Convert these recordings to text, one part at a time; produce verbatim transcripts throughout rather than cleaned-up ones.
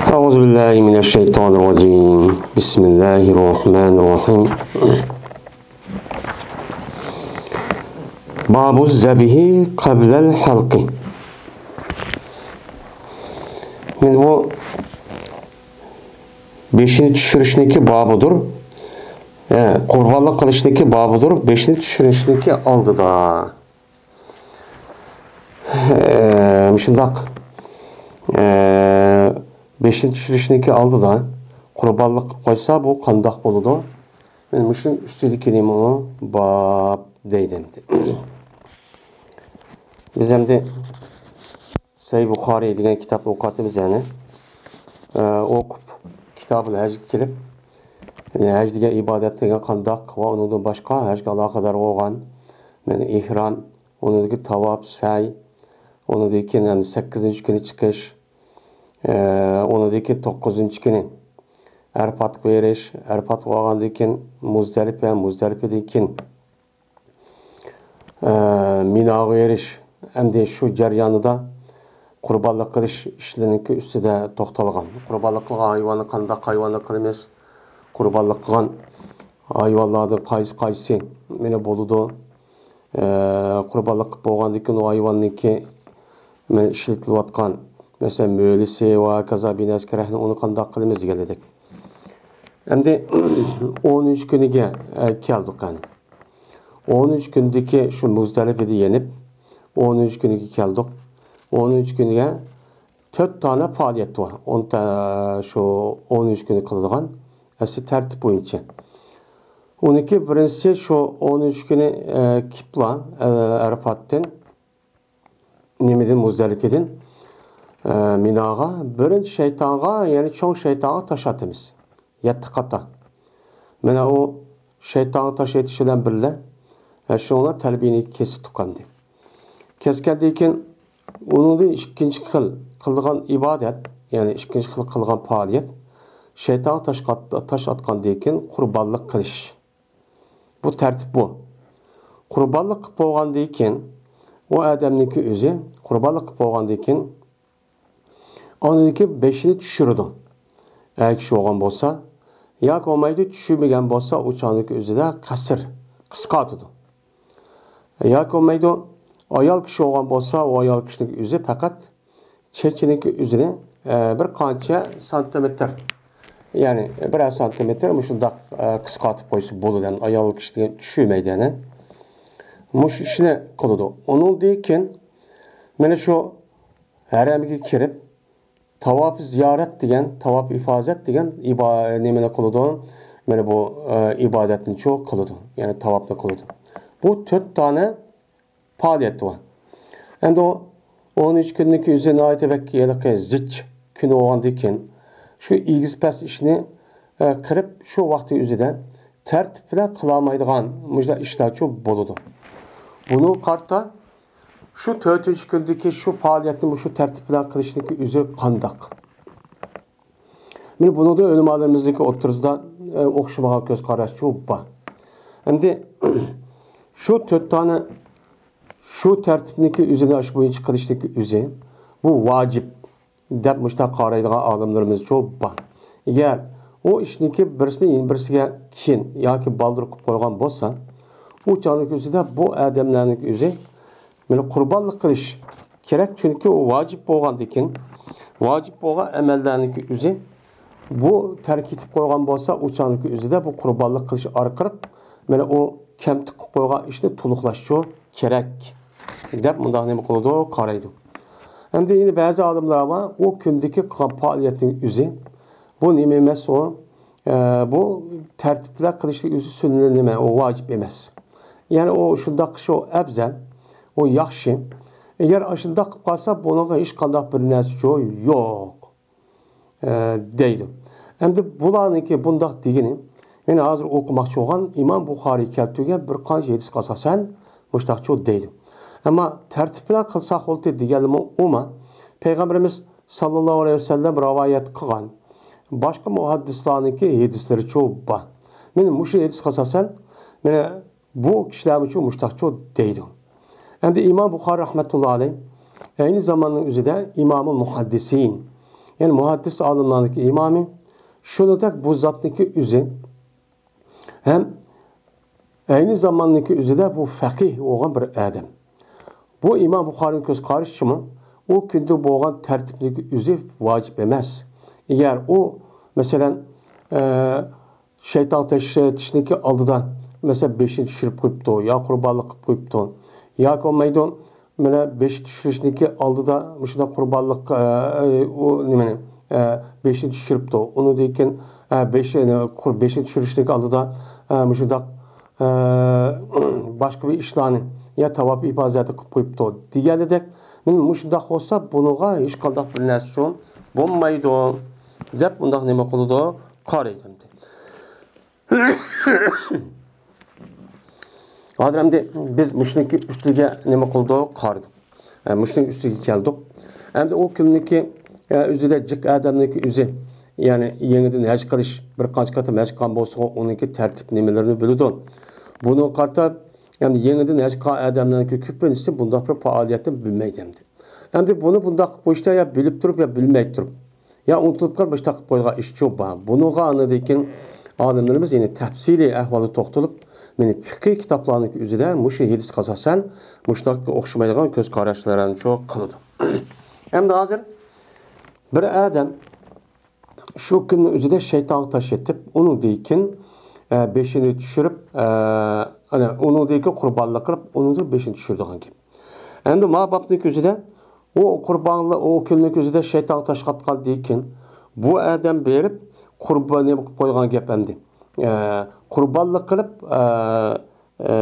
أعوذ بالله من الشيطان الرجيم. بسم الله الرحمن الرحيم. باب الذبح قبل الحلق. مانا بۇ بېشىنى چۈشۈرۈشنىڭكى بابىدۇر. ھە، قۇربانلىق قىلىشنىڭكى بابىدۇر، بېشىنى چۈشۈرۈشنىڭكى ئالدىدا. ھە، مۇشۇنداق، ھە، بېشىنى چۈشۈرۈشنىڭكى ئالدىدا قۇربانلىق قىلىپ قويسا، بۇ قانداق بولىدۇ؟ مانا مۇشۇنىڭ ئۈستىدىكى نېمە ئۇ؟ باب دەيدۇ ئەمدى. بىز ئەمدى سەھىھ بۇخارىي دېگەن كىتابنى ئوقۇۋاتىمىز، يەنى، ئە، ئوقۇپ، كىتابۇل ھەجگە كېلىپ، يەنى ھەج دېگەن ئىبادەت دېگەن قانداق ۋە ئۇنىڭدىن باشقا ھەجگە ئالاقىدار بولغان، يەنى ئېھرام، ئۇنىڭدىكى تاۋاپ، سەي، ئۇنىڭدىن كېيىن يەنى سەككىزىنچى كۈنى چىقىش، ئە، ئۇنىڭدىن كېيىن توققۇزىنچى كۈنى ئەرپاتقا بېرىش، ئەرپاتقا بارغاندىن كېيىن مۇزدەلىپە، مۇزدەلىپىدىن كېيىن ئە، مىناغا بېرىش، ئەمدى شۇ جەريانىدا قۇربانلىق قىلىش ئىشلىرىنىڭكى ئۈستىدە توختالغان. قۇربانلىق قىلغان ھايۋاننى قانداق ھايۋاننى قىلىمىز؟ قۇربانلىق قىلغان ھايۋانلاردىن قايسى قايسى مانا بولىدۇ؟ ئە، قۇربانلىق قىلىپ بولغاندىن كېيىن ئۇ ھايۋاننىڭكى مانا ئىشلىتىلىۋاتقان، مەسىلەن، مۆلىسى ۋە ھاكازا بىنەسى كېرەكنى ئۇنى قانداق قىلىمىز دېگەن ئىدۇق. ئەمدى ئونىنچى كۈنىگە، ئە، كەلدۇق، يەنى. ئونىنچى كۈندىكى شۇ مۇزدەلىپىدە يېنىپ، ئونىنچى كۈنىگە كەلدۇق. ئونىنچى كۈنىگە تۆت دانە پائالىيەت بار. ئون تا-، شۇ ئونىنچى كۈنى قىلىدىغان ئەسلى تەرتىپ بويىچە. ئۇنىڭكى بىرىنچىسى شۇ ئونىنچى كۈنى، ئە، كېلىپلا، ئە، ئەرەفاتتىن نېمىدىن، مۇزدەلىپىدىن، ئە، مىناغا بىرىنچى شەيتانغا، يەنى چوڭ شەيتانغا تاش ئاتىمىز. يەتتە قاتا. مانا ئۇ شەيتانغا تاش ئېتىش بىلەن بىللە، ئە، شۇنىڭ بىلەن تەلبىيىنى كېسىپ تۇقاندى. كەسكەندىن كېيىن ئۇنىڭدىن ئىككىنچى خىل قىلىدىغان ئىبادەت، يەنى ئىككىنچى خىل قىلغان پائالىيەت، شەيتانغا تاش قات-، تاش ئاتقاندىن كېيىن قۇربانلىق قىلىش. بۇ تەرتىپ بۇ. قۇربانلىق قىلىپ بولغاندىن كېيىن، ئۇ ئادەمنىڭكى ئۆزى قۇربانلىق قىلىپ بولغاندىن كېيىن، ئاندىن كېيىن بېشىنى چۈشۈرىدۇ. ئەر كىشى بولغان بولسا، ياكى بولمايدۇ، چۈشۈرمىگەن بولسا، ئۇ چاغنىڭكى ئۆزىدە قەسىر، قىسقارتىدۇ. ياكى بولمايدۇ، ئايال كىشى بولغان بولسا، ئۇ ئايال كىشىنىڭكى ئۆزى پەقەت چېچىنىڭكى ئۆزىنى، ئە، بىر قانچە سانتىمېتىر، يەنى بىرەر سانتىمېتىر مۇشۇنداق، ئە، قىسقارتىپ قويسا بولىدۇ. ئايال كىشى دېگەن چۈشۈرمەيدۇ يەنە. مۇشۇ ئىشنى قىلىدۇ. ئۇنىڭدىن كېيىن مانا شۇ ھەرەمگە كىرىپ، تاۋاپى زىيارەت دېگەن، تاۋاپى ئىفازەت دېگەن ئىبا-، نېمىنى قىلىدۇ؟ مانا بۇ، ئە، ئىبادەتنىچۇ قىلىدۇ. يەنى تاۋاپنى قىلىدۇ. بۇ تۆت دانە پائالىيەت بار. ئەمدى ئۇ ئونىنچى كۈننىڭكى ئۆزى ناھايىتى بەك ھېلىقى زىچ كۈنى بولغاندىن كېيىن، شۇ ئېگىز پەس ئىشنى، ئە، قىلىپ، شۇ ۋاقىتنىڭ ئۆزىدە تەرتىپ بىلەن قىلالمايدىغان مۇشۇنداق ئىشلارچۇ بولىدۇ. بۇنىڭغا قارىتا شۇ تۆتىنچى كۈندىكى شۇ پائالىيەتنى مۇشۇ تەرتىپ بىلەن قىلىشنىڭكى ئۆزى قانداق؟ مانا بۇنىڭدا ئۆلىمالىرىمىزنىڭكى ئوتتۇرىسىدا، ئە، ئوخشىمىغان كۆز قاراشچۇ بار. ئەمدى شۇ تۆت دانە شۇ تەرتىپنىڭكى ئۆزىنى ئاشۇ بويىچە قىلىشنىڭكى ئۆزى، بۇ ۋاجىپ دەپ مۇشۇنداق قارايدىغان ئالىملىرىمىزچۇ بار. ئەگەر ئۇ ئىشنىڭكى بىرسىنى يەنە بىرسىگە كېيىن ياكى بالدۇر قىلىپ قويغان بولسا، ئۇ چاغنىڭكى ئۆزىدە بۇ ئادەملەرنىڭكى ئۆزى مانا قۇربانلىق قىلىش كېرەك، چۈنكى ئۇ ۋاجىپ بولغاندىكىن، ۋاجىپ بولغان ئەمەللەرنىڭكى ئۆزى بۇ تەرك ئېتىپ قويغان بولسا، ئۇ چاغنىڭكى ئۆزىدە بۇ قۇربانلىق قىلىش ئارقىلىق مانا ئۇ كەمتۈك قىلىپ قويغان ئىشنى تولۇقلاشچۇ كېرەك دەپ مۇنداق نېمە قىلىدۇ، قارايدۇ. ئەمدى يەنە بەزى ئالىملار بار، ئۇ كۈندىكى قىلغان پائالىيەتنىڭ ئۆزى، بۇ نېمە ئەمەس ئۇ، ئە، بۇ تەرتىپ بىلەن قىلىشنىڭ ئۆزى سۈننەت نېمە، ئۇ ۋاجىپ ئەمەس. يەنى ئۇ شۇنداق قىلىش ئۇ ئەۋزەل، ئۇ ياخشى. ئەگەر ئاشۇنداق قىلىپ قالسا، بۇنىڭغا ھېچقانداق بىر نەرسىچۇ يوق، ئە، دەيدۇ. ئەمدى بۇلارنىڭكى بۇنداق دېگىنى، مەن ھازىر ئوقۇماقچى بولغان ئىمام بۇخارىي كەلتۈرگەن بىر قانچە ھەدىسكە ئاساسەن مۇشۇنداقچۇ دەيدۇ. ئەمما تەرتىپ بىلەن قىلساق بولدى دېگەنلىمۇ ئۇما، پەيغەمبىرىمىز ساللاللاھۇ ئەلەيھى ۋەسەللەم رىۋايەت قىلغان باشقا مۇھەددىسلارنىڭكى ھەدىسلىرىچۇ بار. مانا مۇشۇ ھەدىسكە ئاساسەن، مانا بۇ كىشىلەرمۇچۇ مۇشتاقچۇ دەيدۇ. ئەمدى ئىمام بۇخارى رەھمەتۇللا ئەلەيھ ئەينى زاماننىڭ ئۆزىدە ئىمامۇل مۇھەددىسىن، يەنى مۇھەددىس ئالىملارنىڭكى ئىمامى، شۇنىڭدەك بۇ زاتنىڭكى ئۆزى ھەم ئەينى زاماننىڭكى ئۆزىدە بۇ فەقىھ بولغان بىر ئادەم. بۇ ئىمام بۇخارىنىڭ كۆز قارىشىچىمۇ ئۇ كۈندە بولغان تەرتىپنىڭكى ئۆزى ۋاجىپ ئەمەس. ئەگەر ئۇ، مەسىلەن، ئە، شەيتان تاشلىتىشنىڭكى ئالدىدا، مەسىلەن، بېشىنى چۈشۈرۈپ قويۇپتۇ، يا قۇربانلىق قىلىپ قويۇپتۇ، ياكى بولمايدۇ، مانا بېشى چۈشۈرۈشنىڭكى ئالدىدا مۇشۇنداق قۇربانلىق، ئە، ئۇ نېمىنى، ئە، بېشىنى چۈشۈرۈپتۇ. ئۇنىڭدىن كېيىن، ئە، بېشىنى، قۇر-، بېشىنى چۈشۈرۈشنىڭكى ئالدىدا، ئە، مۇشۇنداق، ئە، باشقا بىر ئىشلارنى يا تاۋاپ ئىپازەتى قىلىپ قويۇپتۇ دېگەنىدەك، مانا مۇشۇنداق بولسا، بۇنىڭغا ھېچقانداق بىر نەرسە بولمايدۇ دەپ، مۇنداق نېمە قىلىدۇ؟ قارايدۇ. ھازىر ئەمدى بىز مۇشۇنىڭكى ئۈستىگە نېمە قىلدۇق؟ قارىدۇق. ئە، مۇشۇنىڭ ئۈستىگە كەلدۇق. ئەمدى ئۇ كۈننىڭكى، ئە، ئۆزىدە جىق ئادەمنىڭكى ئۆزى، يەنى يېڭىدىن ھەج قىلىش، بىر قانچە قېتىم ھەج قىلغان بولسىغۇ، ئۇنىڭكى تەرتىپ نېمىلىرىنى بىلىدۇ. بۇنىڭغا قارىتا، يەنى يېڭىدىن ھەج قىلغان ئادەملەرنىڭكى كۆپىنچىسى بۇنداق بىر پائالىيەتنى بىلمەيدۇ ئەمدى. ئەمدى بۇنى بۇنداق قىلىپ قويۇشتا يا بىلىپ تۇرۇپ، يا بىلمەي تۇرۇپ، يا ئۇنتۇلۇپ قېلىپ مۇشۇنداق قىلىپ قويغان ئىشچۇ بار. بۇنىڭغا ئاندىن كېيىن ئالىملىرىمىز يەنە تەپسىلىي ئەھۋالدا توختىلىپ، مانا فىقھىي كىتابلارنىڭ ئۆزىدە مۇشۇ ھەدىسكە ئاساسەن مۇشۇنداق ئوخشىمايدىغان كۆز قاراشلارنىچۇ قىلىدۇ. ئەمدى ھازىر بىر ئادەم شۇ كۈننىڭ ئۆزىدە شەيتانغا تاش ئېتىپ، ئۇنىڭدىن كېيىن، ئە، بېشىنى چۈشۈرۈپ، ئە، ئەنە، ئۇنىڭدىن كېيىن قۇربانلىق قىلىپ، ئۇنىڭدىن بېشىنى چۈشۈرىدىغان گەپ. ئەمدى ما بابنىڭ كۆزىدە ئۇ قۇربانلىق، ئۇ كۈننىڭ كۆزىدە شەيتانغا تاش ئاتقاندىن كېيىن، بۇ ئادەم بېرىپ قۇربان نېمە قىلىپ قويغان گەپ ئەمدى. ئە، قۇربانلىق قىلىپ، ئە، ئە،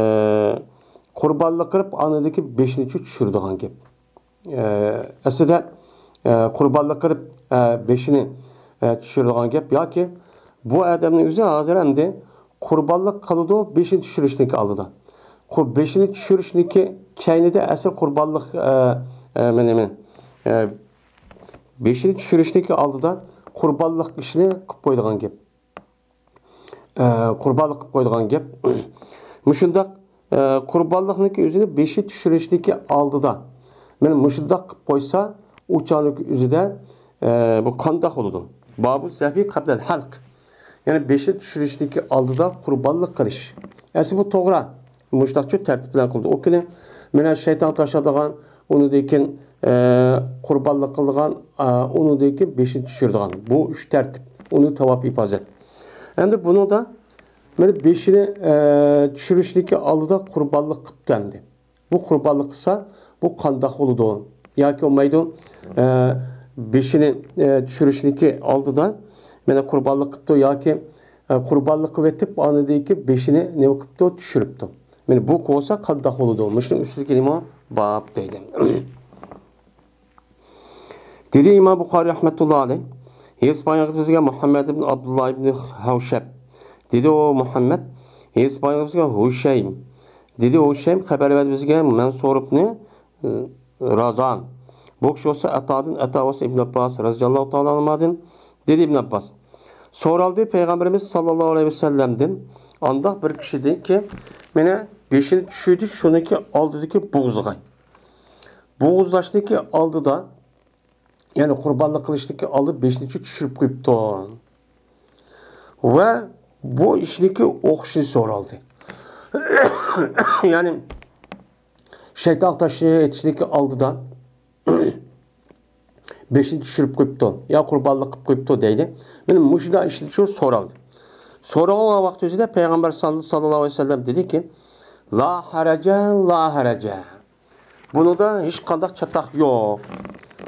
قۇربانلىق قىلىپ، ئاندىن كېيىن بېشىنى چۈشۈرىدىغان گەپ. ئە، ئەسلىدە، ئە، قۇربانلىق قىلىپ، ئە، بېشىنى، ئە، چۈشۈرىدىغان گەپ ياكى بۇ ئادەمنىڭ ئۆزى ھازىر ئەمدى قۇربانلىق قىلىدۇ بېشىنى چۈشۈرۈشنىڭكى ئالدىدا. قۇ-، بېشىنى چۈشۈرۈشنىڭكى كەينىدە ئەسلى قۇربانلىق، ئە، ئە، مانا، مانا، ئە، بېشىنى چۈشۈرۈشنىڭكى ئالدىدا قۇربانلىق ئىشىنى قىلىپ قويىدىغان گەپ. ئە، قۇربانلىق قىلىپ قويىدىغان گەپ. مۇشۇنداق، ئە، قۇربانلىقنىڭكى ئۆزىنى بېشى چۈشۈرۈشنىڭكى ئالدىدا، مانا مۇشۇنداق قىلىپ قويسا، ئۇ چاغنىڭكى ئۆزىدە، ئە، بۇ قانداق بولىدۇ؟ بابۇ زەبھى قەبلەل ھەلق. يەنى بېشىنى چۈشۈرۈشنىڭكى ئالدىدا قۇربانلىق قىلىش. ئەسلى بۇ توغرا. مۇشۇنداقچۇ تەرتىپ بىلەن قىلدى. ئۇ كۈنى مانا شەيتان تاشلىدىغان، ئۇنىڭدىن كېيىن، ئە، قۇربانلىق قىلىدىغان، ئا، ئۇنىڭدىن كېيىن بېشىنى چۈشۈرىدىغان. بۇ ئۈچ تەرتىپ. ئۇنى تاۋاپ ئىپازەت. ئەمدى بۇنىڭدا مانا بېشىنى، ئە، چۈشۈرۈشنىڭكى ئالدىدا قۇربانلىق قىپتۇ ئەمدى. بۇ قۇربانلىق قىلسا، بۇ قانداق بولىدۇ؟ ياكى بولمايدۇ، ئە، بېشىنى، ئە، چۈشۈرۈشنىڭكى ئالدىدا مانا قۇربانلىق قىپتۇ ياكى، ئە، قۇربانلىق قىلىۋېتىپ، ئاندىن كېيىن بېشىنى نېمە قىپتۇ؟ چۈشۈرۈپتۇ. مانا بۇ بولسا قانداق بولىدۇ؟ مۇشۇنىڭ ئۈستىدىكى نېمە؟ باب دەيدۇ. دېدى ئىمام بۇخارىي رەھمەتۇللا ئەلەيھ، ھېدىس بايان قىلىپ بىزگە مۇھەممەد ئىبن ئابدۇللا ئىبن ھەۋشەب. دېدى، ئۇ مۇھەممەد، ھېدىس بايان قىلىپ بىزگە ھۇشەيم. دېدى، ھۇشەيم خەۋەر بەردى بىزگە مەنسۇر ئىبنى، ئى، رازان. بۇ كىشى بولسا ئەتادىن، ئەتا بولسا ئىبن ئابباس رەزىياللاھۇ تائالا ئەنھۇدىن. دېدى ئىبن ئابباس، سورالدى پەيغەمبىرىمىز ساللاللاھۇ ئەلەيھى ۋەسەللەمدىن، ئانداق بىر كىشىدىنكى مانا بېشىنى چۈشۈردى، شۇنىڭكى ئالدىدىكى بوغۇزىغا. بوغۇزلاشنىڭكى ئالدىدا، يەنى قۇربانلىق قىلىشنىڭكى ئالدىدا بېشىنى چۈشۈرۈپ قويۇپتۇ. ۋە بۇ ئىشنىڭكى ئوخشىشىنى سورالدى. يەنى شەيتان تاشنى ئېتىشنىڭكى ئالدىدا بېشىنى چۈشۈرۈپ قويۇپتۇ، يا قۇربانلىق قىلىپ قويۇپتۇ دەيدۇ. مانا مۇشۇنداق ئىشنى شۇ سورالدى. سورالغان ۋاقتى ئۆزىدە پەيغەمبەر سال-، ساللاللاھۇ ئەلەيھى ۋەسەللەم دېدىكى، لا ھەرەجە، لا ھەرەجە. بۇنىڭدا ھېچقانداق چاتاق يوق.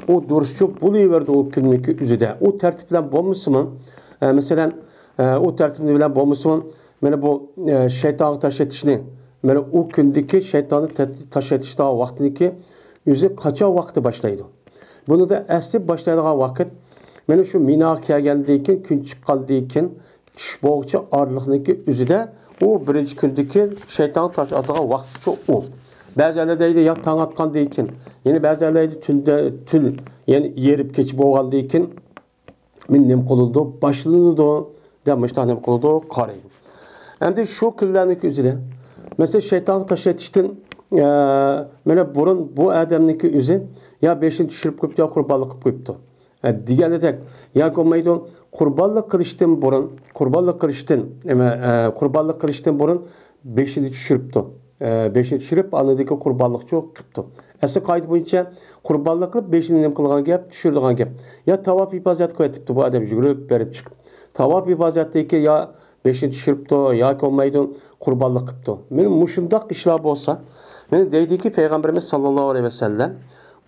ئۇ دۇرۇسچۇ بولۇۋېرىدۇ ئۇ كۈننىڭكى ئۆزىدە. ئۇ تەرتىپ بىلەن بولمىسىمۇ، ئە، مەسىلەن، ئە، ئۇ تەرتىپ بىلەن بولمىسىمۇ، مانا بۇ، ئە، شەيتانغا تاش ئېتىشنى، مانا ئۇ كۈندىكى شەيتاننى تە-، تاش ئېتىشتا ۋاقتىنىڭكى ئۆزى قاچان ۋاقتى باشلايدۇ؟ بۇنىڭدا ئەسلى باشلايدىغان ۋاقىت، مانا شۇ مىناغا كەلگەندىن كېيىن، كۈن چىققاندىن كېيىن، چۈش بولغۇچە ئارىلىقنىڭكى ئۆزىدە ئۇ بىرىنچى كۈندىكى شەيتانغا تاش ئاتىدىغان ۋاقىتچۇ ئۇ. بەزىلەر دەيدۇ، يا تاڭ ئاتقاندىن كېيىن، يەنە بەزىلەر دەيدۇ، تۈندە، تۈن، يەنى يېرىپ كېچە بولغاندىن كېيىن، مانا نېمە قىلىدۇ؟ باشلىنىدۇ، دەپ مۇشۇنداق نېمە قىلىدۇ؟ قارايدۇ. ئەمدى شۇ كۈنلەرنىڭكى ئۆزىدە، مەسىلەن، شەيتانغا تاش ئېتىشتىن، ئە، مانا بۇرۇن بۇ ئادەمنىڭكى ئۆزى يا بېشىنى چۈشۈرۈپ قويۇپتۇ، يا قۇربانلىق قىلىپ قويۇپتۇ. ئە، دېگەنىدەك، ياكى بولمايدۇ، قۇربانلىق قىلىشتىن بۇرۇن، قۇربانلىق قىلىشتىن، نېمە، ئە، قۇربانلىق قىلىشتىن بۇرۇن بېشىنى چۈشۈرۈپتۇ. ئە، بېشىنى چۈشۈرۈپ، ئاندىن كېيىن قۇربانلىقچۇ قىپتۇ. ئەسلى قائىدە بويىچە قۇربانلىق قىلىپ، بېشىنى نېمە قىلغان گەپ، چۈشۈرىدىغان گەپ. يا تاۋاپ ئىپازەت قىلىۋېتىپتۇ بۇ ئادەم يۈگۈرۈپ بېرىپ چىقىپ. تاۋاپ ئىپازەتتىكى يا بېشىنى چۈشۈرۈپتۇ، ياكى بولمايدۇ، قۇربانلىق قىپتۇ. مانا مۇشۇنداق ئىشلار بولسا، مانا دەيدۇكى پەيغەمبىرىمىز ساللاللاھۇ ئەلەيھى ۋەسەللەم،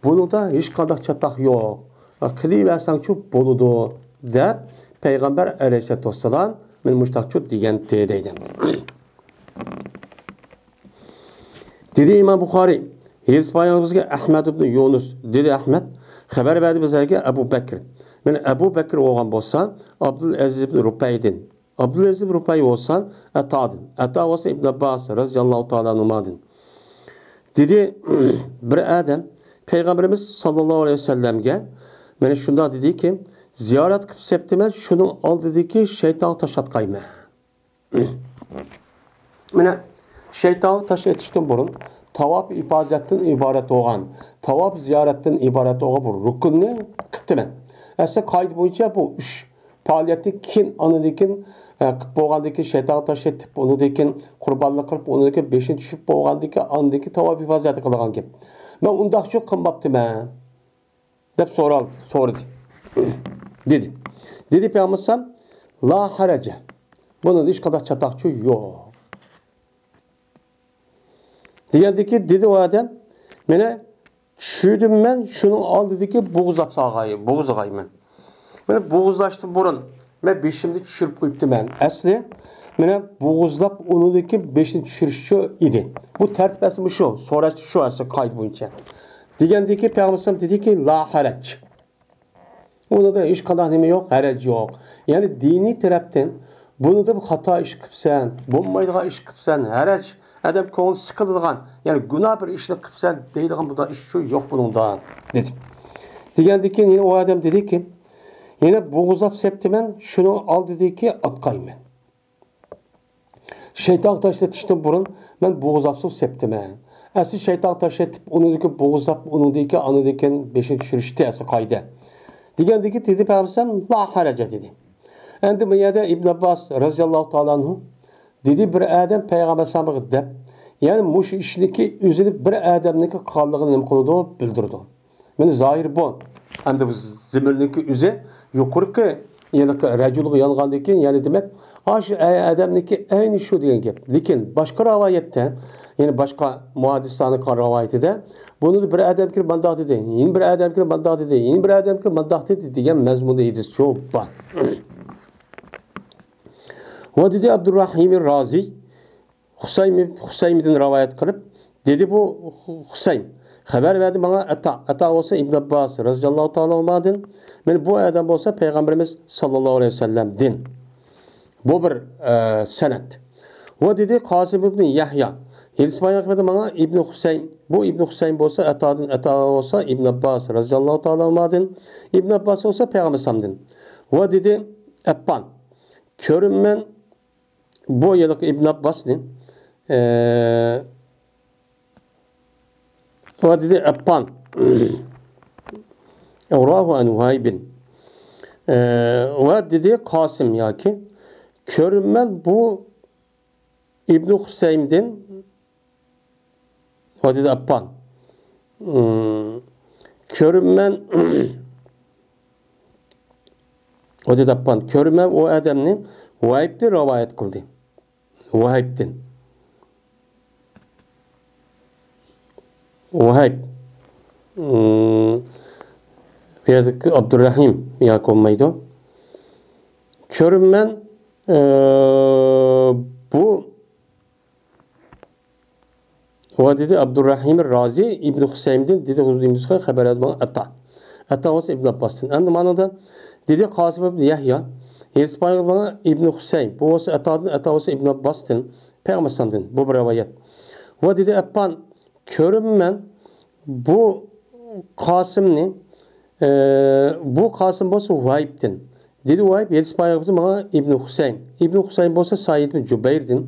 بۇنىڭدا ھېچقانداق چاتاق يوق. قىلىۋەرسەڭچۇ بولىدۇ، دەپ پەيغەمبەر ئەلەيھىسسالاتۇ ۋەسسالام مانا مۇشۇنداقچۇ دېگەنتى دەيدۇ. دېدى ئىمام بۇخارىي، ھەدىس بايانىمىزغا ئەھمەد ئىبن يۇنۇس، دېدى ئەھمەد، خەۋەر بەردى بىزلەرگە ئەبۇ بەكر. مانا ئەبۇ بەكر بولغان بولسا، ئابدۇلئەزىز ئىبن رۇپەيدىن. ئابدۇلئەزىز ئىبن رۇپەي بولسا، ئەتادىن. ئەتا بولسا ئىبن ئابباس رەزىياللاھۇ تائالا ئەنھۇمادىن. دېدى، بىر ئادەم پەيغەمبىرىمىز ساللاللاھۇ ئەلەيھى ۋەسەللەمگە، مانا شۇنداق دېدىكى، زىيارەت قىلىپ سەپتىمەن، شۇنىڭ ئالدىدىكى شەيتانغا تاش ئاتقايمەن. مانا، شەيتانغا تاش ئېتىشتىن بۇرۇن تاۋاپ ئىپازەتتىن ئىبارەت بولغان، تاۋاپ زىيارەتتىن ئىبارەت بولغان بۇ رۇكۇننى قىپتىمەن. ئەسلى قائىدە بويىچە بۇ ئۈچ پائالىيەتتىن كېيىن، ئاندىن كېيىن، ئە، قىپ بولغاندىن كېيىن شەيتانغا تاش ئېتىپ، ئۇنىڭدىن كېيىن قۇربانلىق قىلىپ، ئۇنىڭدىن كېيىن بېشىنى چۈشۈرۈپ بولغاندىن كېيىن، ئاندىن كېيىن تاۋاپ ئىپازەتى قىلىدىغان گەپ. مەن ئۇنداقچۇ قىلماپتىمەن. دەپ سورالدى، سورىدى. دېدى. دېدى پەيغەمبەر ئەلەيھىسسالام، لا ھەرەجە. بۇنىڭدا ھېچقانداق چاتاقچۇ يوق. دېگەندىكى، دېدى ئۇ ئادەم، مانا چۈشۈردۈم مەن، شۇنىڭ ئالدىدىكى بوغۇزلاپ سالغاي، بوغۇزلىغايمەن. مانا بوغۇزلاشتىن بۇرۇن مەن بېشىمنى چۈشۈرۈپ قويۇپتىمەن. ئەسلى، مانا بوغۇزلاپ ئۇنىڭدىن كېيىن بېشىنى چۈشۈرۈشچۇ ئىدى. بۇ تەرتىپ ئەسلى مۇشۇ، سوراش شۇ ئەسلى قائىدە بويىچە. دېگەندىكى پەيغەمبەر ئەلەيھىسسالام دېدىكى، لا ھەرەج. ئۇنىڭدا ھېچقانداق نېمە يوق، ھەرەج يوق. يەنى دىنىي تەرەپتىن بۇنىڭدا بىر خاتا ئىش قىپسەن، بولمايدىغان ئىش قىپسەن، ھەرەج، ئادەم كۆڭلى سىقىلىدىغان، يەنى گۇناھ بىر ئىشنى قىپسەن دەيدىغان بۇنداق ئىش شۇ يوق بۇنىڭدا، دېدى. دېگەندىن كېيىن يەنە ئۇ ئادەم دېدىكى، يەنە بوغۇزلاپ سەپتىمەن، شۇنىڭ ئالدىدىكى ئاتقايمەن. شەيتانغا تاشلىتىشتىن بۇرۇن مەن بوغۇزلاپ سەپتىمەن. ئەسلى شەيتانغا تاشلىتىپ، ئۇنىڭدىكى بوغۇزلاپ، ئۇنىڭدىكى ئانىدىكى بېشىنى چۈشۈرۈشتى ئەسلى قائىدە. دېگەندىكى دېدى پەيغەمبەر لا ھەرەجە دېدى. ئەمدى بۇ يەردە ئىبن ئابباس رەزىياللاھۇ تائالا ئەنھۇ دېدى، بىر ئادەم پەيغەمبەر ئەلەيھىسسالامغا دەپ، يەنى مۇشۇ ئىشنىكى ئۆزىنى بىر ئادەمنىڭكى قىلغانلىقىنى نېمە قىلىدۇ، بىلدۈرىدۇ. مانا زاھىر بۇ. ئەمدى بۇ زىمىرنىڭكى ئۆزى يۇقىرىقى ھېلىقى رەجۇلغا يانغاندىن كېيىن، يەنى دېمەك، ئاشۇ ئادەمنىڭكى ئەينى شۇ دېگەن گەپ. لېكىن باشقا رىۋايەتتە، يەنى باشقا مۇھەددىسلارنىڭ رىۋايىتىدە، بۇنى بىر ئادەمكى مانداق دېدى، يەنە بىر ئادەمكى مانداق دېدى، يەنە بىر ئادەمكى مانداق دېدى دېگەن مەزمۇندا ھەدىسچۇ بار. ۋە دېدى ئابدۇررەھىم رازى، خۇسەيم، خۇسەيمدىن رىۋايەت قىلىپ، دېدى بۇ خۇسەيم. خەۋەر بەردى ماڭا ئەتا. ئەتا بولسا ئىبن ئابباس رەزىياللاھۇ تائالا ئەنھۇمادىن. مانا بۇ ئادەم بولسا پەيغەمبىرىمىز ساللاللاھۇ ئەلەيھى ۋەسەللەمدىن. بۇ بىر، ئە، سەنەد. ۋە دېدى قاسىم ئىبن يەھيا. ھەدىس بايان قىلدى ماڭا ئىبن خۇسەيم. بۇ ئىبن خۇسەيم بولسا ئەتادىن، ئەتا بولسا ئىبن ئابباس رەزىياللاھۇ تائالا ئەنھۇمادىن. ئىبن ئابباس بولسا پەيغەمبەر ئەلەيھىسسالامدىن. ۋە دېدى ئەپپان. كۆرۈممەن بۇ ھېلىقى ئىبن ئابباسنى، ئە، ۋە دېدى ئەپپان. راھۇ ئەن ۋۇھەيبىن. ئە، ۋە دېدى قاسىم ياكى كۆرۈممەن بۇ ئىبن خۇسەيمدىن ۋە دېدى ئەپپان. ئىم، كۆرۈممەن، ۋە دېدى ئەپپان. كۆرۈممەن ئۇ ئادەمنى ۋۇھەيبتىن رىۋايەت قىلدى. ۋۇھەيبتىن. ۋۇھەيب. ئىم، بۇ يەردىكى ئابدۇررەھىم ياكى بولمايدۇ. كۆرۈممەن، ئە، بۇ ۋە دېدى ئابدۇررەھىم رازى ئىبن خۇسەيمدىن دېدى، خۇزۇيمىسقا خەۋەر ئەتمەن ئەتا. ئەتا بولسا ئىبن ئابباستىن. ئەمدى مانىدا دېدى قاسىم ئىبن يەھيا، ھەدىس بايان قىلدى ماڭا ئىبن خۇسەيم. بۇ بولسا ئەتادىن، ئەتا بولسا ئىبن ئابباستىن، پەيغەمبەر ئەلەيھىسسالامدىن. بۇ بىر رىۋايەت. ۋە دېدى ئەپپان، كۆرۈممەن بۇ قاسىمنى، ئە، بۇ قاسىم بولسا ۋۇھەيبتىن. دېدى ۋۇھەيب، ھەدىس بايان قىلدى ماڭا ئىبن خۇسەيم. ئىبن خۇسەيم بولسا سەئىد ئىبن جۇبەيردىن.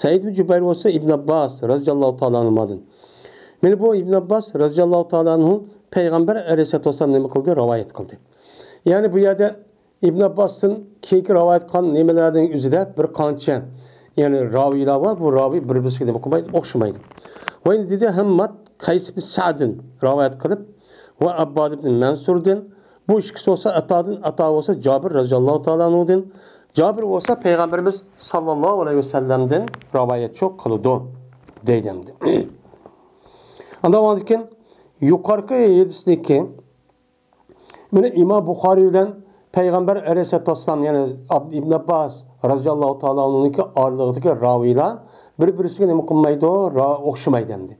سەئىد ئىبن جۇبەير بولسا ئىبن ئابباس رەزىياللاھۇ تائالا ئەنھۇمادىن. مانا بۇ ئىبن ئابباس رەزىياللاھۇ تائالا ئەنھۇ پەيغەمبەر ئەلەيھىسسالاتۇ ۋەسسالام نېمە قىلدى؟ رىۋايەت قىلدى. يەنى بۇ يەردە ئىبن ئابباستىن كېيىنكى رىۋايەت قىلغان نېمىلەرنىڭ ئۆزىدە بىر قانچە، يەنى راۋىيلار بار، بۇ راۋىي بىر-بىرسىگە نېمە قىلمايدۇ، ئوخشىمايدۇ. ۋە ئەندى دېدى، ھەممات قەيس ئىبن سەئدتىن رىۋايەت قىلىپ، ۋە ئابباد ئىبن مەنسۇردىن، بۇ ئىككىسى بولسا ئاتادىن، ئاتا بولسا جابىر رەزىياللاھۇ تائالا ئەنھۇدىن، جابىر بولسا پەيغەمبىرىمىز ساللاللاھۇ ئەلەيھى ۋەسەللەمدىن رىۋايەتچۇ قىلىدۇ، دەيدۇ ئەمدى. ئاندىن كېيىن يۇقىرىقى ھەدىسنىكى مانا ئىمام بۇخارىي بىلەن پەيغەمبەر ئەلەيھىسسالاتۇ ۋەسسالام، يەنى ئاب-، ئىبن ئابباس رەزىياللاھۇ تائالا ئەنھۇنىڭكى ئارىلىقىدىكى راۋىيلار بىر-بىرسىگە نېمە قىلمايدۇ؟ را-، ئوخشىمايدۇ ئەمدى.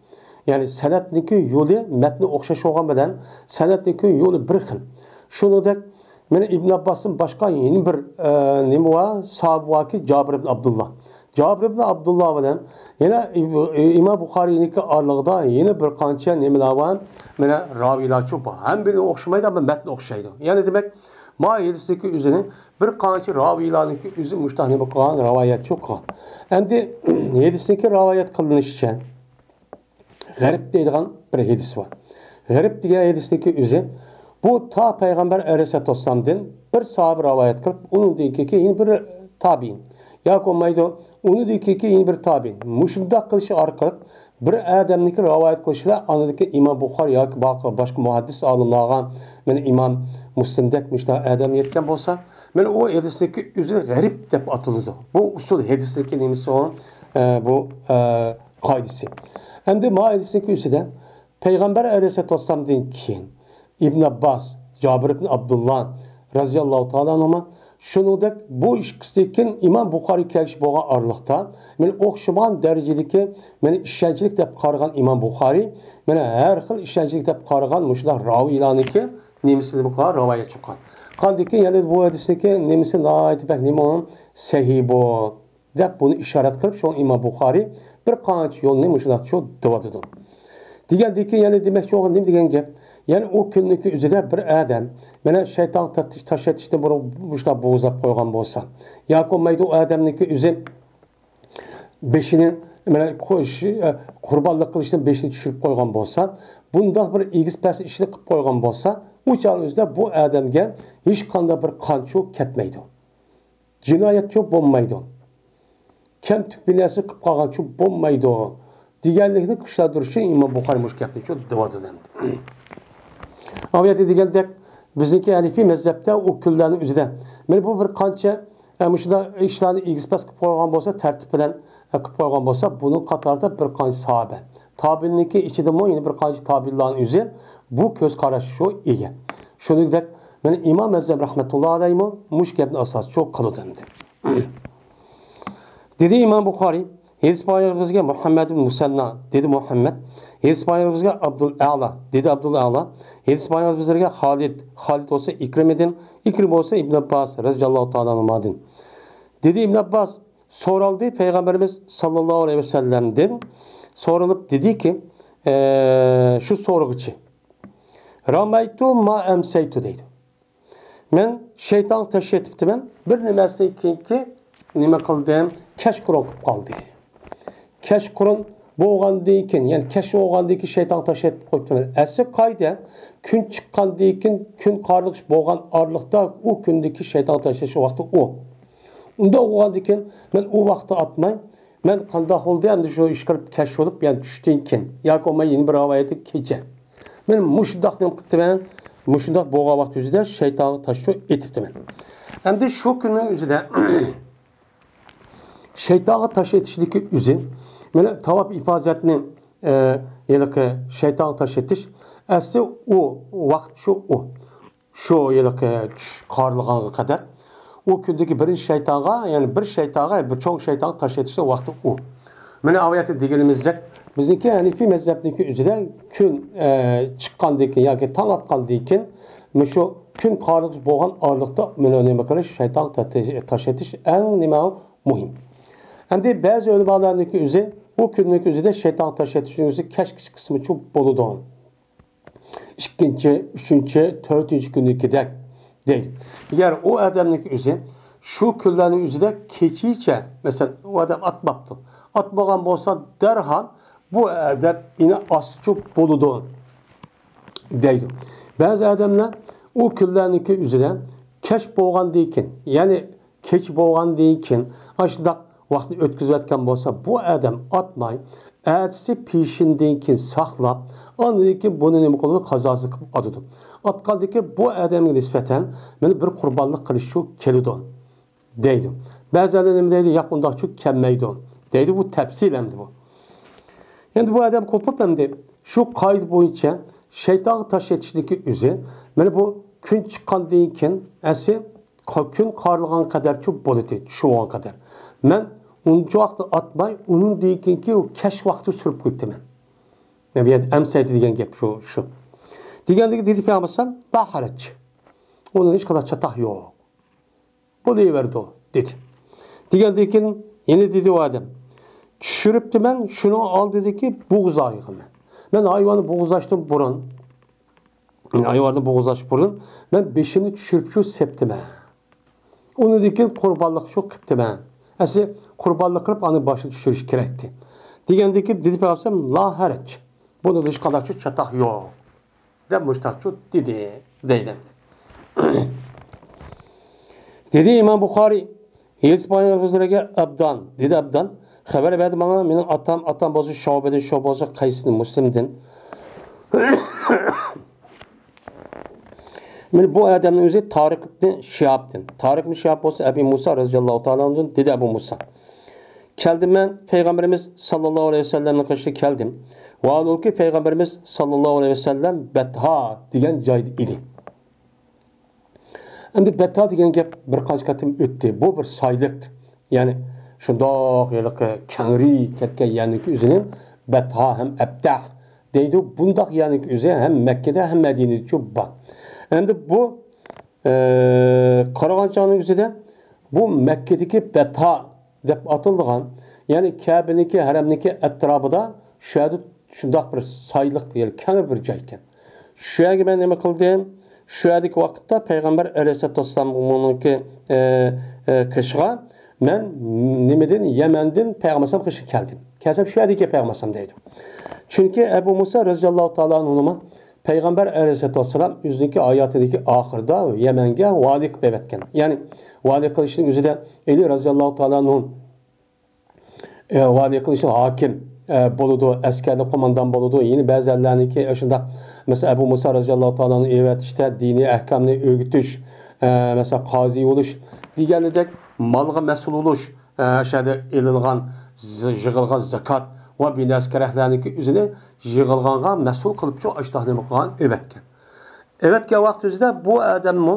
يەنى سەنەدنىڭكى يولى مەتنى ئوخشاش بولغان بىلەن سەنەدنىڭكى يولى بىر خىل. شۇنىڭدەك مانا ئىبن ئابباستىن باشقا يەنە بىر، ئە، نېمە بار؟ ساھابە باركى، جابىر ئىبن ئابدۇللا. جابىر ئىبن ئابدۇللا بىلەن يەنە ئىم-، ئىمام بۇخارىينىڭكى ئارىلىقىدا يەنە بىر قانچە نېمىلەر بار؟ مانا راۋىيلارچۇ بار. ھەممىنى ئوخشىمايدۇ، ئەمما مەتن ئوخشايدۇ. يەنى دېمەك، ما ھەدىسنىڭكى ئۆزىنى بىر قانچە راۋىيلارنىڭكى ئۆزى مۇشۇنداق نېمە قىلغان، رىۋايەتچۇ قىلغان. ئەمدى ھەدىسنىڭكى رىۋايەت قىلىنىشىچە، غەرىب دەيدىغان بىر ھەدىس بار. غەرىب دېگەن ھەدىسنىڭكى ئۆزى، بۇ تا پەيغەمبەر ئەلەيھىسسالاتۇ ۋەسسالامدىن بىر ساھابە رىۋايەت قىلىپ، ئۇنىڭدىن كېيىن بىر تابىئىن ياكى بولمايدۇ، ئۇنىڭدىن كېيىن بىر تابىئىن. مۇشۇنداق قىلىشى ئارقىلىق بىر ئادەمنىڭكى رىۋايەت قىلىشىدا ئاندىن كېيىن ئىمام بۇخارىي ياكى با-، باشقا مۇھەددىس ئالىملارغا، مانا ئىمام مۇسلىمدەك مۇشۇنداق ئادەم يەتكەن بولسا، مانا ئۇ ھەدىسنىڭكى ئۆزى غەرىب دەپ ئاتىلىدۇ. بۇ ئۇسۇل ھەدىسنىڭكى نېمىسى ئۇ؟ ئە، بۇ، ئە، قائىدىسى. ئەمدى ما ھەدىسنىڭكى ئۆزىدە پەيغەمبەر ئەلەيھىسسالاتۇ ۋەسسالامدىن كېيىن ئىبن ئابباس، جابىر ئىبن ئابدۇللا رەزىياللاھۇ تائالا ئەنھۇما، شۇنىڭدەك بۇ ئىككىسىدىن كېيىن ئىمام بۇخارىي كەلگۈچى بولغان ئارىلىقتا، مانا ئوخشىمىغان دەرىجىدىكى، مانا ئىشەنچلىك دەپ قارىغان ئىمام بۇخارىي، مانا ھەر خىل ئىشەنچلىك دەپ قارىغان مۇشۇنداق راۋىيلارنىڭكى نېمىسىنى بۇ رىۋايەتچۇ قىلغان. قاندىكى يەنە بۇ ھەدىسنىڭكى نېمىسى ناھايىتى بەك نېمە ئۇ؟ سەھىھ بۇ. دەپ بۇنى ئىشارەت قىلىپ، شۇڭا ئىمام بۇخارىي بىر قانچە يولنى مۇشۇنداق شۇ دەۋاتىدۇ. دېگەندىكىن يەنە دېمەكچى بولغان نېمە دېگەن گەپ؟ يەنى ئۇ كۈننىڭكى ئۆزىدە بىر ئادەم مانا شەيتان تاش-، تاش ئېتىشتىن بۇرۇن مۇشۇنداق بوغۇزلاپ قويغان بولسا، ياكى بولمايدۇ ئۇ ئادەمنىڭكى ئۆزى بېشىنى مانا قوش-، قۇربانلىق قىلىشتىن بېشىنى چۈشۈرۈپ قويغان بولسا، بۇنداق بىر ئېگىز پەس ئىشنى قىلىپ قويغان بولسا، ئۇ چاغنىڭ ئۆزىدە بۇ ئادەمگە ھېچقانداق بىر قانچۇ كەتمەيدۇ. جىنايەتچۇ بولمايدۇ. كەمتۈك بىر نەرسە قىلىپ قالغانچۇ بولمايدۇ، دېگەنلىكنى كۈچلەندۈرۈشى ئىمام بۇخارىي مۇشۇ گەپنى شۇ دەۋاتىدۇ ئەمدى. ئاۋۇ يەردە دېگەندەك، بىزنىڭكى ھەنىفىي مەزھەپتە ئۇ كۈنلەرنىڭ ئۆزىدە، مانا بۇ بىر قانچە، ئە، مۇشۇنداق ئىشلارنى ئېگىز پەس قىلىپ قويغان بولسا، تەرتىپ بىلەن، ئە، قىلىپ قويغان بولسا، بۇنىڭ قاتارىدا بىر قانچە ساھابە، تابىئىننىڭكى ئىچىدىمۇ يەنە بىر قانچە تابىئىنلارنىڭ ئۆزى بۇ كۆز قاراشقا ئىگە. شۇنىڭدەك، مانا ئىمام ئەزەم رەھمەتۇللا ئەلەيھىمۇ مۇشۇ گەپنى ئاساسچۇ قىلىدۇ ئەمدى. دېدى ئىمام بۇخارىي، ھەدىس بايىغىمىزگە مۇھەممەد ئىبن مۇسەننا، دېدى مۇھەممەد، ھەدىس بايىغىمىزگە ئابدۇل ئەلا، دېدى ئابدۇل ئەلا، ھەدىس بايىغىمىزگە خالىد، خالىد بولسا ئىكرىمىدىن، ئىكرىم بولسا ئىبن ئابباس رەزىياللاھۇ تائالا ئەنھۇمادىن. دېدى ئىبن ئابباس، سورالدى پەيغەمبىرىمىز ساللاللاھۇ ئەلەيھى ۋەسەللەمدىن، سورىلىپ دېدىكى، ئە، شۇ سورىغۇچى، رامەيتۇ ما ئەمسەيتۇ دەيدۇ. مەن شەيتانغا تاش ئېتىپتىمەن. بىر نېمەسىدىن كېيىنكى نېمە قىلدىم؟ كەچقۇرۇن قىلىپ قالدى. كەچقۇرۇن بولغاندىن كېيىن، يەنى كەچ بولغاندىن كېيىن شەيتانغا تاش ئېتىپ قويۇپتىمەن. ئەسلى قائىدە، كۈن چىققاندىن كېيىن، كۈن قارلىغۇچ بولغان ئارىلىقتا ئۇ كۈندىكى شەيتانغا تاش ئېتىش ۋاقتى ئۇ. ئۇنداق بولغاندىن كېيىن مەن ئۇ ۋاقىتتا ئاتماي، مەن قانداق بولدى ئەمدى شۇ ئىش قىلىپ كەچ بولۇپ، يەنى چۈشتىن كېيىن ياكى بولماي يەنە بىر رىۋايەتتە كېچە. مەن مۇشۇنداق نېمە قىپتىمەن، مۇشۇنداق بولغان ۋاقىت ئۆزىدە شەيتانغا تاشچۇ ئېتىپتىمەن. ئەمدى شۇ كۈننىڭ ئۆزىدە شەيتانغا تاش ئېتىشنىڭكى ئۆزى، مانا تاۋاپ ئىپازەتنى، ئە، ھېلىقى شەيتانغا تاش ئېتىش، ئەسلى ئۇ ۋاقىت شۇ ئۇ. شۇ ھېلىقى چۈش قارلىغانغا قەدەر ئۇ كۈندىكى بىرىنچى شەيتانغا، يەنى بىر شەيتانغا، بىر چوڭ شەيتانغا تاش ئېتىشنىڭ ۋاقتى ئۇ. مانا ئاۋۇ يەردە دېگىنىمىزدەك، بىزنىڭكى ھەنىفىي مەزھەپنىڭكى ئۆزىدە كۈن، ئە، چىققاندىن كېيىن ياكى تاڭ ئاتقاندىن كېيىن، مۇشۇ كۈن قارلىغۇچ بولغان ئارىلىقتا مانا نېمە قىلىش، شەيتانغا تا-، تاش ئېتىش ئەڭ نېمە مۇھىم. ئەمدى بەزى ئۆلىمالارنىڭكى ئۆزى ئۇ كۈننىڭكى ئۆزىدە شەيتانغا تاش ئېتىشنىڭ ئۆزى كەچكىچە قىسمىچۇ بولىدۇ. ئىككىنچى، ئۈچىنچى، تۆتىنچى كۈنىدىكىدەك دەيدۇ. ئەگەر ئۇ ئادەمنىڭكى ئۆزى شۇ كۈنلەرنىڭ ئۆزىدە كېچىچە، مەسىلەن، ئۇ ئادەم ئاتماپتۇ. ئاتمىغان بولسا، دەرھال بۇ ئادەم يەنە ئاسچۇ بولىدۇ دەيدۇ. بەزى ئادەملەر ئۇ كۈنلەرنىڭكى ئۆزىدە كەچ بولغاندىن كېيىن، يەنى كېچە بولغاندىن كېيىن ئاشۇنداق ۋاقىتنى ئۆتكۈزۈۋەتكەن بولسا، بۇ ئادەم ئاتماي، ئەتىسى پېشىندىن كېيىن ساقلاپ، ئاندىن كېيىن بۇنى نېمە قىلىدۇ؟ قازاسى قىلىپ ئاتىدۇ. ئاتقاندىن كېيىن بۇ ئادەمگە نىسبەتەن مانا بىر قۇربانلىق قىلىش شۇ كېلىدۇ دەيدۇ. بەزىلەر نېمە دەيدۇ؟ ياق، ئۇنداقچۇ كەلمەيدۇ دەيدۇ. بۇ تەپسىل ئەمدى بۇ. ئەمدى بۇ ئادەم قوپۇپ، ئەمدى شۇ قائىدە بويىچە شەيتانغا تاش ئېتىشنىڭكى ئۆزى مانا بۇ كۈن چىققاندىن كېيىن، ئەسلى قا-، كۈن قارىلىغان قەدەرچۇ بولىدۇ، چۈش بولغان قەدەر. مەن ئۇنچە ۋاقىت ئاتماي، ئۇنىڭدىن كېيىنكى ئۇ كەچ ۋاقتى سۈرۈپ قويۇپتىمەن. يەنى بۇ يەردە ئەمسەيدۇ دېگەن گەپ شۇ، شۇ. دېگەندىكىن دېدى پەيغەمبەر ئەلەيھىسسالام، لا ھەرەج. ئۇنىڭ ھېچقانداق چاتاق يوق. بولۇۋېرىدۇ، دېدى. دېگەندىن كېيىن يەنە دېدى ئۇ ئادەم، چۈشۈرۈپتىمەن شۇنىڭ ئالدىدىكى بوغۇزايغا مەن. مەن ھايۋاننى بوغۇزلاشتىن بۇرۇن، ھايۋاننى بوغۇزلاش بۇرۇن مەن بېشىمنى چۈشۈرۈپ شۇ سەپتىمەن. ئۇنىڭدىن كېيىن قۇربانلىق شۇ قىپتىمەن. ئەسلى قۇربانلىق قىلىپ ئاندىن باشنى چۈشۈرۈش كېرەكتى. دېگەندىن كېيىن دېدى پەيغەمبەر، لا ھەرەج. بۇنىڭدا ھېچقانداق چاتاق يوق. دەپ مۇشتاقچۇ دېدى، دەيدۇ. دېدى ئىمام بۇخارىي، ھەدىس بايان قىلغۇچىلارغا ئابدان، دېدى ئابدان، خەۋەر بەردى ماڭا، مېنىڭ ئاتام، ئاتام بولسا شۇئبىدىن، شۇئبە بولسا قەيسىدىن، مۇسلىمدىن. مانا بۇ ئادەمنىڭ ئۆزى تارىق ئىبن شىھابتىن. تارىق ئىبن شىھاب بولسا ئەبى مۇسا رەزىياللاھۇ تائالا ئەنھۇدىن، دېدى ئەبۇ مۇسا. كەلدىم مەن پەيغەمبىرىمىز ساللاللاھۇ ئەلەيھى ۋەسەللەمنىڭ قېشىغا كەلدىم. ۋاھالۇكى پەيغەمبىرىمىز ساللاللاھۇ ئەلەيھى ۋەسەللەم بەتھا دېگەن جايدا ئىدى. ئەمدى بەتھا دېگەن گەپ بىر قانچە قېتىم ئۆتتى. بۇ بىر سايلىق، يەنى شۇنداق ھېلىقى كەڭرى كەتكەن يەرنىڭكى ئۆزىنى بەتھا ھەم ئەبتەھ دەيدۇ. بۇنداق يەرنىڭكى ئۆزى ھەم مەككىدە ھەم مەدىنىدىچۇ بار. ئەمدى بۇ ئى، قارىغان چاغنىڭ ئۆزىدە بۇ مەككىدىكى بەتھا دەپ ئاتىلىدىغان، يەنى كەبىنىڭكى، ھەرەمنىڭكى ئەتراپىدا شۇ يەردە شۇنداق بىر سايلىق، يەنى كەڭرى بىر جاي ئىكەن. شۇ يەرگە مەن نېمە قىلدىم؟ شۇ يەردىكى ۋاقىتتا پەيغەمبەر ئەلەيھىسسالاتۇ ۋەسسالامنىڭكى، ئى، ئى، قېشىغا مەن نېمىدىن، يەمەندىن پەيغەمبەر ئەلەيھىسسالام قېشىغا كەلدىم. كەلسەم شۇ يەردىكى پەيغەمبەر ئەلەيھىسسالام دەيدۇ. چۈنكى ئەبۇ مۇسا رەزىياللاھۇ تائالا ئەنھۇما پەيغەمبەر ئەلەيھىسسالاتۇ ۋەسسالام ئۆزىنىڭكى ھاياتىنىڭكى ئاخىرىدا يەمەنگە ۋالىي قىلىپ بېرىۋەتكەن. يەنى ۋالىي قىلىشنىڭ ئۆزىدە ئەلى رەزىياللاھۇ تائالا ئەنھۇ، ئە، ۋالىي قىلىشنىڭ ھاكىم، ئە، بولىدۇ، ئەسكەرلىك قوماندان بولىدۇ. يەنە بەزىلەرنىڭكى شۇنداق، مەسىلەن، ئەبۇ مۇسا رەزىياللاھۇ تائالا ئەنھۇنى ئېۋەتىشتە دىنىي ئەھكامنى ئۆگىتىش، ئە، مەسىلەن، قازى بولۇش دېگەنلىدەك مالغا مەسئۇل بولۇش، ئە، شۇ يەردە ئېلىنغان، ز-، يىغىلغان زاكات ۋە بىنەسكەرەكلەرنىڭكى ئۆزىنى يىغىلغانغا مەسئۇل قىلىپچۇ ئاشتاق نېمە قىلغان ئەۋەتكەن. ئەۋەتكەن ۋاقتى ئۆزىدە بۇ ئادەممۇ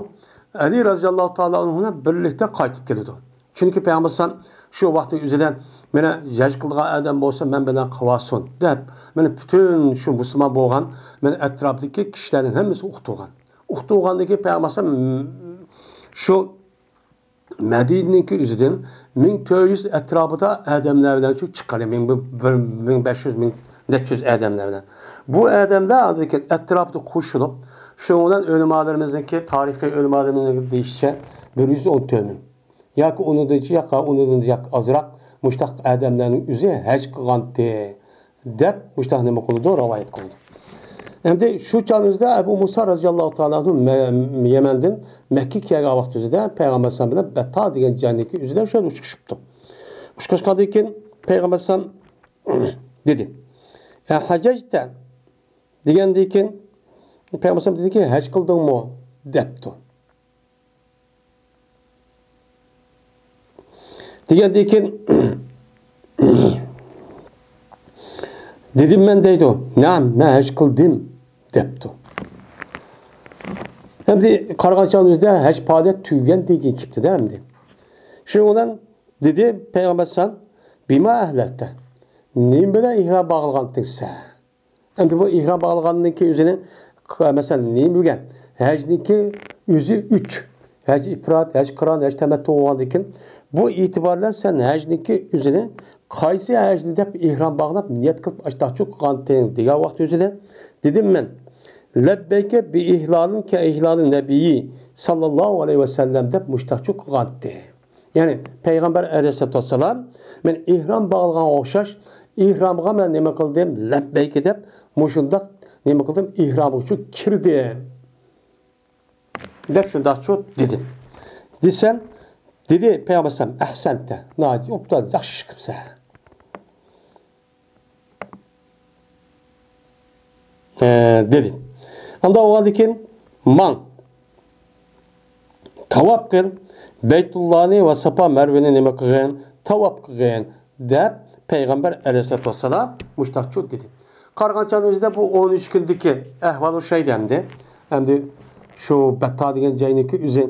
ئەلى رەزىياللاھۇ تائالا ئەنھۇ بىلەن بىرلىكتە قايتىپ كېلىدۇ. چۈنكى پەيغەمبەر ئەلەيھىسسالام شۇ ۋاقىتنىڭ ئۆزىدە مانا ھەج قىلىدىغان ئادەم بولسا مەن بىلەن قىلىۋالسۇن دەپ، مانا پۈتۈن شۇ مۇسۇلمان بولغان مانا ئەتراپتىكى كىشىلەرنىڭ ھەممىسى ئۇقتۇرغان. ئۇقتۇرغاندىن كېيىن پەيغەمبەر ئەلەيھىسسالام شۇ مەدىنىنىڭكى ئۆزىدىن مىڭ تۆت يۈز ئەتراپىدا ئادەملەر بىلەن شۇ چىققان، مىڭ بىر، مىڭ بەش يۈز، مىڭ نەچچە يۈز ئادەملەر بىلەن. بۇ ئادەملەر ئاندىن كېيىن ئەتراپىدا قوشۇلۇپ، شۇنىڭ بىلەن ئۆلىمالىرىمىزنىڭكى، تارىخىي ئۆلىمالىرىمىزنىڭكى دېيىشىچە، بىر يۈز ئون تۆت مىڭ ياكى ئۇنىڭدىن ياق، ئۇنىڭدىن ياق ئازراق مۇشتاق ئادەملەرنىڭ ئۆزى ھەج قىلغانتى دەپ مۇشتاق نېمە قىلىدۇ، رىۋايەت قىلىدۇ. ئەمدى شۇ چاغنىڭ ئۆزىدە ئەبۇ مۇسا رەزىياللاھۇ تائالا ئەنھۇ مە-، يەمەندىن مەككىگە كەلگەن ۋاقتى ئۆزىدە پەيغەمبەر ئەلەيھىسسالام بىلەن بەتھا دېگەن جاينىڭكى ئۆزىدە شۇ يەردە ئۇچرىشىپتۇ. ئۇچراشقاندىن كېيىن پەيغەمبەر ئەلەيھىسسالام دېدى، ئەھەججتە؟ دېگەندىن كېيىن پەيغەمبەر ئەلەيھىسسالام دېدىكى، ھەج قىلدىڭمۇ؟ دەپتۇ. دېگەندىن كېيىن، دېدىم مەن دەيدۇ، نەئەم، مەن ھەج قىلدىم دەپتۇ. ئەمدى قارىغان چاغنىڭ ئۆزىدە ھەج پائالىيەت تۈگىگەندىن كېيىن كېلىپتۇ-دە ئەمدى. شۇنىڭ بىلەن دېدى پەيغەمبەر ئەلەيھىسسالام، بىما ئەھلەلتە؟ نېمە بىلەن ئېھرام باغلىغانتىڭ سەن؟ ئەمدى بۇ ئېھرام باغلىغاننىڭكى ئۆزىنى، مەسىلەن، نېمە بولغان؟ ھەجنىڭكى ئۆزى ئۈچ. ھەج ئىپرات، ھەج قىران، ھەج تەمەتتۇ بولغاندىكىن، بۇ ئېتىبار بىلەن سەن ھەجنىڭكى ئۆزىنى قايسى ھەجنى دەپ ئېھرام باغلاپ، نىيەت قىلىپ ئاشتاقچۇ قىلغانتىڭ دېگەن ۋاقىت ئۆزىدە دېدىم مەن، لەببەيكە بىئىھلالىن كەئىھلالىن نەبىيي ساللاللاھۇ ئەلەيھى ۋەسەللەم دەپ مۇشتاقچۇ قىلغانتى. يەنى پەيغەمبەر ئەلەيھىسسالاتۇ ۋەسسالام، مەن ئېھرام باغلىغانغا ئوخشاش، ئېھرامغا مەن نېمە قىلدىم؟ لەببەيك دەپ، مۇشۇنداق نېمە قىلدىم؟ ئېھرامغا شۇ كىردىم. دەپ شۇنداقچۇ دېدىم. دېسەم، دېدى پەيغەمبەر ئەلەيھىسسالام، «ئەھسەنتە، ناھايىتى ئوبدان، ياخشى ئىش قىپسەن.» ئە، دېدى. ئاندا بولغاندىن كېيىن، «ماڭ، تاۋاپ قىل، بەيتۇللانى ۋە ساپا مەرۋىنى نېمە قىلغىن؟ تاۋاپ قىلغىن.» دەپ پەيغەمبەر ئەلەيھىسسالاتۇ ۋەسسالام مۇشتاقچۇ دېدى. قارىغانچانىڭ ئۆزىدە بۇ ئون ئۈچ كۈندىكى ئەھۋال ئوخشايدۇ ئەمدى. ئەمدى شۇ بەتتا دېگەن جاينىڭكى ئۆزى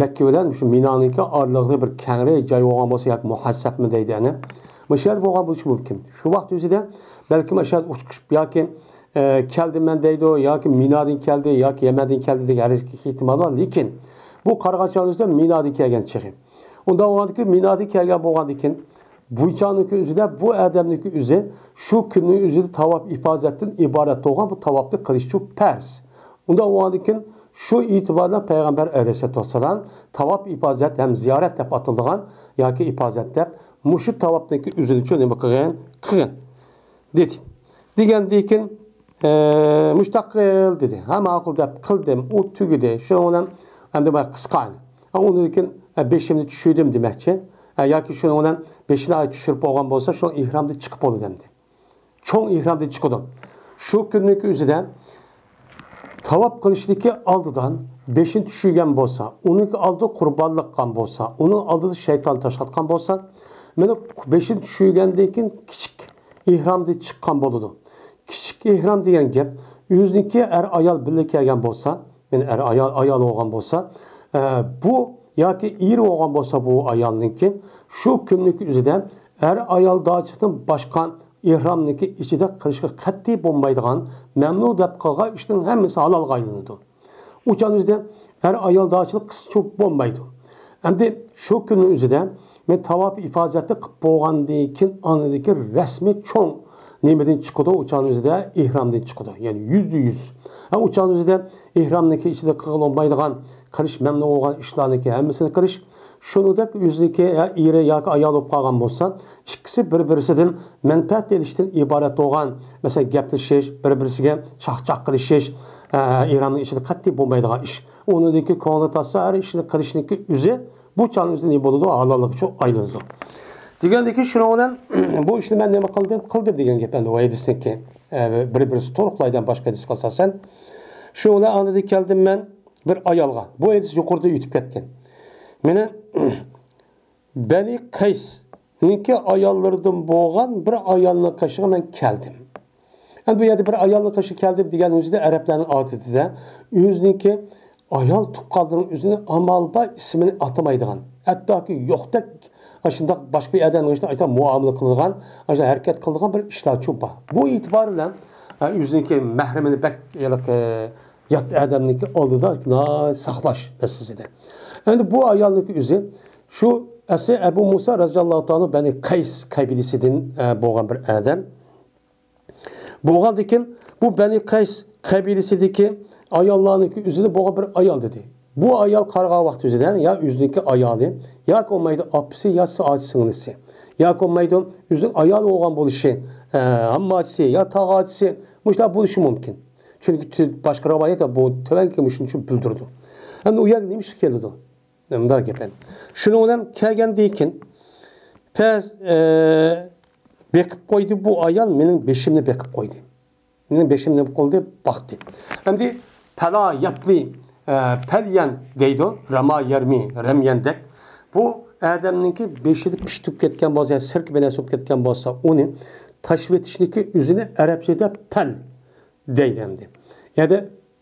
مەككە بىلەن شۇ مىنانىڭكى ئارىلىقىدا بىر كەڭرى جاي بولغان بولسا ياكى مۇھەسسەبمۇ دەيدۇ ئەنە. مۇشۇ يەردە بولغان بولۇشى مۇمكىن. شۇ ۋاقىت ئۆزىدە بەلكىم ئاشۇ يەردە ئۇچۇپ ياكى، ئە، كەلدىم مەن دەيدۇ، ياكى مىنادىن كەلدى، ياكى يەمەندىن كەلدى دېگەن ھەر ئىككى ئېھتىمال بار. لېكىن بۇ قارىغانچانىڭ ئۆزىدە مىنادىن كەلگەن چېغى. ئۇنداق بولغاندىكىن، مىنادىن كەلگەن بولغاندىكىن، بۇ چاغنىڭكى ئۆزىدە بۇ ئادەمنىڭكى ئۆزى شۇ كۈننىڭ ئۆزىدە تاۋاپ ئىپازەتتىن ئىبارەت بولغان بۇ تاۋاپنى قىلىشچۇ پەرز. ئۇنداق بولغاندىكىن، شۇ ئېتىباردا پەيغەمبەر ئەلەيھىسسالاتۇ ۋەسسالام تاۋاپ ئىپازەت ھەم زىيارەت دەپ ئاتىلىدىغان ياكى ئىپازەت دەپ مۇشۇ تاۋاپنىڭكى ئۆزىنىچۇ نېمە قىلغىن؟ قىلغىن. دېدى. دېگەندىن كېيىن، ئە، مۇشتاق قىل دېدى. ھە، ماقۇل دەپ قىلدىم. ئۇ تۈگىدى. شۇنىڭ بىلەن ئەمدى بۇ قىسقا. ئۇنىڭدىن كېيىن، ئە، بېشىمنى چۈشۈردۈم دېمەكچى. ئە، ياكى شۇنىڭ بىلەن بېشىنى چۈشۈرۈپ بولغان بولسا، شۇ ئېھرامدىن چىقىپ بولىدۇ ئەمدى. چوڭ ئېھرامدىن چىقىدۇ. شۇ كۈننىڭكى ئۆزىدە تاۋاپ قىلىشتىكى ئالدىدان بېشىنى چۈشۈرگەن بولسا، ئۇنىڭكى ئالدىدا قۇربانلىق قىلغان بولسا، ئۇنىڭ ئالدىدا شەيتان تاشلاتقان بولسا، مانا بېشىنى چۈشۈرگەندىن كېيىن كىچىك ئېھرامدىن چىققان بولىدۇ. كىچىك ئېھرام دېگەن گەپ، ئۆزىنىڭكى ئەر-ئايال بىللە كەلگەن بولسا، يەنى ئەر-ئايال، ئايال بولغان بولسا، ئە، بۇ ياكى ئېرى بولغان بولسا بۇ ئايالنىڭكى، شۇ كۈننىڭكى ئۆزىدە ئەر-ئايال داچىدىن باشقا ئېھرامنىڭكى ئىچىدە قىلىشقا قەتئىي بولمايدىغان، مەمنۇ دەپ قىلغان ئىشنىڭ ھەممىسى ھالالغا ئايلىنىدۇ. ئۇ چاغنىڭ ئۆزىدە ئەر-ئايال داچىلىق قىلسىچۇ بولمايدۇ. ئەمدى شۇ كۈننىڭ ئۆزىدە مەن تاۋاپ ئىپازەتنى قىلىپ بولغاندىن كېيىن ئاندىكى رەسمىي چوڭ نېمىدىن چىقىدۇ، ئۇ چاغنىڭ ئۆزىدە ئېھرامدىن چىقىدۇ. يەنى يۈزدە يۈز. ھە، ئۇ چاغنىڭ ئۆزىدە ئېھرامنىڭكى ئىچىدە قىلغىلى بولمايدىغان، قىلىش مەمنۇ بولغان ئىشلارنىڭكى ھەممىسىنى قىلىش. شۇنىڭدەك ئۆزىنىڭكى يا ئېرى ياكى ئايالى بولۇپ قالغان بولسا، ئىككىسى بىر-بىرسىدىن مەنپەئەت ئېلىشتىن ئىبارەت بولغان، مەسىلەن، گەپلىشىش، بىر-بىرسىگە چاقچاق قىلىشىش، ئە، ئېھرامنىڭ ئىچىدە قەتئىي بولمايدىغان ئىش. ئۇنىڭدىكى كۆڭلى تارتسا، ھەر ئىشنى قىلىشنىڭكى ئۆزى بۇ چاغنىڭ ئۆزىدە نېمە بولىدۇ؟ ھالاللىققا شۇ ئايلىنىدۇ. دېگەندىكىن، شۇنىڭ بىلەن بۇ ئىشنى مەن نېمە قىلدىم؟ قىلدىم دېگەن گەپ ئەمدى ۋەيدىسىنىڭكى، ئە، بىر-بىرسى تولۇقلايدىغان باشقا ھەدىسكە ئاساسەن. شۇنىڭ بىلەن ئاندىن كەلدىم مەن بىر ئايالغا. بۇ ھەدىس يۇقىرىدا ئۆتۈپ كەتكەن. مېنى بەنى قەيسنىڭكى ئاياللىرىدىن بولغان بىر ئايالنىڭ قېشىغا مەن كەلدىم. ئەمدى بۇ يەردە بىر ئايالنىڭ قېشىغا كەلدىم دېگەن ئۆزىدە ئەرەبلەرنىڭ ئادىتىدە ئۆزىنىڭكى ئايال تۇغقانلىرىنىڭ ئۆزىنى ئامال بار ئىسمىنى ئاتىمايدىغان، ھەتتاكى يوقتەك ئاشۇنداق باشقا بىر ئادەمگە ئاشۇنداق مۇئامىلە قىلىدىغان، ئاشۇنداق ھەرىكەت قىلىدىغان بىر ئىشلارچۇ بار. بۇ ئېتىبار بىلەن، ئە، ئۆزىنىڭكى مەھرىمىنى بەك ھېلىقى يات ئادەمنىڭكى ئالدىدا ناھايىتى ساقلاش مەسىلىسىدە. ئەمدى بۇ ئايالنىڭكى ئۆزى شۇ ئەسلى ئەبۇ مۇسا رەزىياللاھۇ تائالا بەنى قەيس قەبىلىسىدىن، ئە، بولغان بىر ئادەم. بولغاندىكىن، بۇ بەنى قەيس قەبىلىسىدىكى ئاياللارنىڭكى ئۆزىدە بولغان بىر ئايال دېدى. بۇ ئايال قارىغان ۋاقتى ئۆزىدە يا ئۆزىنىڭكى ئايالى، ياكى بولمايدۇ ئاپىسى يا ئاچا سىڭلىسى، ياكى بولمايدۇ ئۆزىنىڭ ئايالى بولغان بولۇشى، ئە، ھامماچىسى يا تاغاچىسى، مۇشۇنداق بولۇشى مۇمكىن. چۈنكى تۈ-، باشقا رىۋايەت بۇ تۆۋەنكى مۇشۇنى شۇ بىلدۈرىدۇ. ئەمدى ئۇ يەرگە نېمە ئىش كېلىدۇ؟ مۇنداق گەپ. شۇنىڭ بىلەن كەلگەندىن كېيىن، پەس، ئە، بېقىپ قويدى بۇ ئايال، مېنىڭ بېشىمنى بېقىپ قويدى. مېنىڭ بېشىمنى نېمە قىلدى؟ باقتى. ئەمدى پەلا يەپلى، ئە، پەليەن دەيدۇ، راما يەرمى، رەميەندەك. بۇ ئادەمنىڭكى بېشىدا پىشتۇپ كەتكەن بولسا، يا سىركە بىلەن سوپ كەتكەن بولسا، ئۇنى تاشلىۋېتىشنىكى ئۆزىنى ئەرەبچىدە پەل دەيدۇ ئەمدى. يەنە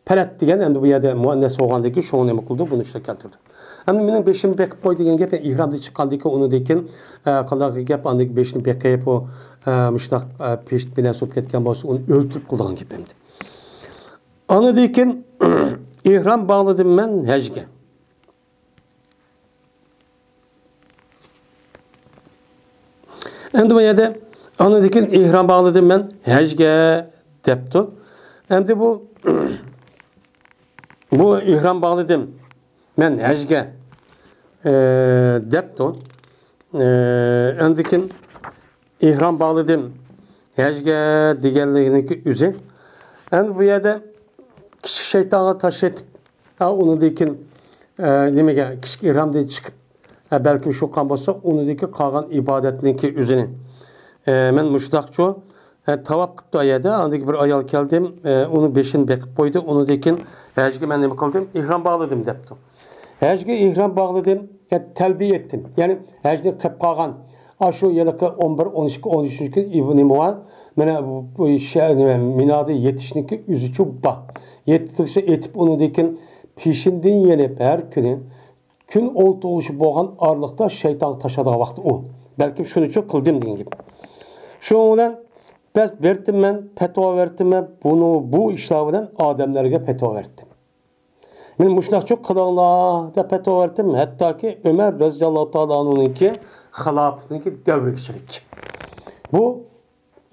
پەلەت دېگەن ئەمدى بۇ يەردە مۇئەننەس بولغاندىن كېيىن شۇڭا نېمە قىلدى؟ بۇنى شۇنداق كەلتۈردى. ئەمدى مېنىڭ بېشىمنى بېقىپ قوي دېگەن گەپ، يەنى ئېھرامدىن چىققاندىن كېيىن ئۇنىڭدىن كېيىن، ئە، قانداق گەپ، ئاندىن كېيىن بېشىنى بېقىپ، ئۇ، ئە، مۇشۇنداق، ئە، پېشت بىلەن سوپ كەتكەن بولسا، ئۇنى ئۆلتۈرۈپ قىلىدىغان گەپ ئەمدى. ئاندىن كېيىن ئېھرام باغلىدىم مەن ھەجگە. ئەمدى بۇ يەردە ئاندىن كېيىن ئېھرام باغلىدىم مەن ھەجگە دەپتۇ. ئەمدى بۇ، بۇ ئېھرام باغلىدىم مەن ھەجگە، ئە، دەپتۇ. ئە، ئاندىن كېيىن ئېھرام باغلىدىم ھەجگە دېگەنلىكىنىڭكى ئۆزى. ئەمدى بۇ يەردە كىچىك شەيتانغا تاش ئېتىپ، ھە، ئۇنىڭدىن كېيىن ئە، نېمىگە، كىچىك ئېھرامدىن چىقىپ، ئە، بەلكىم شۇ قان بولسا، ئۇنىڭدىكى قالغان ئىبادەتنىڭكى ئۆزىنى، ئە، مەن مۇشۇنداقچۇ، ئە، تاۋاپ قىپتۇ ئايەدە، ئاندىن كېيىن بىر ئايال كەلدىم، ئە، ئۇنىڭ بېشىنى بېقىپ قويدى، ئۇنىڭدىن كېيىن ھەجگە مەن نېمە قىلدىم؟ ئېھرام باغلىدىم دەپتۇ. ھەجگە ئېھرام باغلىدىم، يا تەلبىيە ئېيتتىم. يەنى ھەجنى قىلىپ قالغان، ئاشۇ ھېلىقى ئون بىر، ئون ئىككى، ئون ئۈچىنچى كۈن ئىب-، نېمە بار؟ مانا بۇ شە-، نېمە، مىنادا يېتىشنىڭكى ئۆزىچۇ بار. يېتىشنى ئېيتىپ، ئۇنىڭدىن كېيىن پېشىندىن يېنىپ ھەر كۈنى كۈن ئولتۇرۇشى بولغان ئارىلىقتا شەيتانغا تاشلايدىغان ۋاقتى ئۇ. بەلكىم شۇنىچۇ قىلدىم دېگەن گەپ. شۇنىڭ بىلەن بەس بېرىپتىمەن، پەتىۋا بېرىپتىمەن، بۇنى، بۇ ئىشلار بىلەن ئادەملەرگە پەتىۋا بېرىپتىم. مەن مۇشۇنداقچۇ قىلىڭلار دەپ پەتىۋا بەرتىم، ھەتتاكى ئۆمەر رەزىياللاھۇ تائالا ئەنھۇنىڭكى خىلاپىتىنىڭكى دەۋرىگىچىلىك. بۇ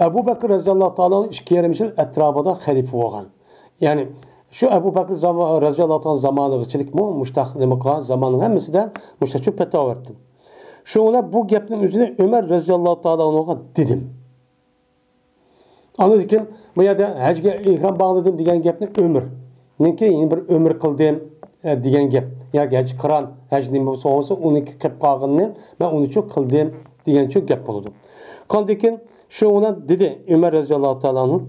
ئەبۇ بەكرى رەزىياللاھۇ تائالا ئەنھۇ ئىككى يېرىم يىل ئەتراپىدا خەلىپە بولغان. يەنى شۇ ئەبۇ بەكرى زاما-، رەزىياللاھۇ تائالا زامانىغىچىلىكمۇ مۇشۇنداق نېمە قىلغان، زاماننىڭ ھەممىسىدە مۇشۇنداقچۇ پەتىۋا بەرتىم. شۇڭا بۇ گەپنىڭ ئۆزىنى ئۆمەر رەزىياللاھۇ تائالا ئەنھۇغا دېدىم. ئاندىن كېيىن بۇ يەردە ھەجگە ئېھرام باغلىدىم دېگەن گەپنى ئۆمۈرنىڭكى يەنە بىر ئۆمۈر قىلدىم، ئە، دېگەن گەپ. ياكى ھەج قىران، ھەج نېمە بولسا بولسا، ئۇنىڭكى قىلىپ قالغىنىنى مەن ئۇنىچۇ قىلدىم دېگەنچۇ گەپ بولىدۇ. ئاندىن كېيىن شۇنىڭ بىلەن دېدى ئۆمەر رەزىياللاھۇ تائالا ئەنھۇ،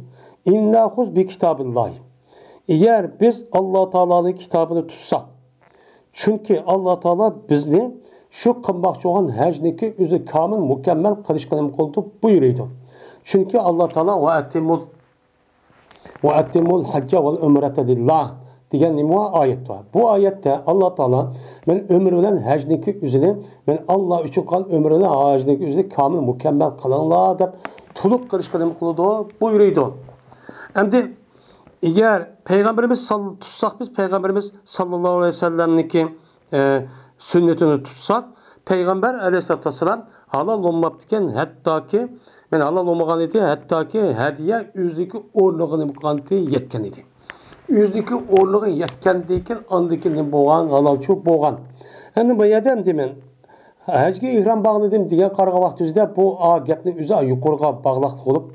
«ئىننا خۇز بى كىتابىللاھى.» ئەگەر بىز ئاللا تائالانىڭ كىتابىنى تۇتساق، چۈنكى ئاللا تائالا بىزنى شۇ قىلماقچى بولغان ھەجنىڭكى ئۆزى كامىل، مۇكەممەل قىلىشقا نېمە قىلدى؟ بۇيرۇيدۇ. چۈنكى ئاللا تائالا «ۋە ئەتىممۇل، ۋە ئەتىممۇل ھەججە ۋەل ئۆمرەتە لىللا» دېگەن نېمە بار؟ ئايەت بار. بۇ ئايەتتە ئاللا تائالا، «مەن ئۆمرە بىلەن ھەجنىڭكى ئۆزىنى، مەن ئاللا ئۈچۈن قىلغان ئۆمرە بىلەن ھەجنىڭكى ئۆزىنى كامىل، مۇكەممەل قىلىڭلار» دەپ تولۇق قىلىشقا نېمە قىلىدۇ؟ بۇيرۇيدۇ. ئەمدى ئەگەر پەيغەمبىرىمىز سال-، تۇتساق بىز، پەيغەمبىرىمىز ساللاللاھۇ ئەلەيھى ۋەسەللەمنىڭكى، ئە، سۈننىتىنى تۇتساق، پەيغەمبەر ئەلەيھىسسالاتۇ ۋەسسالام ھالال بولماپتىكەن، ھەتتاكى، مەن ھالال بولمىغان ئىدى، ھەتتاكى ھەدىيە ئۆزىنىڭكى ئورنىغا نېمە قىلغانتى، يەتكەن ئىدى. ئۆزىنىڭكى ئورنىغا يەتكەندىن كېيىن، ئاندىن كېيىن نېمە بولغان؟ ھالالچۇ بولغان. ئەمدى بۇ يەردە ئەمدى مەن ھەجگە ئېھرام باغلىدىم دېگەن قارىغان ۋاقتى ئۆزىدە بۇ، ئا، گەپنى ئۆزى يۇقىرىغا باغلاقلىق بولۇپ،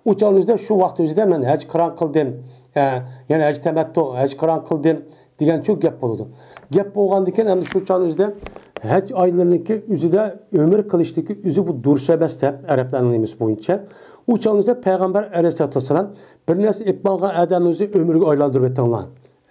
ئۇ چاغنىڭ ئۆزىدە شۇ ۋاقىت ئۆزىدە مەن ھەج قىران قىلدىم، ئە، يەنى ھەج تەمەتتۇ، ھەج قىران قىلدىم دېگەنچۇ گەپ بولىدۇ. گەپ بولغاندىكىن ئەمدى شۇ چاغنىڭ ئۆزىدە ھەج ئايلىرىنىڭكى ئۆزىدە ئۆمرە قىلىشتىكى ئۆزى بۇ دۇرۇس ئەمەس دەپ ئەرەبلەرنىڭ نېمىسى بويىچە، ئۇ چاغنىڭ ئۆزىدە پەيغەمبەر ئەلەيھىسسالاتۇ ۋەسسالام بىر نەرسە ئېلىپ ماڭغان ئادەمنى ئۆزى ئۆمرىگە ئايلاندۇرۇپ ئېتىڭلار.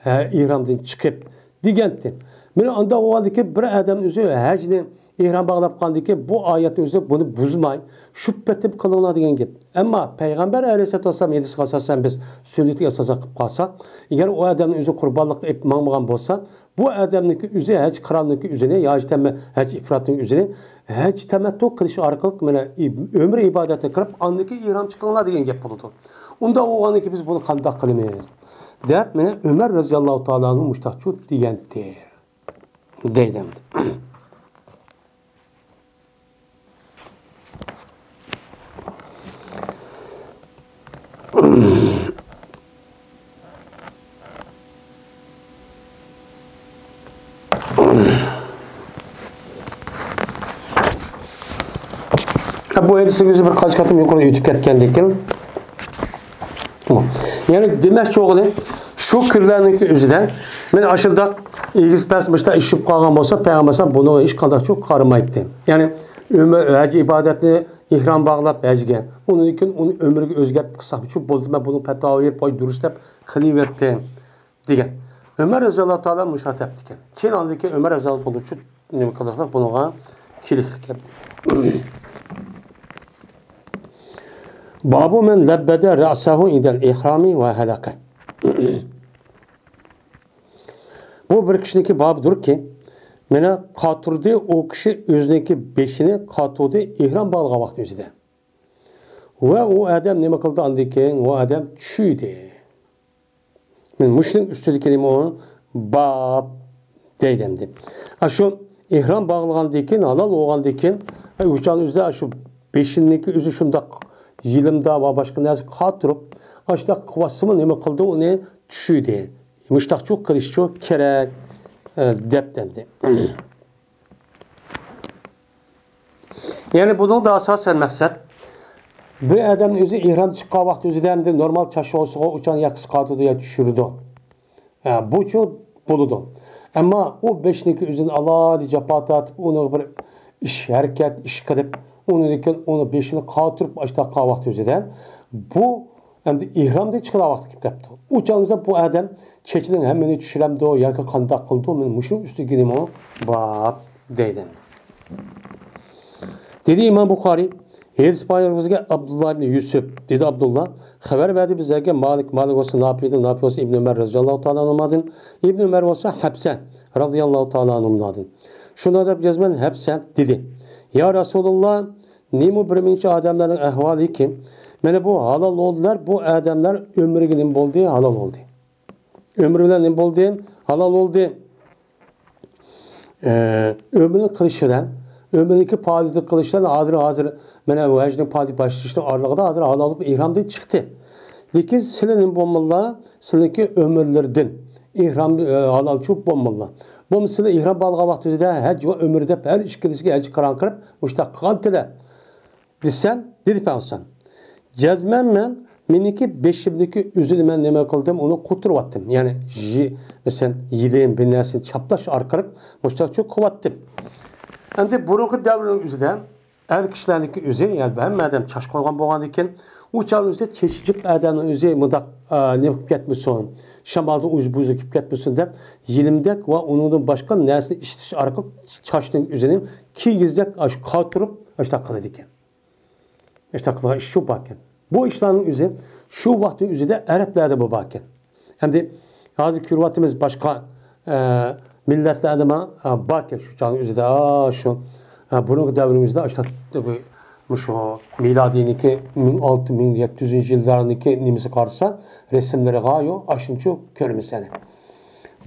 ھە، ئېھرامدىن چىقىپ دېگەنتى. مانا ئاندا بولغاندىكىن بىر ئادەم ئۆزى ھەجنى ئېھرام باغلاپ قالغاندىكىن بۇ ئايەتنى ئۆزى بۇنى بۇزماي، شۇ پېتىم قىلىڭلار دېگەن گەپ. ئەمما پەيغەمبەر ئەلەيھىسسالاتۇ ۋەسسالام ھەدىسىگە ئاساسەن بىز سۈننىتىگە ئاساسەن قىلىپ قالساق، ئەگەر ئۇ ئادەمنىڭ ئۆزى قۇربانلىققا ئېلىپ ماڭمىغان بولسا، بۇ ئادەمنىڭكى ئۆزى ھەج قىراننىڭكى ئۆزىنى يا ھەج تەمە-، ھەج ئىفراتنىڭ ئۆزىنى ھەج تەمەتتۇ قىلىش ئارقىلىق مانا ئۆمرە ئىبادەتنى قىلىپ، ئاندىن كېيىن ئېھرام چىقىڭلار دېگەن گەپ بولىدۇ. ئۇنداق بولغاندىكىن بىز بۇنى قانداق قىلىمىز؟ دەپ، مانا ئۆمەر رەزىياللاھۇ تائالا ئەنھۇ مۇشتاقچۇ دېگەنتى. دەيدۇ ئەمدى. بۇ ھەدىسنىڭ ئۆزى بىر قانچە قېتىم يۇقىرىدا ئۆتۈپ كەتكەندىكىن، يەنى دېمەكچى بولغىنى، شۇ كۈنلەرنىڭكى ئۆزىدە مەن ئاشۇنداق ئېگىز پەس مۇشۇنداق ئىش چۈشۈپ قالغان بولسا، پەيغەمبەر ئەلەيھىسسالام بۇنىڭغا ھېچقانداقچۇ قارىمايتتى. يەنى ئۆمە-، ھەج ئىبادەتنى ئېھرام باغلاپ ھەجگە، ئۇنىڭدىن كېيىن ئۇنى ئۆمرىگە ئۆزگەرتىپ قىلساقمۇچۇ بولدى، مەن بۇنىڭ پەتىۋا بېرىپ قوي دۇرۇس دەپ قىلىۋەتتىم دېگەن. ئۆمەر رەزىياللاھۇ تائالا مۇشۇنداق دەپتىكەن. كېيىن ئاندىن كېيىن ئۆمەر رەزىياللاھۇ بۇنىڭ ئۈچۈن نېمە قىلىقلىق بۇنىڭغا كېلىكلىك كەپتۇ. بابۇ مەن لەببەدە رەسەھۇ ئىندەل ئېھرامى ۋە ھەلەقە. بۇ بىر كىشىنىڭكى بابىدۇركى، مانا قاتۇردى، ئۇ كىشى ئۆزىنىڭكى بېشىنى قاتۇردى ئېھرام باغلىغان ۋاقتى ئۆزىدە. ۋە ئۇ ئادەم نېمە قىلدى ئاندىن كېيىن؟ ئۇ ئادەم چۈشىدى. مانا مۇشۇنىڭ ئۈستىدىكى نېمە ئۇ؟ باب دەيدۇ ئەمدى. ئاشۇ ئېھرام باغلىغاندىن كېيىن، ھالال بولغاندىن كېيىن، ئۇ چاغنىڭ ئۆزىدە ئاشۇ بېشىنىڭكى ئۆزى شۇنداق يېلىمدا ۋە باشقا نەرسە قاتۇرۇپ، ئاشۇنداق قىلىۋاتسىمۇ نېمە قىلدى ئۇنى؟ چۈشىدى. مۇشتاقچۇ قىلىشچۇ كېرەك، ئە، دەپتۇ ئەمدى. يەنى بۇنىڭدا ئاساسەن مەقسەت، بىر ئادەمنىڭ ئۆزى ئېھرام چىققان ۋاقتى ئۆزىدە ئەمدى نورمال چاچ بولسىغۇ ئۇچان ياكىسى قاتىدۇ يا چۈشۈرىدۇ. ھە، بۇچۇ بولىدۇ. ئەمما ئۇ بېشىنىڭكى ئۆزىدىن ئالاھىدە جاپا تارتىپ، ئۇنىڭغا بىر ئىش، ھەرىكەت، ئىش قىلىپ، ئۇنىڭدىن كېيىن ئۇنى بېشىنى قاتۇرۇپ ئاشتاق قىلغان ۋاقتى ئۆزىدە، بۇ ئەمدى ئېھرامدىن چىقىدىغان ۋاقتى كېلىپ قاپتۇ. ئۇ چاغدا بۇ ئادەم چېچىنىڭ ھەممىنى چۈشۈرەمدۇ ياكى قانداق قىلىدۇ؟ مېنىڭ مۇشۇنىڭ ئۈستىگە گېنىمۇ بار دەيدۇ. دېدى ئىمام بۇخارىي، ھەدىس بايىمىزگە ئابدۇللا ئىبنى يۈسۈپ، دېدى ئابدۇللا، خەۋەر بەردى بىزلەرگە مالىك، مالىك بولسا ناپىدىن، ناپى بولسا ئىبنى ئۆمەر رەزىياللاھۇ تائالا ئەنھۇمادىن، ئىبنى ئۆمەر بولسا ھەپسە رەزىياللاھۇ تائالا ئەنھۇمادىن. شۇنداق دەپ يازىمەن، ھەپسە دېدى، يا رەسۇلاللا، نېمە بىر مۇنچە ئادەملەرنىڭ ئەھۋالىكى، مانا بۇ ھالال بولدىلار، بۇ ئادەملەر ئۆمرىگە نېمە بولدى؟ ھالال بولدى. ئۆمرى بىلەن نېمە بولدى؟ ھالال بولدى. ئۆمرىنى قىلىش بىلەن، ئۆمرىنىڭكى پائالىيىتى قىلىش بىلەن ھازىر، ھازىر مانا ھەجنىڭ پائالىيىتى باشلىنىشنىڭ ئارىلىقىدا ھازىر ھالال بولۇپ ئېھرامدىن چىقتى. لېكىن سىلى نېمە بولمىدىلا، سىلىنىڭكى ئۆمۈرلىرىدىن ئېھرام، ئە، ھالالچۇ بولمىدىلا. بولمىسا سىلى ئېھرام بولغان ۋاقتىڭىزدا ھەج ۋە ئۆمرە دەپ ھەر ئىككىلىسىگە ھەج قىران قىلىپ مۇشۇنداق قىلغانتىلە. دېسەم، دېدى پەيغەمبەر، جەزمەن مەن مېنىڭكى بېشىمدىكى ئۆزىنى مەن نېمە قىلدىم، ئۇنى قوتۇرۇۋەتتىم. يەنى، يى-، مەسىلەن، يىلىم، بىر نەرسىنى چاپلاش ئارقىلىق مۇشۇنداق قىلىۋەتتىم. ئەمدى بۇرۇنقى دەۋرنىڭ ئۆزىدە ئەر كىشىلەرنىڭكى ئۆزى، يەنى ھەممە ئادەم چاچ قويغان بولغاندىكىن، ئۇ چاغنىڭ ئۆزىدە چېچى جىق ئادەمنىڭ ئۆزى مۇنداق، ئا، نېمە قىلىپ كەتمىسۇن، شامالدا ئۇزۇپ بۇزۇلۇپ كەتمىسۇن دەپ، يېلىمدەك ۋە ئۇنىڭدىن باشقا نەرسىنى ئىشلىتىش ئارقىلىق چاچنىڭ ئۆزىنى كىيگۈزدەك ئاشۇ قاتۇرۇپ ئاشۇنداق قىلىدىكەن. ئاشۇنداق قىلغان ئىش شۇ باركەن. بۇ ئىشلارنىڭ ئۆزى شۇ ۋاقىتنىڭ ئۆزىدە ئەرەبلەردە بۇ باركەن. ئەمدى ھازىر كۆرۈۋاتىمىز باشقا، ئە، مىللەتلەردىمۇ، ئە، باركەن شۇ چاغنىڭ ئۆزىدە. ئا، شۇ، ئە، بۇرۇنقى دەۋرنىڭ ئۆزىدە ئاشۇنداق، مۇشۇ مىلادىينىڭكى مىڭ ئالتە، مىڭ يەتتە يۈزىنچى يىللارنىڭكى نېمىسى قارىسا، رەسىملىرىغا يو، ئاشۇنچە كۆرىمىز يەنى.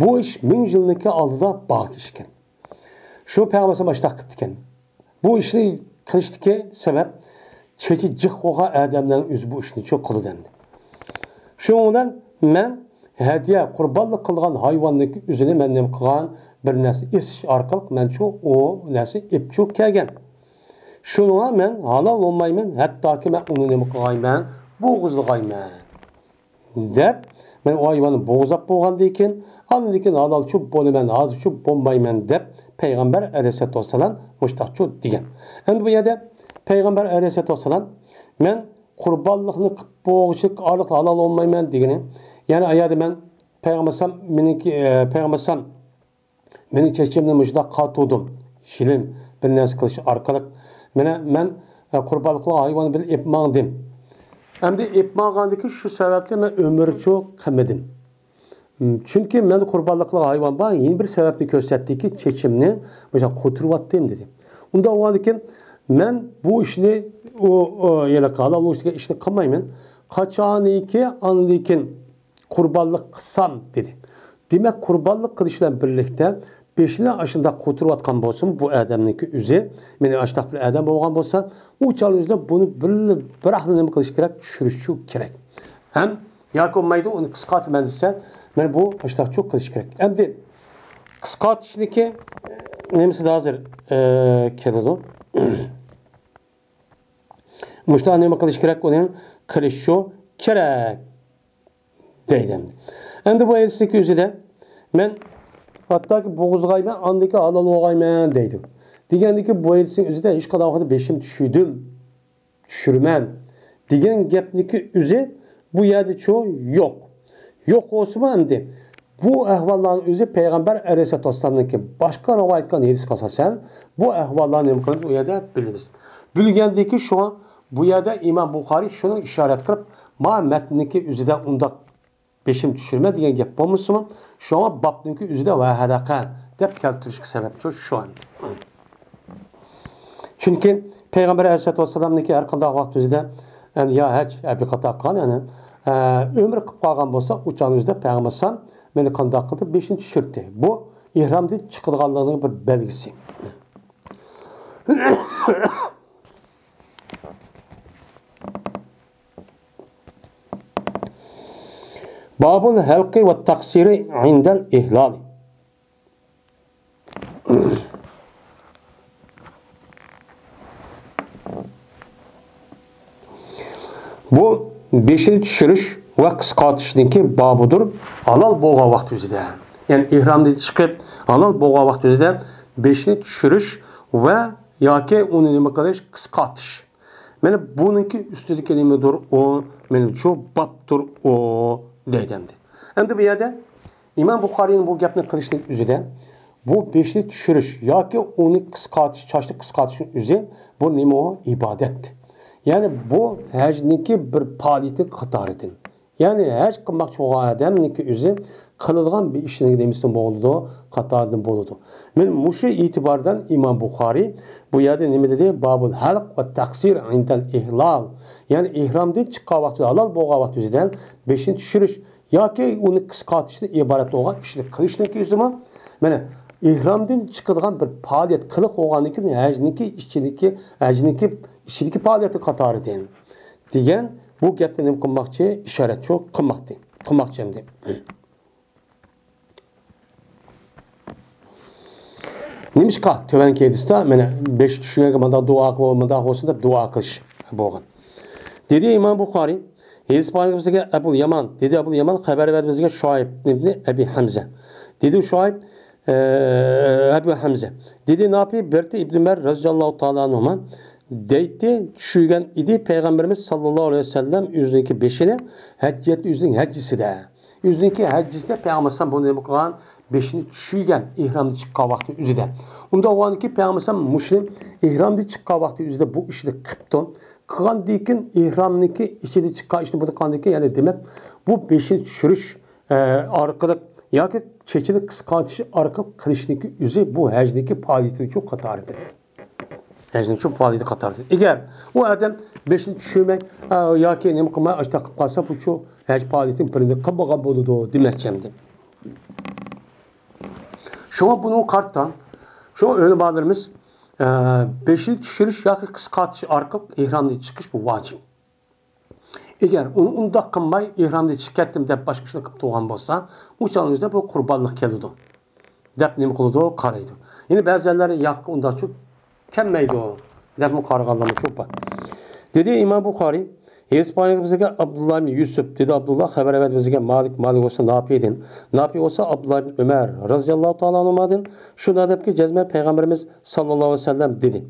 بۇ ئىش مىڭ يىلنىڭكى ئالدىدا باركەن ئىكەن. شۇ پەيغەمبەر ئاشۇنداق قىپتىكەن. بۇ ئىشنى قىلىشتىكى سەۋەب، چېچى جىق بولغان ئادەملەرنىڭ ئۆزى بۇ ئىشنى چۇ قىلىدۇ ئەمدى. شۇنىڭ بىلەن مەن ھەدىيە، قۇربانلىق قىلىدىغان ھايۋاننىڭكى ئۆزىنى مەن نېمە قىلغان، بىر نەرسە ئېسىش ئارقىلىق مەن چۇ ئۇ نەرسە ئېپچۇ كەلگەن. شۇنىڭغا مەن ھالال بولمايمەن، ھەتتاكى مەن ئۇنى نېمە قىلغايمەن، بوغۇزلىغايمەن. دەپ، مەن ئۇ ھايۋاننى بوغۇزلاپ بولغاندىن كېيىن، ئاندىن كېيىن ھالالچۇ بولىمەن، ھازىرچۇ بولمايمەن دەپ پەيغەمبەر ئەلەيھىسسالاتۇ ۋەسسالام مۇشتاقچۇ دېگەن. ئەمدى بۇ يەردە پەيغەمبەر ئەلەيھىسسالاتۇ ۋەسسالام، مەن قۇربانلىقنى قىلىپ بولغۇچىلىك ئارىلىقتا ھالال بولمايمەن دېگىنى، يەنى ئايەردە مەن پەيغەمبەر ئەلەيھىسسالام، مېنىڭكى، ئە، پەيغەمبەر ئەلەيھىسسالام، مېنىڭ چېچىمنى مۇشۇنداق قاتۇردۇم، شىلىم بىر نەرسە قىلىش ئارقىلىق، مانا مەن، ئە، قۇربانلىق قىلغان ھايۋاننى بىلەن ئېلىپ ماڭدىم. ئەمدى ئېلىپ ماڭغاندىكى شۇ سەۋەبتىن مەن ئۆمرىچۇ قىلمىدىم. م، چۈنكى مەن قۇربانلىق قىلغان ھايۋان بار، يەنە بىر سەۋەبنى كۆرسەتتىكى، چېچىمنى مۇشۇنداق قوتۇرۇۋاتتىم، دېدى. ئۇنداق بولغاندىكىن مەن بۇ ئىشنى، ئۇ، ئۇ، يەنى ھالال بولۇش دېگەن ئىشنى قىلمايمەن. قاچانكى ئاندىن كېيىن قۇربانلىق قىلسام، دېدى. دېمەك، قۇربانلىق قىلىش بىلەن بىرلىكتە بېشىنى ئاشۇنداق قوتۇرۇۋاتقان بولسىمۇ، بۇ ئادەمنىڭكى ئۆزى، مانا ئاشۇنداق بىر ئادەم بولغان بولسا، ئۇ چاغنىڭ ئۆزىدە بۇنى بىر، بىراقلا نېمە قىلىش كېرەك؟ چۈشۈرۈش كېرەك. ھەم ياكى بولمايدۇ، ئۇنى قىسقارتىمەن دېسە، مانا بۇ ئاشۇنداقچۇ قىلىش كېرەك. ئەمدى قىسقارتىشنىكى نېمىسىدە ھازىر، ئە، كېلىدۇ؟ مۇشۇنداق نېمە قىلىش كېرەك؟ ئۇنى قىلىشى كېرەك. دەيدۇ ئەمدى. ئەمدى بۇ ھەدىسنىڭكى ئۆزىدە مەن ھەتتاكى بوغۇزلىغايمەن، ئاندىكى ھالال بولغايمەن دەيدۇ. دېگەندىكى بۇ ھەدىسنىڭ ئۆزىدە ھېچقانداق ۋاقىتتا بېشىم چۈشۈردۈم، چۈشۈرىمەن دېگەن گەپنىڭكى ئۆزى بۇ يەردىچۇ يوق. يوق بولسىمۇ ئەمدى بۇ ئەھۋاللارنىڭ ئۆزى پەيغەمبەر ئەلەيھىسسالاتۇ ۋەسسالامنىڭكى باشقا رىۋايەت قىلغان ھەدىسكە ئاساسەن بۇ ئەھۋاللارنى نېمە قىلىمىز؟ ئۇ يەردە بىلىمىز. بىلگەندىكى شۇڭا بۇ يەردە ئىمام بۇخارىي شۇنىڭ ئىشارەت قىلىپ، ما مەتنىكى ئۆزىدە ئۇنداق بېشىم چۈشۈرمە دېگەن گەپ بولمىسىمۇ، شۇڭا بابنىڭكى ئۆزىدە ۋە ھەدەقە دەپ كەلتۈرۈشكە سەۋەبچۇ شۇ ئەمدى. چۈنكى پەيغەمبەر ئەلەيھىسسالاتۇ ۋەسسالامنىڭكى ھەر قانداق ۋاقىت ئۆزىدە، ئەمدى يا ھەج، يا بىر قاتار قىلغان، يەنى، ئە، ئۆمرە قىلىپ قالغان بولسا، ئۇ چاغنىڭ ئۆزىدە پەيغەمبەر ئەلەيھىسسالام مېنى قانداق قىلدى، بېشىنى چۈشۈردى. بۇ ئېھرامدىن چىقىدىغانلىقىنىڭ بىر بەلگىسى. بابۇل ھەلقى ۋە تەقسىرى ئىندەل ئىھلالى. بۇ بېشىنى چۈشۈرۈش ۋە قىسقارتىشنىڭكى بابىدۇر، ھالال بولغان ۋاقتى ئۆزىدە. يەنى ئېھرامدىن چىقىپ ھالال بولغان ۋاقتى ئۆزىدە بېشىنى چۈشۈرۈش ۋە ياكى ئۇنى نېمە قىلىش، قىسقارتىش. مانا بۇنىڭكى ئۈستىدىكى نېمىدۇر ئۇ، مېنىڭچۇ بابتۇر ئۇ دەيدۇ ئەمدى. ئەمدى بۇ يەردە ئىمام بۇخارىينىڭ بۇ گەپنى قىلىشنىڭ ئۆزىدە بۇ بېشىنى چۈشۈرۈش ياكى ئۇنى قىسقارتىش، چاچنى قىسقارتىشنىڭ ئۆزى بۇ نېمە ئۇ؟ ئىبادەت. يەنى بۇ ھەجنىڭكى بىر پائالىيىتى قاتارىدىن. يەنى ھەج قىلماقچى بولغان ئادەمنىڭكى ئۆزى قىلىدىغان بىر ئىشنىڭ نېمىسىدىن بولىدۇ؟ قاتارىدىن بولىدۇ. مانا مۇشۇ ئېتىباردىن ئىمام بۇخارىي بۇ يەردە نېمە دېدى؟ بابۇل ھەلق ۋە تەقسىر ئىندەل ئىھلال. يەنى ئېھرامدىن چىققان ۋاقتى، ھالال بولغان ۋاقتى ئۆزىدىن بېشىنى چۈشۈرۈش ياكى ئۇنى قىسقارتىشتىن ئىبارەت بولغان ئىشنى قىلىشنىڭكى ئۆزىمۇ، مانا ئېھرامدىن چىقىدىغان بىر پائالىيەت قىلىق بولغاندىن كېيىن ھەجنىڭكى ئىچىدىكى، ھەجنىڭكى ئىچىدىكى پائالىيەتنىڭ قاتارىدىن. دېگەن بۇ گەپنى نېمە قىلماقچى؟ ئىشارەتچۇ قىلماقتى. قىلماقچى ئەمدى. نېمىشقا تۆۋەنكى ھەدىستە مانا بېشى چۈشۈرگەنگە مۇنداق دۇئا قىل، مۇنداق بولسۇن دەپ دۇئا قىلىش بولغان. دېدى ئىمام بۇخارىي، ھەدىس بايانى بىزگە ئەبۇل يامان، دېدى ئەبۇل يامان، خەۋەر بەردى بىزگە شۇئەيب ئىبنى ئەبى ھەمزە. دېدى شۇئەيب، ئە، ئەبۇ ھەمزە. دېدى ناپى، بىرتى ئىبنى ئۆمەر رەزىياللاھۇ تائالا ئەنھۇما دەيتتى، چۈشۈرگەن ئىدى پەيغەمبىرىمىز ساللاللاھۇ ئەلەيھى ۋەسەللەم ئۆزىنىڭكى بېشىنى ھەججەتنى، ئۆزىنىڭ ھەججىسىدە. ئۆزىنىڭكى ھەججىسىدە پەيغەمبەر ئەلەيھىسسالام بۇنى نېمە قىلغان؟ بېشىنى چۈشۈرگەن ئېھرامدىن چىققان ۋاقتى ئۆزىدە. ئۇنداق بولغاندىكىن پەيغەمبەر ئەلەيھىسسالام مۇشۇنى ئېھرامدىن چىققان ۋاقتى ئۆزىدە بۇ ئىشنى قىپتۇ. قىلغاندىن كېيىن ئېھرامنىڭكى ئىچىدە چىققان ئىشنى بۇنى قىلغاندىن كېيىن يەنە دېمەك بۇ بېشىنى چۈشۈرۈش، ئە، ئارقىلىق ياكى چېچىنى قىسقارتىش ئارقىلىق قىلىشنىڭكى ئۆزى بۇ ھەجنىڭكى پائالىيىتىنىڭ شۇ قاتارىدىن. ھەجنىڭ شۇ پائالىيىتى قاتارىدىن. ئەگەر ئۇ ئادەم بېشىنى چۈشۈرمەي، ئە، ياكى نېمە قىلماي، ئاشتاق قىلىپ قالسا، بۇ شۇ ھەج پائالىيىتىنىڭ بىرىنى قىلمىغان بولىدۇ دېمەكچى ئەمدى. شۇڭا بۇنىڭغا قارىتا، شۇڭا ئۆلىمالىرىمىز، ئە، بېشىنى چۈشۈرۈش ياكى قىسقارتىش ئارقىلىق ئېھرامدىن چىقىش بۇ ۋاجىپ. ئەگەر ئۇنى ئۇنداق قىلماي، ئېھرامدىن چىقىپ كەتتىم دەپ باشقا ئىشنى قىلىپ تۇرغان بولسا، ئۇ چاغنىڭ ئۆزىدە بۇ قۇربانلىق كېلىدۇ دەپ نېمە قىلىدۇ؟ قارايدۇ. يەنە بەزىلەر ياق ئۇنداقچۇ كەلمەيدۇ دەپمۇ قارىغانلارمۇ چوق بار. دېدى ئىمام بۇخارىي، ھەدىس بايانى بىزگە ئابدۇللا ئىبن يۈسۈپ، دېدى ئابدۇللا، خەۋەر بەردى بىزگە مالىك، مالىك بولسا ناپىدىن، ناپى بولسا ئابدۇللا ئىبن ئۆمەر رەزىياللاھۇ تائالا ئەنھۇمادىن شۇنداق دەپكى، جەزمەن پەيغەمبىرىمىز ساللاللاھۇ ئەلەيھى ۋەسەللەم دېدى،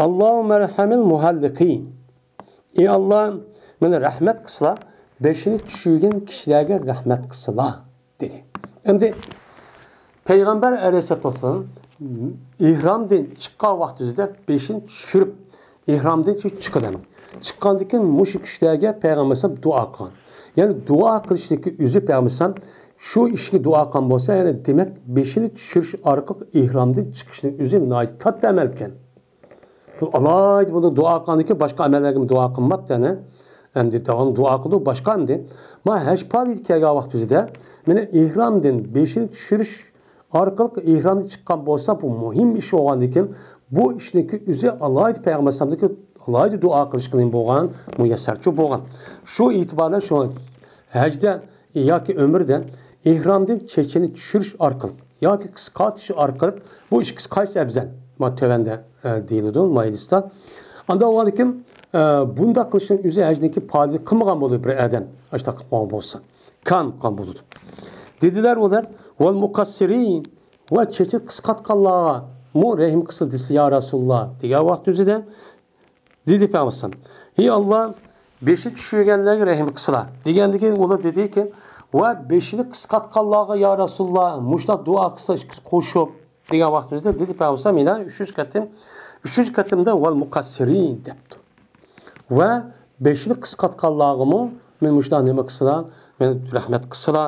اللهم ارحم المحلقين. ئى ئاللا، مېنى رەھمەت قىلسىلا، بېشىنى چۈشۈرگەن كىشىلەرگە رەھمەت قىلسىلا، دېدى. ئەمدى پەيغەمبەر ئەلەيھىسسالاتۇ ۋەسسالام ئېھرامدىن چىققان ۋاقتىدا بېشىنى چۈشۈرۈپ، ئېھرامدىن چىقىدۇ. چىققاندىن كېيىن مۇشۇ كىشىلەرگە پەيغەمبەر ئەلەيھىسسالام دۇئا قىلغان. يەنى دۇئا قىلىشتىكى ئۆزى پەيغەمبەر ئەلەيھىسسالام شۇ ئىشقا دۇئا قىلغان بولسا، يەنى دېمەك، بېشىنى چۈشۈرۈش ئارقىلىق ئېھرامدىن چىقىشنىڭ ئۆزى ناھايىتى كاتتا ئەمەلكەن. بۇ ئالاھىدە بۇنى دۇئا قىلغاندىن كېيىن باشقا ئەمەللەرگىمۇ دۇئا قىلماپتۇ ئەنە. ئەمدى داۋام دۇئا قىلدۇق باشقا ئەمدى. ما ھەج پائالىيىتى كەلگەن ۋاقتىمىزدا مانا ئېھرامدىن بېشىنى چۈشۈرۈش ئارقىلىق ئېھرامدىن چىققان بولسا، بۇ مۇھىم ئىش بولغاندىن كېيىن بۇ ئىشنىڭكى ئۆزى ئالاھىدە پەيغەمبەر ئەلەيھىسسالامدىكى ئالاھىدە دۇئا قىلىش قىلىن بولغان، مۇيەسسەرچۇ بولغان. شۇ ئېتىباردا شۇ ھەجدە ياكى ئۆمرىدە ئېھرامدىن چېچىنى چۈشۈرۈش ئارقىلىق ياكى قىسقارتىش ئارقىلىق، بۇ ئىككىسى قايسى ئەۋزەل؟ ما تۆۋەندە، ئە، دېيىلىدۇ، ما ھەدىستە. ئاندا بولغاندىكىن، ئە، بۇنداق قىلىشنىڭ ئۆزى ھەجنىڭكى پائالىيىتى قىلمىغان بولىدۇ بىر ئادەم، ئاشتاق قىلمىغان بولسا. كان قىلغان بولىدۇ. دېدىلەر ئۇلار، ۋەل مۇقەسسىرىن، ۋە چېچى قىسقارتقانلارغا مۇ رەھىم قىلسا دېسە، يا رەسۇلاللا، دېگەن ۋاقىت ئۆزىدە دېدى پەيغەمبەر ئەلەيھىسسالام، ئى ئاللا، بېشى چۈشۈرگەنلەرگە رەھىم قىلسىلا، دېگەندىن كېيىن ئۇلار دېدىكى، ۋە بېشىنى قىسقارتقانلارغا، يا رەسۇلاللا، مۇشۇنداق دۇئا قىلسا ئىككىسى قوشۇپ، دېگەن ۋاقتىمىزدا دېدى پەيغەمبەر ئەلەيھىسسالام، يەنە ئۈچىنچى قېتىم، ئۈچىنچى قېتىمدا ۋەل مۇقەسسىرىن دەپتۇ. ۋە بېشىنى قىسقارتقانلارغىمۇ مەن مۇشۇنداق نېمە قىلسىلا، مەن رەھمەت قىلسىلا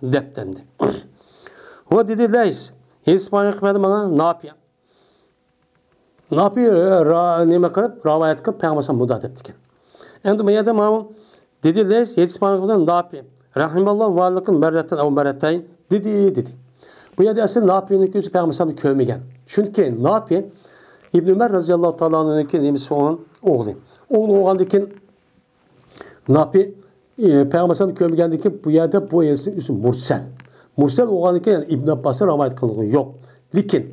دەپتۇ ئەمدى. ۋە دېدى لەيس، ھەدىس بايان قىلىپ بەردى ماڭا ناپىئ. ناپىئ را-، نېمە قىلىپ، رىۋايەت قىلىپ، پەيغەمبەر ئەلەيھىسسالام مۇنداق دەپتىكەن. ئەمدى بۇ يەردە ماۋۇ دېدى لەيس، ھەدىس بايان قىلىپ ناپىئ، رەھىمەللاھۇ ۋالىدىكۇم مەررەتەن ئەۋ مەررەتەين دېدى، دېدى. بۇ يەردە ئەسلى ناپىئنىڭكى ئۆزى پەيغەمبەر ئەلەيھىسسالامنى كۆرمىگەن. چۈنكى ناپىئ ئىبن ئۆمەر رەزىياللاھۇ تائالا ئەنھۇنىڭكى نېمىسى بولغان؟ ئوغلى. ئوغلى بولغاندىن كېيىن ناپىئ، ئى، پەيغەمبەر ئەلەيھىسسالامنى كۆرمىگەندىن كېيىن بۇ يەردە بۇ ھەدىسنىڭ ئۆزى مۇرسەل. مۇرسەل بولغاندىن كېيىن، يەنى ئىبن ئابباستىن رىۋايەت قىلىنغىنى يوق. لېكىن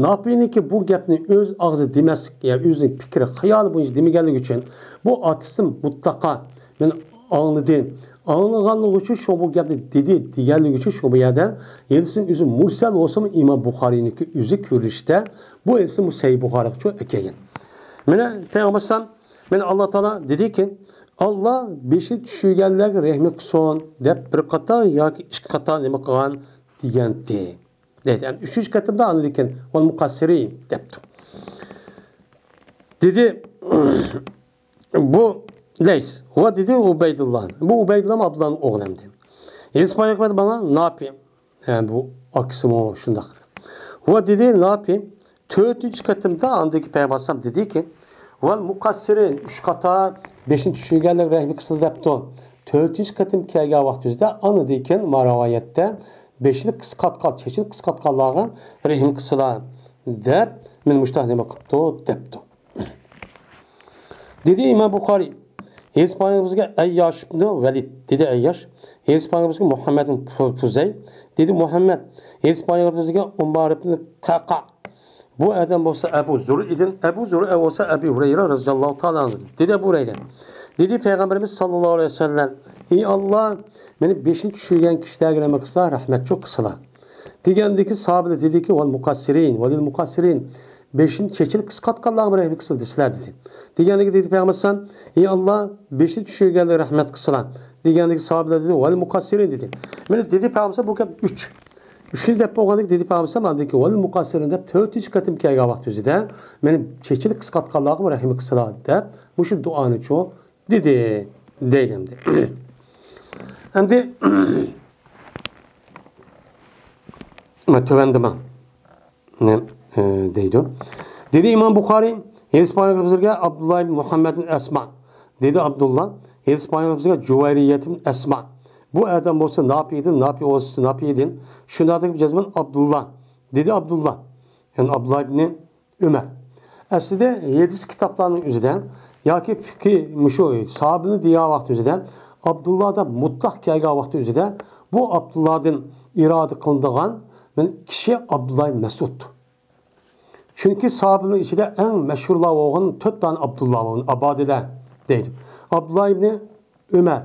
ناپىئنىڭكى بۇ گەپنى ئۆز ئاغزى دېمەسلىك، يەنى ئۆزىنىڭ پىكرى، خىيالى بويىچە دېمىگەنلىكى ئۈچۈن بۇ ئاتىسىدىن مۇتلەقا مەن ئاڭلىدىم، ئاڭلىغانلىقى ئۈچۈن شۇ بۇ گەپنى دېدى دېگەنلىكى ئۈچۈن شۇ بۇ يەردە ھەدىسنىڭ ئۆزى مۇرسەل بولسىمۇ ئىمام بۇخارىينىڭكى ئۆزى كۆرۈلۈشتە بۇ ھەدىسنى بۇ سەھىھ بۇخارىغا ئەكەلگەن. مانا پەيغەمبەر ئەلەيھىسسالام، مانا ئاللا تائالا دېدىكى، ئاللا بېشىنى چۈشۈرگەنلەرگە رەھمى قىلسۇن دەپ بىر قاتار ياكى ئىككى قاتار نېمە قىلغان دېگەنتى. دەيدۇ. يەنى ئۈچىنچى قېتىمدا ئاندىن كېيىن ۋەل مۇقەسسىرىن دەپتۇ. دېدى، بۇ لەيس. ۋە دېدى ئۇبەيدۇللا. بۇ ئۇبەيدۇللا ئابدۇللانىڭ ئوغلى ئەمدى. ھەدىس بايان قىلىپ ماڭا ناپى. ھە، بۇ ئاكىسىمۇ شۇنداق. ۋە دېدى ناپى. تۆتىنچى قېتىمدا ئاندىكى پەيغەمبەر ئەلەيھىسسالام دېدىكى، ۋەل مۇقەسسىرىن، ئۈچ قاتار بېشىنى چۈشۈرگەنلەرگە رەھمى قىلسۇن دەپتۇ. تۆتىنچى قېتىم كەلگەن ۋاقتىمىزدا ئاندىن كېيىن ما رىۋايەتتە بېشىنى قىسقارتقان، چېچىنى قىسقارتقانلارغا رەھىم قىلسىلا دەپ، مېنى مۇشۇنداق نېمە قىپتۇ دەپتۇ. دېدى ئىمام بۇخارىي، ھەدىس بايان بىزگە ئەيياش ئىبنى ۋەلىد، دېدى ئەيياش. ھەدىس بايان بىزگە مۇھەممەد ئىبن فۇ-، فۇزەي، دېدى مۇھەممەد. ھەدىس بايان بىزگە ئۇمار ئىبنى قەقا. بۇ ئادەم بولسا ئەبۇ زۇرئىدىن، ئەبۇ زۇرئە بولسا ئەبى ھۇرەيرە رەزىياللاھۇ تائالا ئەنھۇدىن. دېدى ئەبۇ ھۇرەيرە. دېدى پەيغەمبىرىمىز ساللاللاھۇ ئەلەيھى ۋەسەللەم، ئى ئاللا، مېنى بېشىنى چۈشۈرگەن كىشىلەرگە رەھمەت قىلسىلا، رەھمەتچۇ قىلسىلا. دېگەندىكى ساھابىلەر دېدىكى، ۋەل مۇقەسسىرىن، ۋەلىل مۇقەسسىرىن. بېشىنى، چېچىنى قىسقارتقانلارغا رەھمەت قىلسىلا دېسىلە دېدى. دېگەندىكى دېدى پەيغەمبەر ئەلەيھىسسالام، ئى ئاللا، بېشىنى چۈشۈرگەنلەرگە رەھمەت قىلسىلا. دېگەندىكى ساھابىلەر دېدى، ۋەلىل مۇقەسسىرىن دېدى. مانا دېدى پەيغەمبەر ئەلەيھىسسالام بۇ گەپ ئۈچ. ئۈچىنى دەپ بولغاندىكىن دېدى پەيغەمبەر ئەلەيھىسسالام ئاندىن كېيىن ۋەلىل مۇقەسسىرىن دەپ تۆتىنچى قېتىم كەلگەن ۋاقتى ئۆزىدە مېنى چېچىنى قىسقارتقانلارغا رەھمەت قىلسىلا دەپ مۇشۇ دۇئانىچۇ دېدى دەيدۇ ئەمدى. ئەمدى مانا تۆۋەندە مانا نېمە، ئە، دەيدۇ. دېدى ئىمام بۇخارىي، ھەدىس بايان قىلىپ بىزگە ئابدۇللا ئىبن مۇھەممەد ئەسما. دېدى ئابدۇللا، ھەدىس بايان قىلىپ بىزگە جۇۋەيرىيەت ئىبن ئەسما. بۇ ئادەم بولسا ناپىدىن، ناپى بولسا ناپىدىن. شۇنداق دەپ جەزمەن ئابدۇللا. دېدى ئابدۇللا. يەنى ئابدۇللا ئىبنى ئۆمەر. ئەسلىدە ھەدىس كىتابلارنىڭ ئۆزىدە ياكى فىقھى مۇشۇ ساھابىنى دېگەن ۋاقتى ئۆزىدە ئابدۇللا دەپ مۇتلەق كەلگەن ۋاقتى ئۆزىدە بۇ ئابدۇللادىن ئىرادە قىلىنىدىغان كىشى ئابدۇللا ئىبن مەسئۇد. چۈنكى ساھابىنىڭ ئىچىدە ئەڭ مەشھۇرلار بولغان تۆت دانە ئابدۇللا بار، ئابادىلە دەيدۇ. ئابدۇللا ئىبنى ئۆمەر،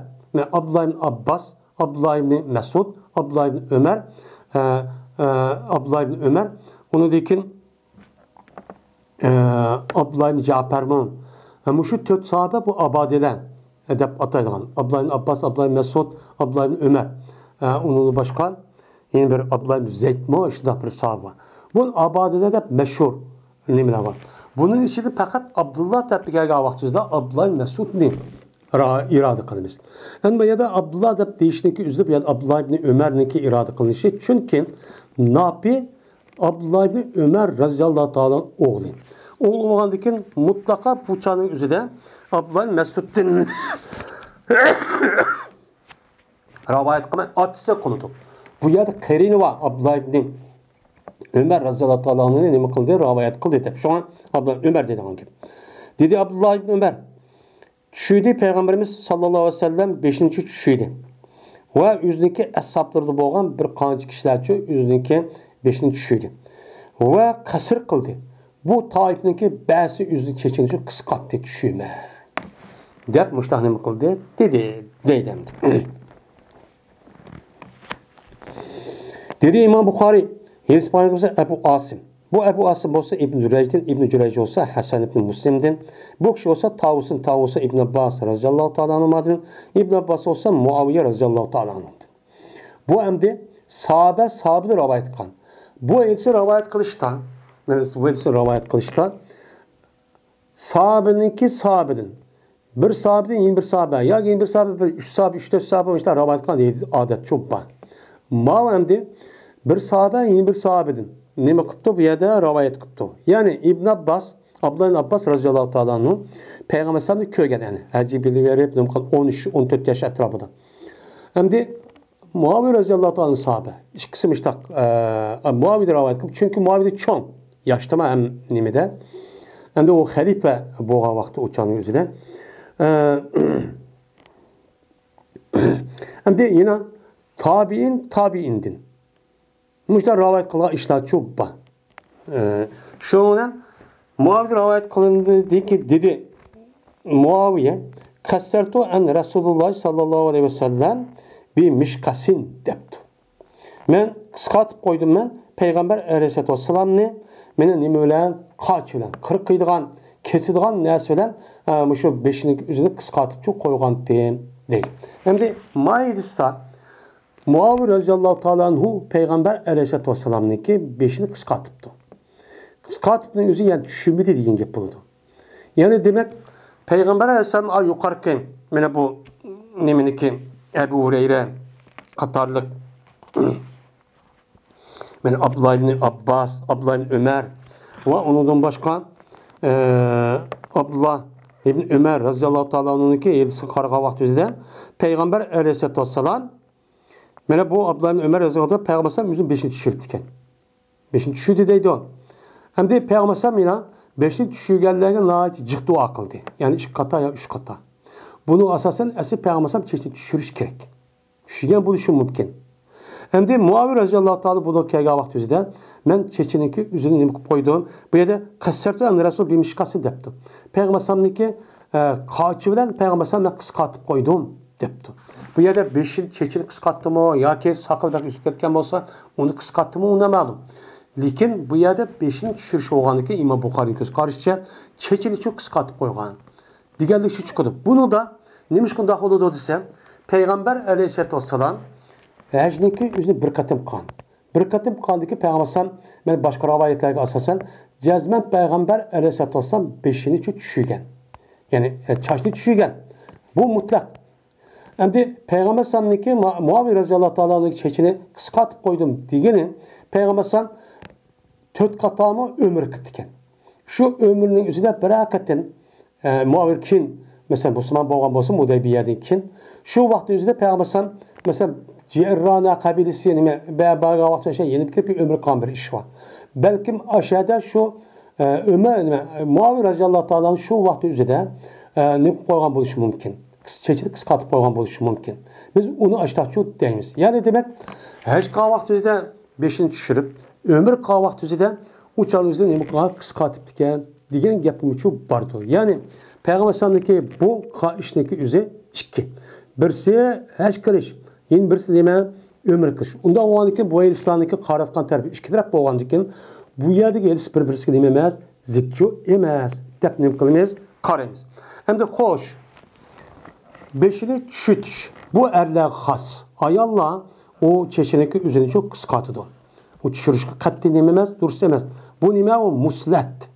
ئابدۇللا ئىبنى ئابباس، ئابدۇللا ئىبنى مەسئۇد، ئابدۇللا ئىبنى ئۆمەر، ئە، ئە، ئابدۇللا ئىبنى ئۆمەر، ئۇنىڭدىن كېيىن ئە، ئابدۇللا ئىبن جەپەرمۇ، ئە، مۇشۇ تۆت ساھابە بۇ ئابادىلە، ئە، دەپ ئاتايدىغان. ئابدۇللا ئىبن ئابباس، ئابدۇللا ئىبن مەسئۇد، ئابدۇللا ئىبن ئۆمەر. ئە، ئۇنىڭدىن باشقا يەنە بىر ئابدۇللا ئىبن زەيدمۇ شۇنداق بىر ساھابە بار. بۇ ئابادىلە دەپ مەشھۇر نېمىلەر بار. بۇنىڭ ئىچىدە پەقەت ئابدۇللا دەپ كەلگەن ۋاقتىمىزدا ئابدۇللا ئىبن مەسئۇدنى را-، ئىرادە قىلىمىز. ئەمما بۇ يەردە ئابدۇللا دەپ دېيىشنىڭكى ئۆزىدە بۇ يەردە ئابدۇللا ئىبن ئۆمەرنىڭكى ئىرادە قىلىنىشى، چۈنكى ناپى ئابدۇللا ئىبنى ئۆمەر رەزىياللاھۇ تائالا ئوغلى. ئوغلى بولغاندىن كېيىن مۇتلەقا بۇ چاغنىڭ ئۆزىدە ئابدۇللا ئىبنى مەسئۇدتىن راۋايەت قىلماي ئاتىسى قىلىدۇ. بۇ يەردە قېرىنى بار، ئابدۇللا ئىبنى ئۆمەر رەزىياللاھۇ تائالا ئەنھۇنى نېمە قىلدى؟ راۋايەت قىلدى دەپ. شۇڭا ئابدۇللا ئۆمەر دەيدىغان گەپ. دېدى ئابدۇللا ئىبنى ئۆمەر. چۈشىدى، پەيغەمبىرىمىز ساللاللاھۇ ئەلەيھى ۋەسەللەم بېشىنچى چۈشىدى. ۋە ئۆزىنىڭكى ئەسھابلىرىدا بولغان بىر قانچە كىشىلەرچۇ ئۆزىنىڭكى بېشىنى چۈشىدى. ۋە قەسر قىلدى. بۇ تائىپنىڭكى بەزىسى ئۆزىنىڭ چېچىنى قىسقارتتى، چۈشىمەن. دەپ مۇشۇنداق نېمە قىلدى؟ دېدى، دەيدۇ ئەمدى. دېدى ئىمام بۇخارىي، ھەدىس بايان قىلسا ئەبۇ ئاسىم. بۇ ئەبۇ ئاسىم بولسا ئىبن جۈرەيجدىن، ئىبن جۈرەيج بولسا ھەسەن ئىبن مۇسلىمدىن. بۇ كىشى بولسا تاۋۇستىن، تاۋۇس بولسا ئىبن ئابباس رەزىياللاھۇ تائالا ئەنھۇمادىن. ئىبن ئابباس بولسا مۇئاۋىيە رەزىياللاھۇ تائالا ئەنھۇدىن. بۇ ئەمدى ساھابە، ساھابىدىن راۋايەت قىلغان. بۇ ھەدىسنى راۋايەت قىلىشتا، مانا بۇ ھەدىسنى راۋايەت قىلىشتا ساھابىنىڭكى ساھابىدىن، بىر ساھابىدىن يەنە بىر ساھابە، ياكى يەنە بىر ساھابە، بىر ئۈچ ساھابە، ئۈچ، تۆت ساھابە مۇشۇنداق راۋايەت قىلغان ئادەت شۇ بار. ماۋۇ ئەمدى بىر ساھابە يەنە بىر ساھابىدىن نېمە قىپتۇ؟ بۇ يەردە راۋايەت قىپتۇ. يەنى ئىبن ئابباس، ئابدۇللا ئىبن ئابباس رەزىياللاھۇ تائالا ئەنھۇ پەيغەمبەر ئەلەيھىسسالامنى كۆرگەن، يەنى ھەجگە بېرىپ، نېمە قىلغان، ئون ئۈچ، ئون تۆت ياش ئەتراپىدا. ئەمدى مۇئاۋىيە رەزىياللاھۇ تائالا ئەنھۇ ساھابە. ئىككىسى مۇشتاق، ئە، مۇئاۋىيە رىۋايەت قىلىپ، چۈنكى مۇئاۋىيە چوڭ، ياشتىمۇ ھەم نېمىدە. ئەمدى ئۇ خەلىپە بولغان ۋاقتى ئۇ چاغنىڭ ئۆزىدە. ئە، ئەمدى يەنە تابىئىن، تابىئىندىن مۇشۇنداق رىۋايەت قىلغان ئىشلارچۇ بار. ئە، شۇنىڭ بىلەن مۇئاۋىيە رىۋايەت قىلىندى، دېدى، دېدى مۇئاۋىيە، «قەسسەرتۇ ئەن رەسۇلۇللاھ ساللاللاھۇ ئەلەيھى ۋەسەللەم بىمىشقەسىن» دەپتۇ. مەن قىسقارتىپ قويدۇم مەن پەيغەمبەر ئەلەيھىسسالاتۇ ۋەسسالامنى، مېنى نېمە بىلەن؟ قاچا بىلەن، قىرقىدىغان، كېسىدىغان نەرسە بىلەن، ئە، مۇشۇ بېشىنىڭ ئۆزىنى قىسقارتىپچۇ قويغانتىم دەيدۇ. ئەمدى مائىدىستا مۇئاۋىيە رەزىياللاھۇ تائالا ئەنھۇ پەيغەمبەر ئەلەيھىسسالاتۇ ۋەسسالامنىڭكى بېشىنى قىسقارتىپتۇ. قىسقارتىپنىڭ ئۆزى يەنى چۈشۈنمىدى دېگەن گەپ بولىدۇ. يەنى دېمەك، پەيغەمبەر ئەلەيھىسسالام، ئا، يۇقىرىقى، مانا بۇ نېمىنىكى، ئەبۇ ھۇرەيرە قاتارلىق، مانا ئابدۇللا ئىبنى ئابباس، ئابدۇللا ئىبنى ئۆمەر ۋە ئۇنىڭدىن باشقا، ئە، ئابدۇللا ئىبنى ئۆمەر رەزىياللاھۇ تائالا ئەنھۇنىڭكى ھەدىسىگە قارىغان ۋاقتىمىزدا پەيغەمبەر ئەلەيھىسسالاتۇ ۋەسسالام، مانا بۇ ئابدۇللا ئىبنى ئۆمەر رەزىياللاھۇ تائالا پەيغەمبەر ئەلەيھىسسالام ئۆزىنىڭ بېشىنى چۈشۈرۈپتىكەن. بېشىنى چۈشۈردى دەيدۇ. ئەمدى پەيغەمبەر ئەلەيھىسسالام يەنە بېشىنى چۈشۈرگەنلەرگە ناھايىتى جىق دۇئا قىلدى. يەنى ئىككى قاتا يا ئۈچ قاتا. بۇنىڭغا ئاساسەن ئەسلى پەيغەمبەر ئەلەيھىسسالام چېچىنى چۈشۈرۈش كېرەك. چۈشۈرگەن بولۇشى مۇمكىن. ئەمدى مۇئاۋىيە رەزىياللاھۇ تائالا بۇنىڭغا كەلگەن ۋاقتى ئۆزىدە، مەن چېچىنىڭكى ئۆزىنى نېمە قىلىپ قويدۇم؟ بۇ يەردە «قەسسەرتۇ ئەن رەسۇل بىمىشقەسىن» دەپتۇ. پەيغەمبەر ئەلەيھىسسالامنىڭكى، ئە، قاچا بىلەن پەيغەمبەر ئەلەيھىسسالام مەن قىسقارتىپ قويدۇم دەپتۇ. بۇ يەردە بېشىنى، چېچىنى قىسقارتتىمۇ ياكى ساقىلى بەك ئۆسۈپ كەتكەن بولسا، ئۇنى قىسقارتتىمۇ، ئۇ نامەلۇم. لېكىن بۇ يەردە بېشىنى چۈشۈرۈش بولغاندىكىن، ئىمام بۇخارىنىڭ كۆز قارىشىچە، چېچىنى شۇ قىسقارتىپ قويغان دېگەنلىك شۇ چىقىدۇ. بۇنىڭدا نېمىشقا ئۇنداق بولىدۇ دېسە، پەيغەمبەر ئەلەيھىسسالاتۇ ۋەسسالام ھەجنىڭكى ئۆزىنى بىر قېتىم قىلغان. بىر قېتىم قىلغاندىكىن پەيغەمبەر ئەلەيھىسسالام، مەن باشقا رىۋايەتلەرگە ئاساسەن، جەزمەن پەيغەمبەر ئەلەيھىسسالاتۇ ۋەسسالام بېشىنى چۈشۈرگەن. يەنى، ئە، چاچنى چۈشۈرگەن. بۇ مۇتلەق. ئەمدى پەيغەمبەر ئەلەيھىسسالامنىڭكى، مۇ-، مۇئاۋىيە رەزىياللاھۇ تائالانىڭ چېچىنى قىسقارتىپ قويدۇم دېگىنى، پەيغەمبەر ئەلەيھىسسالام تۆت قاتارمۇ ئۆمرە قىپتىكەن. شۇ ئۆمرىنىڭ ئۆزىدە بىرەر قېتىم، ئە، مۇئاۋىيە كېيىن، مەسىلەن، مۇسۇلمان بولغان بولسا، ھۇدەيبىيەدىن كېيىن، شۇ ۋاقىتنىڭ ئۆزىدە پەيغەمبەر ئەلەيھىسسالام، مەسىلەن، جىئرانە قەبىلىسى نېمە، بە-، بارغان ۋاقىتتا ئاشۇ يېنىپ كېلىپ بىر ئۆمرە قىلغان بىر ئىش بار. بەلكىم ئاشۇ يەردە شۇ، ئە، ئۆمەر، نېمە، مۇئاۋىيە رەزىياللاھۇ تائالا شۇ ۋاقىتنىڭ ئۆزىدە، ئە، نېمە قىلىپ قويغان بولۇشى مۇمكىن. چېچىنى قىسقارتىپ قويغان بولۇشى مۇمكىن. بىز ئۇنى ئاشتاقچۇ دەيمىز. يەنى دېمەك، ھەج قىلغان ۋاقتىمىزدا بېشىنى چۈشۈرۈپ، ئۆمرە قىلغان ۋاقتىمىزدا ئۇ چاغنىڭ ئۆزىدە نېمە قىلغان؟ قىسقارتىپتىكەن دېگەن گەپمۇچۇ باردۇ. يەنى پەيغەمبەر ئەلەيھىسسالامنىڭكى بۇ قىلغان ئىشنىڭكى ئۆزى ئىككى. بىرسى ھەج قىلىش، يەنە بىرسى نېمە؟ ئۆمرە قىلىش. ئۇنداق بولغاندىكىن بۇ ھەدىسلەرنىڭكى قاراتقان تەرىپى ئىككى تەرەپ بولغاندىكىن، بۇ يەردىكى ھەدىس بىر-بىرسىگە نېمە ئەمەس؟ زىتچۇ ئەمەس دەپ نېمە قىلىمىز؟ قارايمىز. ئەمدى خوش، بېشىنى چۈشۈرتۈش. بۇ ئەرلەرگە خاس. ئاياللار ئۇ چېچىنىڭكى ئۆزىنى چوق قىسقارتىدۇ. ئۇ چۈشۈرۈشكە قەتئىي نېمە ئەمەس، دۇرۇس ئەمەس. بۇ نېمە؟ ئۇ مۇسلەت.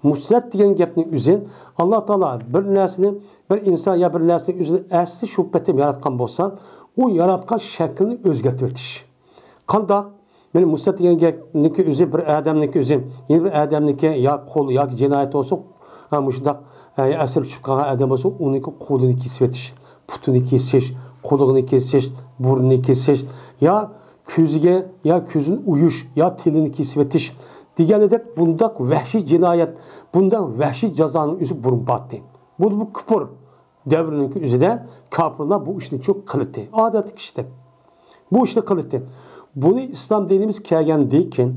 مۇسلەت دېگەن گەپنىڭ ئۆزى، ئاللا تائالا بىر نەرسىنى، بىر ئىنسان يا بىر نەرسىنى ئۆزىنى ئەسلى شۇ پېتىم ياراتقان بولسا، ئۇ ياراتقان شەكلىنى ئۆزگەرتىۋېتىش. قانداق؟ مانا مۇسلەت دېگەن گەپنىڭكى ئۆزى، بىر ئادەمنىڭكى ئۆزى، يەنە بىر ئادەمنىڭكى يا قول ياكى جىنايەت بولسا، ھە، مۇشۇنداق، ھە، ئەسىرگە چۈشۈپ قالغان ئادەم بولسا، ئۇنىڭكى قولىنى كېسىۋېتىش، پۇتىنى كېسىش، قۇلىقىنى كېسىش، بۇرنىنى كېسىش، يا كۆزىگە، يا كۆزىنى ئويۇش، يا تىلىنى كېسىۋېتىش دېگەندەك بۇنداق ۋەھشىي جىنايەت، بۇنداق ۋەھشىي جازانىڭ ئۆزى بۇرۇن بارتى. بۇ، بۇ كۇپۇر دەۋرىنىڭكى ئۆزىدە كاپىرلار بۇ ئىشنى چوق قىلىتتى. ئادەتتىكى ئىشتەك. بۇ ئىشنى قىلىتتى. بۇنى ئىسلام دىنىمىز كەلگەندىن كېيىن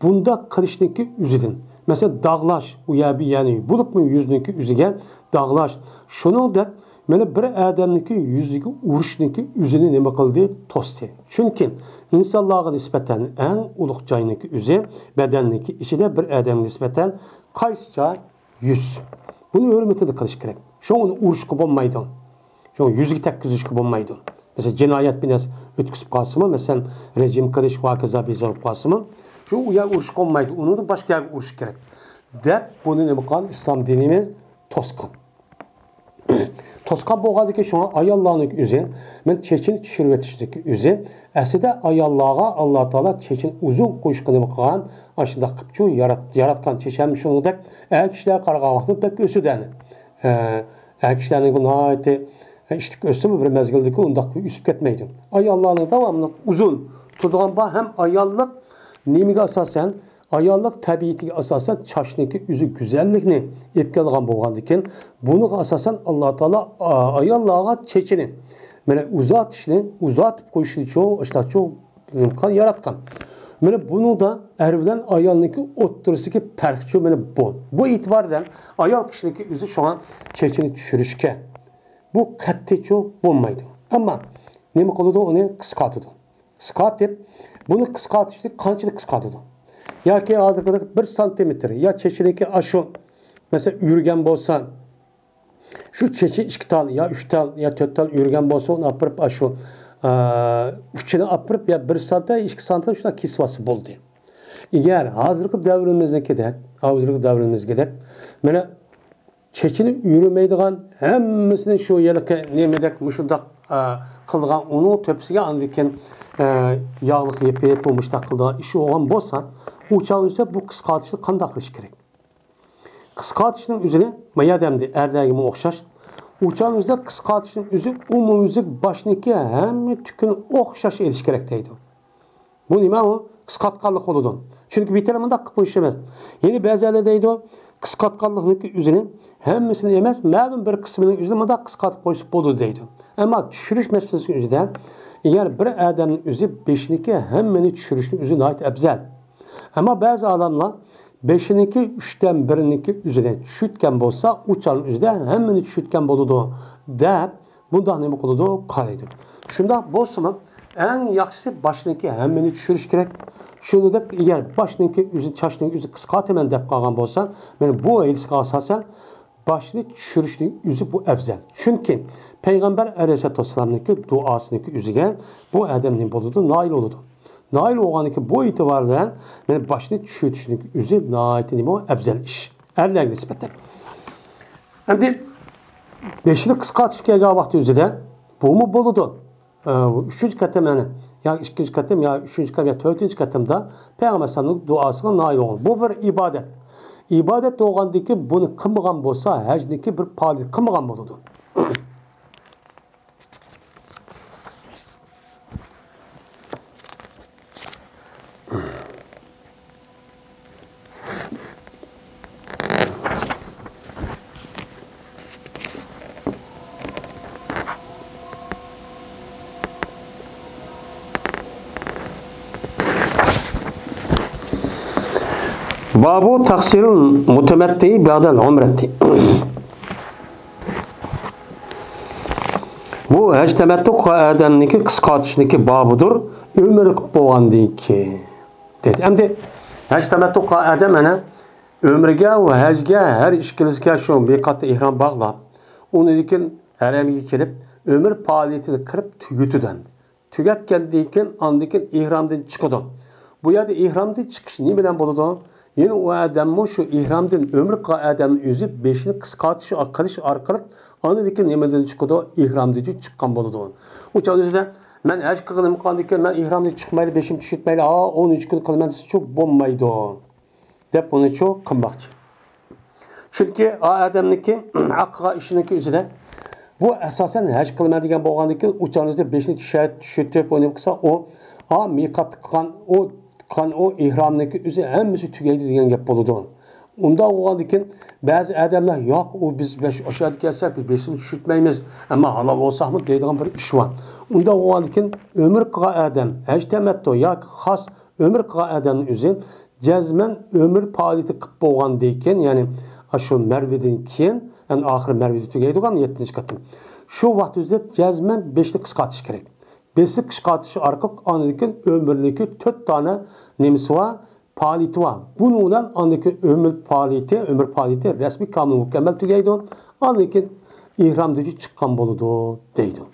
بۇنداق قىلىشنىڭكى ئۆزىدىن، مەسىلەن، داغلاش، ئۇ يەر بۇ يەرنى، بولۇپمۇ يۈزنىڭكى ئۆزىگە داغلاش. شۇنىڭدەك مانا بىر ئادەمنىڭكى يۈزىگە ئۇرۇشنىڭكى ئۆزىنى نېمە قىلدى؟ توستى. چۈنكى ئىنسانلارغا نىسبەتەن ئەڭ ئۇلۇغ جاينىڭكى ئۆزى، بەدەننىڭكى ئىچىدە بىر ئادەمگە نىسبەتەن قايسى جاي؟ يۈز. بۇنى ھۆرمىتىنى قىلىش كېرەك. شۇڭا ئۇنى ئۇرۇشقا بولمايدۇ. شۇڭا يۈزگە تەگكۈزۈشكە بولمايدۇ. مەسىلەن، جىنايەت بىر نەرسە ئۆتكۈزۈپ قالسىمۇ، مەسىلەن، رېجىم قىلىش ۋە ھاكازا بىزار بولۇپ قالسىمۇ، شۇ ئۇ يەر ئۇرۇشقا بولمايدۇ. ئۇنىڭدىن باشقا يەرگە ئۇرۇش كېرەك. دەپ بۇنى نېمە قىلغان؟ ئىسلام دىنىمىز توسقان. توسقان بولغاندىكىن شۇڭا ئاياللارنىڭكى ئۆزى، مەن چېچىنى چۈشۈرۈۋېتىشنىڭكى ئۆزى، ئەسلىدە ئاياللارغا ئاللا تائالا چېچىنى ئۇزۇن قويۇشقا نېمە قىلغان؟ ئاشۇنداق قىپچۇ يارات-، ياراتقان. چېچى ھەم شۇنىڭدەك ئەر كىشىلەرگە قارىغان ۋاقتىدا بەك ئۆسىدۇ ئەنە. ئە، ئەر كىشىلەرنىڭ ناھايىتى ئىشتىك ئۆسسىمۇ بىر مەزگىلدىكى ئۇنداق ئۆسۈپ كەتمەيدۇ. ئاياللارنىڭ داۋاملىق ئۇزۇن تۇرىدىغان بار ھەم ئاياللىق نېمىگە ئاساسەن؟ ئاياللىق تەبىئىتىگە ئاساسەن چاچنىڭكى ئۆزى گۈزەللىكنى ئېلىپ كەلگەن بولغاندىكىن، بۇنىڭغا ئاساسەن ئاللا تائالا، ئا، ئاياللارغا چېچىنى، مانا، ئۇزارتىشنى، ئۇزارتىپ قويۇشنى چو-، ئاشۇنداق چو-، ياراتقان. مانا، بۇنىڭدا ئەر بىلەن ئايالنىڭكى ئوتتۇرىسىدىكى پەرقچۇ، مانا بۇ. بۇ ئېتىباردىن ئايال كىشىنىڭكى ئۆزى شۇڭا چېچىنى چۈشۈرۈشكە، بۇ قەتئىيچۇ بولمايدۇ. ئەمما نېمە قىلىدۇ؟ ئۇنى قىسقارتىدۇ. قىسقارتىپ، بۇنى قىسقارتىشنى قانچىلىك قىسقارتىدۇ؟ ياكى ھازىرقىدەك بىر سانتىمېتىر يا چېچىنىكى ئاشۇ، مەسىلەن، ئۆرگەن بولسا، شۇ چېچى ئىككى تال يا ئۈچ تال يا تۆت تال ئۆرگەن بولسا، ئۇنى ئاپىرىپ، ئاشۇ، ئا، ئۇچىنى ئاپىرىپ، يا بىر سانتىم، ئىككى سانتىم شۇنداق كېسىۋاتسا بولدى. ئەگەر ھازىرقى دەۋرىمىزنىڭكىدەك، ھازىرقى دەۋرىمىزدىكىدەك، مانا، چېچىنى ئۆرمەيدىغان، ھەممىسىنى شۇ ھېلىقى نېمىدەك مۇشۇنداق، ئا، قىلىدىغان، ئۇنىڭ تۆپىسىگە ئاندىن كېيىن، ئا، ياغلىق يېپىپ، مۇشۇنداق قىلىدىغان ئىش بولغان بولسا، ئۇ چاغنىڭ ئۆزىدە بۇ قىسقارتىشنى قانداق قىلىش كېرەك؟ قىسقارتىشنىڭ ئۆزىنى، ما يەردە ئەمدى ئەرلەرگىمۇ ئوخشاش، ئۇ چاغنىڭ ئۆزىدە قىسقارتىشنىڭ ئۆزى ئومۇميۈزلۈك باشنىڭكى ھەممە تۈكىنى ئوخشاش ئېلىش كېرەك دەيدۇ. بۇ نېمە ئۇ؟ قىسقارتقانلىق بولىدۇ. چۈنكى بىتەرەپ مۇنداق قىلىپ قويۇش ئەمەس. يەنە بەزىلەر دەيدۇ، قىسقارتقانلىقنىڭكى ئۆزىنى، ھەممىسىنى ئەمەس، مەلۇم بىر قىسمىنىڭ ئۆزىنى مۇنداق قىسقارتىپ قويسا بولىدۇ دەيدۇ. ئەمما چۈشۈرۈش مەسىلىسىنىڭ ئۆزىدە، ئەگەر بىر ئادەمنىڭ ئۆزى بېشىنىڭكى ھەممىنى چۈشۈرۈشنىڭ ئۆزى ناھايىتى ئەۋزەل. ئەمما بەزى ئالىملار بېشىنىڭكى ئۈچتىن بىرىنىڭكى ئۆزىنى چۈشۈرتكەن بولسا، ئۇ چاغنىڭ ئۆزىدە ھەممىنى چۈشۈرتكەن بولىدۇ، دەپ، بۇنداق نېمە قىلىدۇ؟ قارايدۇ. شۇنداق بولسىمۇ، ئەڭ ياخشىسى باشنىڭكى ھەممىنى چۈشۈرۈش كېرەك. شۇنىڭدەك، ئەگەر باشنىڭكى ئۆزى، چاچنىڭ ئۆزى قىسقارتىمەن دەپ قالغان بولسا، مانا بۇ ھەدىسكە ئاساسەن، باشنى چۈشۈرۈشنىڭ ئۆزى بۇ ئەۋزەل. چۈنكى پەيغەمبەر ئەلەيھىسسالاتۇ ۋەسسالامنىڭكى دۇئاسىنىڭكى ئۆزىگە بۇ ئادەم نېمە بولىدۇ؟ نائىل بولىدۇ. نائىل بولغاندىن كېيىن بۇ ئېتىبار بىلەن مانا باشنى چۈشۈرتۈشنىڭ ئۆزى ناھايىتى نېمە ئەۋزەل ئىش. ئەرلەرگە نىسبەتەن. ئەمدى بېشىنى قىسقارتىش كەلگەن ۋاقتى ئۆزىدە بۇمۇ بولىدۇ. ئە، ئۈچىنچى قېتىم، يەنى يا ئىككىنچى قېتىم، يا ئۈچىنچى قېتىم، يا تۆتىنچى قېتىمدا پەيغەمبەر ئەلەيھىسسالامنىڭ دۇئاسىغا نائىل بولغان. بۇ بىر ئىبادەت. ئىبادەت بولغاندىن كېيىن بۇنى قىلمىغان بولسا، ھەجنىڭكى بىر پائالىيىتى قىلمىغان بولىدۇ. بابۇ تەقسىرىل مۇتەمەتتىئى بەئدەل ئۇمرەتى. بۇ ھەج تەمەتتۇ قىلغان ئادەمنىڭكى قىسقارتىشنىڭكى بابىدۇر، ئۆمرە قىلىپ بولغاندىن كېيىن. دەيدۇ. ئەمدى ھەج تەمەتتۇ قىلغان ئادەم ئەنە ئۆمرىگە ۋە ھەجگە ھەر ئىككىلىسىگە شۇ مىقاتتا ئېھرام باغلاپ، ئۇنىڭدىن كېيىن ھەرەمگە كېلىپ، ئۆمرە پائالىيىتىنى قىلىپ تۈگىتىدۇ ئەمدى. تۈگەتكەندىن كېيىن، ئاندىن كېيىن ئېھرامدىن چىقىدۇ. بۇ يەردە ئېھرامدىن چىقىش نېمە بىلەن بولىدۇ؟ يەنە ئۇ ئادەممۇ شۇ ئېھرامدىن ئۆمرە قىلغان ئادەمنىڭ ئۆزى بېشىنى قىسقارتىش قىلىش ئارقىلىق، ئاندىن كېيىن نېمىدىن چىقىدۇ؟ ئېھرامدىن چىققان بولىدۇ. ئۇ چاغ ئۆزىدە، مەن ھەج قىلغىنىم قالدىكەن، مەن ئېھرامدىن چىقمايلى، بېشىمنى چۈشۈرتمەيلى، ھا، ئون ئۈچ كۈن قىلىمەن دېسە، شۇ بولمايدۇ. دەپ ئۇنى شۇ قىلماقچى. چۈنكى ئا ئادەمنىڭكى قىلغان ئىشىنىڭكى ئۆزىدە بۇ ئاساسەن ھەج قىلىمەن دېگەن بولغاندىكىن، ئۇ چاغنىڭ ئۆزىدە بېشىنى چۈشە-، چۈشۈرتۈپ، ئۇنى قىلسا، ئۇ ئا مىقات قىلغان، ئۇ قىلغان ئۇ ئېھرامنىڭكى ئۆزى ھەممىسى تۈگەيدۇ دېگەن گەپ بولىدۇ. ئۇنداق بولغاندىكىن، بەزى ئادەملەر، ياق، ئۇ بىز بەش ئاشۇ يەردە كەلسەك، بىز بېشىنى چۈشۈرتمەيمىز، ئەمما ھالال بولساقمۇ دەيدىغان بىر ئىش بار. ئۇنداق بولغاندىكىن، ئۆمرە قىلغان ئادەم، ھەج تەمەتتۇ ياكى خاس ئۆمرە قىلغان ئادەمنىڭ ئۆزى جەزمەن ئۆمرە پائالىيىتى قىلىپ بولغاندىن كېيىن، يەنى ئاشۇ مەرۋىدىن كېيىن، يەنى ئاخىرى مەرۋىدە تۈگەيدىغان يەتتىنچى قېتىم. شۇ ۋاقىت ئۆزىدە جەزمەن بېشىنى قىسقارتىش كېرەك. بېشى قىسقارتىش ئارقىلىق ئاندىن كېيىن ئۆمرىنىڭكى تۆت دانە نېمىسى بار؟ پائالىيىتى بار. بۇنىڭ بىلەن ئاندىن كېيىن ئۆمرە پائالىيىتى، ئۆمرە پائالىيىتى رەسمىي كامىل مۇكەممەل تۈگەيدۇ. ئاندىن كېيىن ئېھرامدىن چىققان بولىدۇ، دەيدۇ.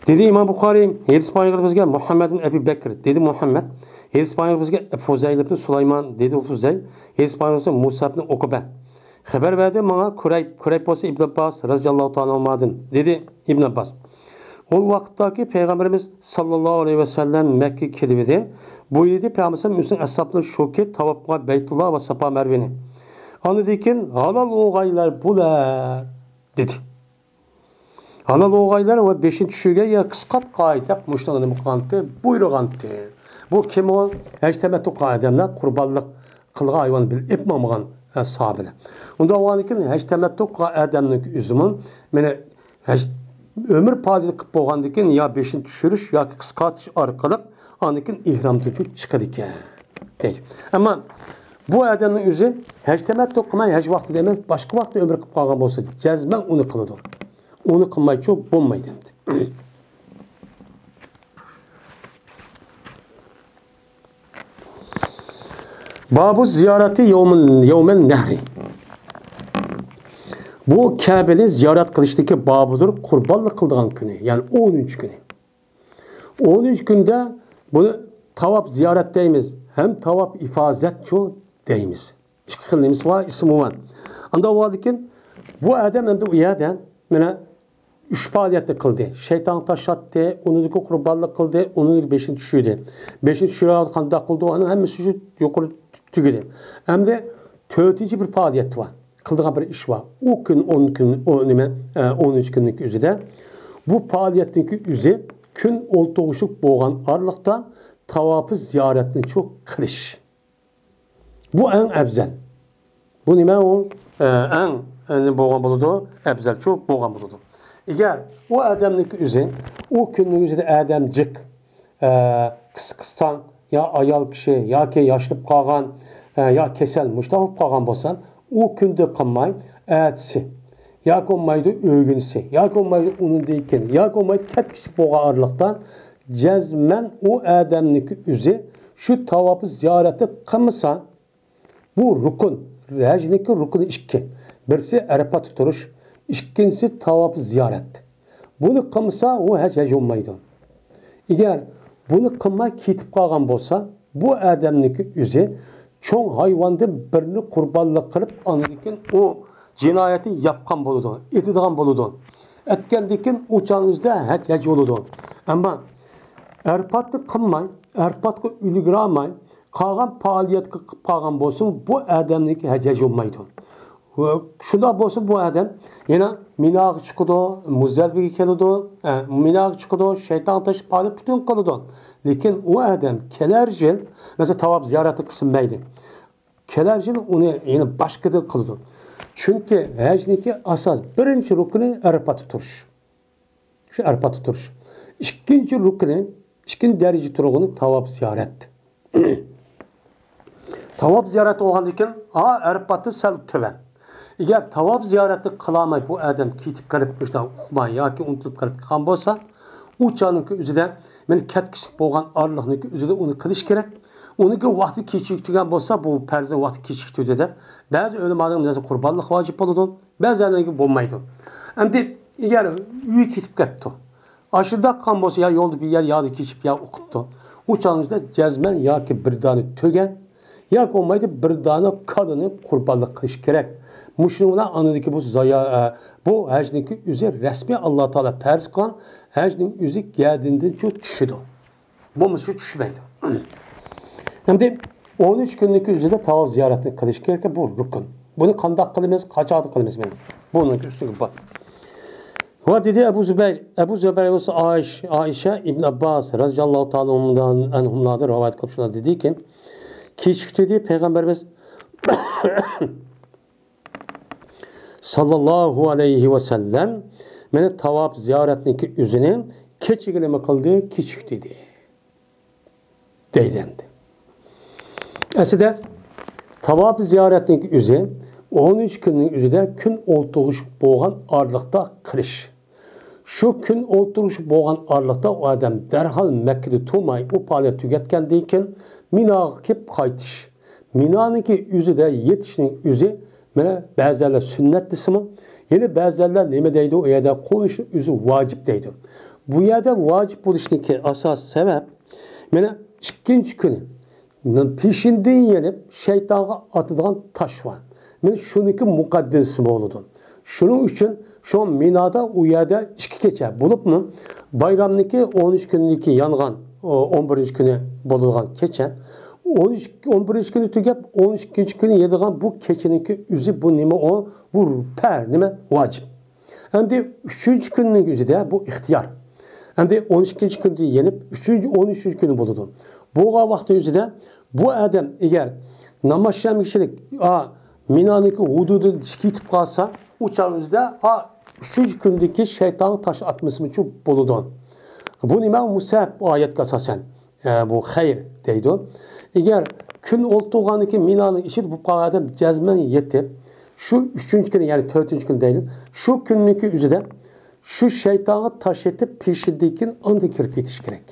دېدى ئىمام بۇخارىي، ھەدىس بايانغا بىزگە مۇھەممەد ئىبن ئەبى بەكر، دېدى مۇھەممەد، ھەدىس بايانغا بىزگە فۇزەيل ئىبن سۇلايمان، دېدى فۇزەيل، ھەدىس بايانغا بىزگە مۇسا ئىبن ئۇقبە. خەۋەر بەردى ماڭا كۇرەيب، كۇرەيب بولسا ئىبن ئابباس رەزىياللاھۇ تائالا ئەنھۇمادىن، دېدى ئىبن ئابباس. ئۇ ۋاقىتتاكى پەيغەمبىرىمىز ساللاللاھۇ ئەلەيھى ۋەسەللەم مەككىگە كېلىۋىدى، بۇ يىلى پەيغەمبىرىمىز ئۆزىنىڭ ئەسھابلىرى شۇ كېلىپ تاۋاپ قىلغان بەيتۇللا ۋە ساپا مەرۋىنى. ئاندىن كېيىن ھالال بولغايلار بۇلار، دېدى. ھالال بولغايلار ۋە بېشىنى چۈشۈرگەي يا قىسقارتقاي دەپ مۇشۇنى نېمە قىلغانتى؟ بۇيرۇغانتى. بۇ كىم ئۇ؟ ھەج تەمەتتۇ قىلغان ئادەملەر، قۇربانلىق قىلغان ھايۋان بىلەن ئېلىپ ماڭمىغان، ئە، ساھابىلەر. ئۇنداق بولغاندىن كېيىن ھەج تەمەتتۇ قىلغان ئادەمنىڭ ئۆزىمۇ، مانا، ھەج، ئۆمرە پائالىيىتى قىلىپ بولغاندىن كېيىن يا بېشىنى چۈشۈرۈش ياكى قىسقارتىش ئارقىلىق ئاندىن كېيىن ئېھرامدىن چىقىدىكەن، دەيدۇ. ئەمما بۇ ئادەمنىڭ ئۆزى ھەج تەمەتتۇ قىلماي، ھەج ۋاقتىدا ئەمەس، باشقا ۋاقىتتا ئۆمرە قىلىپ قالغان بولسا، جەزمەن ئۇنى قىلىدۇ. ئۇنى قىلمايچۇ بولمايدۇ ئەمدى. بابۇ زىيارەتى يەۋمەن، يەۋمەن نەھرى. بۇ كەبىنى زىيارەت قىلىشتىكى بابىدۇر، قۇربانلىق قىلىدىغان كۈنى، يەنى ئونىنچى كۈنى. ئونىنچى كۈندە بۇنى تاۋاپ زىيارەت دەيمىز، ھەم تاۋاپ ئىفازەتچۇ دەيمىز. ئىككى خىل نېمىسى بار، ئىسمى بار. ئانداق بولغاندىكىن بۇ ئادەم ئەمدى ئۇ يەردە مانا ئۈچ پائالىيەتنى قىلدى. شەيتانغا تاش ئاتتى، ئۇنىڭدىكى قۇربانلىق قىلدى، ئۇنىڭدىكى بېشىنى چۈشۈردى. بېشىنى چۈشۈرۈۋالدى، قانداق قىلدى، ئۇنىڭ ھەممىسى شۇ يۇقىرى تۈگىدى. ئەمدى تۆتىنچى بىر پائالىيەت بار. قىلىدىغان بىر ئىش بار. ئۇ كۈن، ئون كۈن، ئۇ نېمە، ئە، ئونىنچى كۈننىڭ ئۆزىدە بۇ پائالىيەتنىڭكى ئۆزى كۈن ئولتۇرغۇچلۇق بولغان ئارىلىقتا تاۋاپى زىيارەتنى شۇ قىلىش. بۇ ئەڭ ئەۋزەل. بۇ نېمە ئۇ؟ ئە، ئەڭ، ئە، بولغان بولىدۇ، ئەۋزەلچۇ بولغان بولىدۇ. ئەگەر ئۇ ئادەمنىڭكى ئۆزى، ئۇ كۈننىڭ ئۆزىدە ئادەم جىق، ئە، قىس-، قىستاڭ، يا ئايال كىشى، ياكى ياشىنىپ قالغان، ئە، يا كېسەل، مۇشتاق بولۇپ قالغان بولسا، ئۇ كۈندە قىلماي، ئەتىسى، ياكى بولمايدۇ ئۆگۈنسى، ياكى بولمايدۇ ئۇنىڭدىن كېيىن، ياكى بولمايدۇ كەتكۈچىلىك بولغان ئارىلىقتا، جەزمەن ئۇ ئادەمنىڭكى ئۆزى شۇ تاۋاپى زىيارەتنى قىلمىسا، بۇ رۇكۇن، ھەجنىڭكى رۇكۇنى ئىككى. بىرسى ئەرەپاتتا تۇرۇش، ئىككىنچىسى تاۋاپ زىيارەت. بۇنى قىلمىسا، ئۇ ھەج ھەج بولمايدۇ. ئەگەر بۇنى قىلماي كېتىپ قالغان بولسا، بۇ ئادەمنىڭكى ئۆزى چوڭ ھايۋاندىن بىرنى قۇربانلىق قىلىپ، ئاندىن كېيىن ئۇ جىنايەتنى ياپقان بولىدۇ، ئېتىدىغان بولىدۇ. ئەتكەندىن كېيىن ئۇ چاغنىڭ ئۆزىدە ھەج ھەج بولىدۇ. ئەمما ئەرپاتنى قىلماي، ئەرپاتقا ئۈلگۈرەلمەي، قالغان پائالىيەتكە قىلىپ قالغان بولسىمۇ، بۇ ئادەمنىڭكى ھەج ھەج بولمايدۇ. ۋە شۇنداق بولسا، بۇ ئادەم يەنە مىناغا چىقىدۇ، مۇزدەلىپىگە كېلىدۇ، ئە، مىناغا چىقىدۇ، شەيتانغا تاش پائالىيەت پۈتۈن قىلىدۇ. لېكىن ئۇ ئادەم كېلەر يىل، مەسىلەن، تاۋاپ زىيارەتنى قىلسا مەيلى. كېلەر يىل ئۇنى يەنە باشقىدىن قىلىدۇ. چۈنكى ھەجنىڭكى ئاساس، بىرىنچى رۇكنى ئەرپاتتا تۇرۇش. شۇ ئەرپاتتا تۇرۇش. ئىككىنچى رۇكنى، ئىككىنچى دەرىجە تۇرغىنى تاۋاپ زىيارەت. تاۋاپ زىيارەت بولغاندىن كېيىن، ھا، ئەرپاتتا سەل تۆۋەن. ئەگەر تاۋاپ زىيارەتنى قىلالماي بۇ ئادەم كېتىپ قېلىپ، مۇشۇنداق ئۇقماي ياكى ئۇنتۇلۇپ قېلىپ قالغان بولسا، ئۇ چاغنىڭكى ئۆزىدە مانا كەتكۈچىلىك بولغان ئارىلىقنىڭكى ئۆزىدە ئۇنى قىلىش كېرەك. ئۇنىڭكى ۋاقتى كېچىكتۈرگەن بولسا، بۇ پەرزنىڭ ۋاقتى كېچىكتۈردى دەپ، بەزى ئۆلىمالارنىڭ مەسىلەن قۇربانلىق ۋاجىپ بولىدۇ، بەزىلەرنىڭكى بولمايدۇ. ئەمدى ئەگەر ئۆيگە كېتىپ كەپتۇ، ئاشۇنداق قىلغان بولسا، يا يولدا بىر يەر يادا كېچىپ يا ئۇقۇپتۇ، ئۇ چاغنىڭدا جەزمەن ياكى بىر دانە تۆگە، ياكى بولمايدۇ بىر دانە كالىنى قۇربانلىق قىلىش كېرەك. مۇشۇنىڭ بىلەن ئاندىكى بۇ زايا-، ئە، بۇ ھەجنىڭكى ئۆزى رەسمىي ئاللا تائالا پەرز قىلغان ھەجنىڭ ئۆزى گەدىنىدىن شۇ چۈشىدۇ. بولمىسا شۇ چۈشمەيدۇ. ئەمدى ئون ئۈچ كۈننىڭكى ئۆزىدە تاۋاپ زىيارەتنى قىلىش كېرەك، بۇ رۇكۇن. بۇنى قانداق قىلىمىز، قاچاندا قىلىمىز مانا؟ بۇنىڭكى ئۈستىگە بار. ۋە دېدى ئەبۇ زۇبەير، ئەبۇ زۇبەير بولسا ئائىش-، ئائىشە ئىبن ئابباس رەزىياللاھۇ تائالا ئەنھۇمدىن، ئەنھۇملاردىن رىۋايەت قىلىپ شۇنداق دېدىكى، كېچىكتۈردى پەيغەمبىرىمىز ساللاللاھۇ ئەلەيھى ۋەسەللەم مانا تاۋاپ زىيارەتنىڭكى ئۆزىنى كېچىگىلىمۇ قىلدى، كېچىكتۈردى. دەيدۇ ئەمدى. ئەسلىدە تاۋاپ زىيارەتنىڭ ئۆزى ئون ئۈچ كۈننىڭ ئۆزىدە كۈن ئولتۇرغۇچ بولغان ئارىلىقتا قىلىش. شۇ كۈن ئولتۇرغۇچ بولغان ئارىلىقتا ئۇ ئادەم دەرھال مەككىدە تۇرماي، ئۇ پائالىيەت تۈگەتكەندىن كېيىن مىناغا كېلىپ قايتىش. مىنانىڭكى ئۆزىدە يېتىشنىڭ ئۆزى مانا بەزىلەر سۈننەت دېسىمۇ، يەنە بەزىلەر نېمە دەيدۇ، ئۇ يەردە قونۇشنىڭ ئۆزى ۋاجىپ دەيدۇ. بۇ يەردە ۋاجىپ بولۇشنىڭكى ئاساسىي سەۋەب، مانا ئىككىنچى كۈنى پېشىندىن يېنىپ شەيتانغا ئاتىدىغان تاش بار. مانا شۇنىڭكى مۇقەددىمىسى بولىدۇ. شۇنىڭ ئۈچۈن شۇ مىنادا ئۇ يەردە ئىككى كېچە بولۇپمۇ، بايرامنىڭكى ئون ئۈچ كۈنىدىكى يانغان، ئون بىرىنچى كۈنى بولىدىغان كېچە، ئون ئۈچ، ئون بىرىنچى كۈنى تۈگەپ، ئون ئىككىنچى كۈنى يېدىغان بۇ كېچىنىڭكى ئۆزى بۇ نېمە ئۇ؟ بۇ پەر، نېمە؟ ۋاجىپ. ئەمدى ئۈچىنچى كۈننىڭ ئۆزىدە بۇ ئىختىيار. ئەمدى ئون ئىككىنچى كۈندە يېنىپ، ئۈچىنچى، ئون ئۈچىنچى كۈنى بولىدۇ. بولغان ۋاقتى ئۆزىدە بۇ ئادەم ئەگەر نامازشەمگىچىلىك، ئا، مىنانىڭكى ھۇدۇدىدىن چىقىپ كېتىپ قالسا، ئۇ چاغ ئۆزىدە، ئا، ئۈچىنچى كۈندىكى شەيتانغا تاش ئاتمىسىمۇچۇ بولىدۇ. بۇ نېمە؟ مۇسەب ئايەتكە ئاساسەن. ئە، بۇ خەير دەيدۇ. ئەگەر كۈن ئولتۇرغاندىن كېيىن مىنانىڭ ئىچىدە بولۇپ قالغان ئادەم جەزمەن يېتىپ، شۇ ئۈچىنچى كۈنى، يەنى تۆتىنچى كۈنى دەيلى، شۇ كۈننىڭكى ئۆزىدە شۇ شەيتانغا تاش ئېتىپ، پېشىندىن كېيىن ئاندىن كىرىپ كېتىش كېرەك.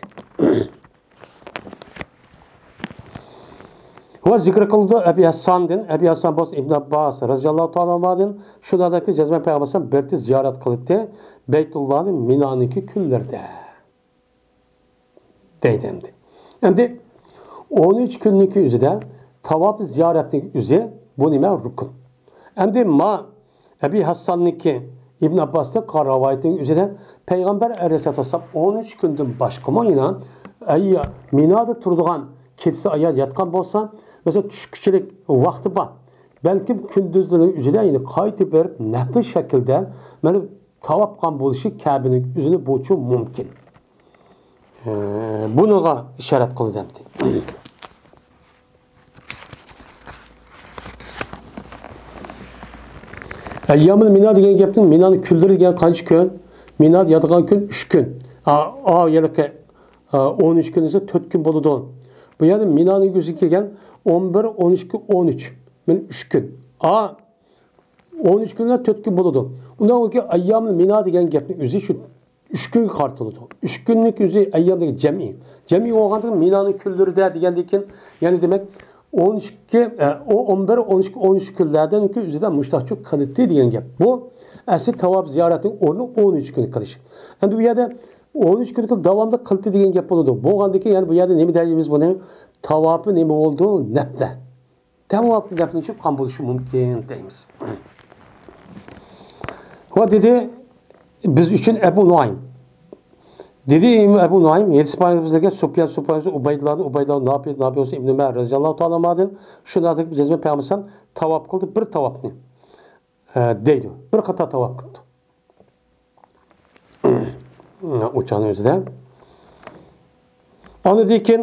ۋە زىكىر قىلدى ئەبى ھەسساندىن، ئەبى ھەسسان بولسا ئىبن ئابباس رەزىياللاھۇ تائالا ئەنھۇدىن، شۇنداق دەپكى، جەزمەن پەيغەمبەر ئەلەيھىسسالام بىر تېز زىيارەت قىلدى بەيتۇللانى مىنانىڭكى كۈنلىرىدە. دەيدۇ ئەمدى. ئەمدى ئون ئۈچ كۈننىڭكى ئۆزىدە تاۋاپ زىيارەتنىڭ ئۆزى بۇ نېمە؟ رۇكۇن. ئەمدى ما ئەبى ھەسساننىڭكى ئىبن ئابباستىن قىلغان رىۋايىتىنىڭ ئۆزىدە پەيغەمبەر ئەلەيھىسسالاتۇ ۋەسسالام ئون ئۈچ كۈندىن باشقىمۇ يەنە ئەي مىنادا تۇرىدىغان، كېچىسى ئايان ياتقان بولسا، مەسىلەن، چۈشكۈچىلىك ۋاقتى بار. بەلكىم كۈندۈزلىرىنىڭ ئۆزىدە يەنە قايتا بېرىپ نەپلى شەكىلدە مانا تاۋاپ قىلغان بولۇشى كەبىنىڭ ئۆزىنى بولۇشى مۇمكىن. ئە، بۇنىڭغا ئىشارەت قىلدى ئەمدى. ئەييامۇل مىنا دېگەن گەپنىڭ مىنانىڭ كۈنلىرى دېگەن قانچە كۈن؟ مىنادا ياتىدىغان كۈن ئۈچ كۈن. ئا، ئا، ھېلىقى، ئا، ئون ئۈچ كۈن دېسە تۆت كۈن بولىدۇ. بۇ يەردە مىنانىڭ ئۆزى كەلگەن ئون بىر، ئون ئىككى، ئون ئۈچ. مانا ئۈچ كۈن. ئا، ئون ئۈچ كۈن بىلەن تۆت كۈن بولىدۇ. ئۇنداق بولغانكى ئەييامۇل مىنا دېگەن گەپنىڭ ئۆزى شۇ ئۈچ كۈنگە قارىتىلىدۇ. ئۈچ كۈننىڭ ئۆزى ئەييام دېگەن جەمئىي. جەمئىي بولغاندىكىن مىنانىڭ كۈنلىرىدە دېگەندىن كېيىن، يەنى دېمەك، ئون ئىككى، ئە، ئو-، ئون بىر، ئون ئىككى، ئون ئۈچ كۈنلەردىن ئۆزىدە مۇشتاقچۇ قىلىتتى دېگەن گەپ. بۇ ئەسلى تاۋاپ زىيارەتنىڭ ئورنى ئون ئۈچ كۈنى قىلىش. ئەمدى بۇ يەردە ئون ئۈچ كۈن داۋاملىق قىلىتتى دېگەن گەپ بولىدۇ. بولغاندىن كېيىن يەنە بۇ يەردە نېمە دەيمىز بۇنى؟ تاۋاپى نېمە بولىدۇ؟ نەپلە. تاۋاپنى دەپنى چۈشۈپ قالغان بولۇشى مۇمكىن دەيمىز. ۋە دېدى، بىز ئۈچۈن ئەبۇ نۇئايم. دېدى ئەبۇ نۇئايم، ھەدىس بايان بىزگە سۇپيان، سۇپيان، ئۇبەيدۇللا، ئۇبەيدۇللا، ناپىي، ناپىي بولسا ئىبن ئۆمەر رەزىياللاھۇ تائالا ئەنھۇدىن شۇنداق دەپ جەزمەن پەيغەمبەر تاۋاپ قىلدى، بىر تاۋاپنى، ئە، دەيدۇ. بىر قاتار تاۋاپ قىلدى. ئوچاقنىڭ ئۆزىدە. ئاندىن كېيىن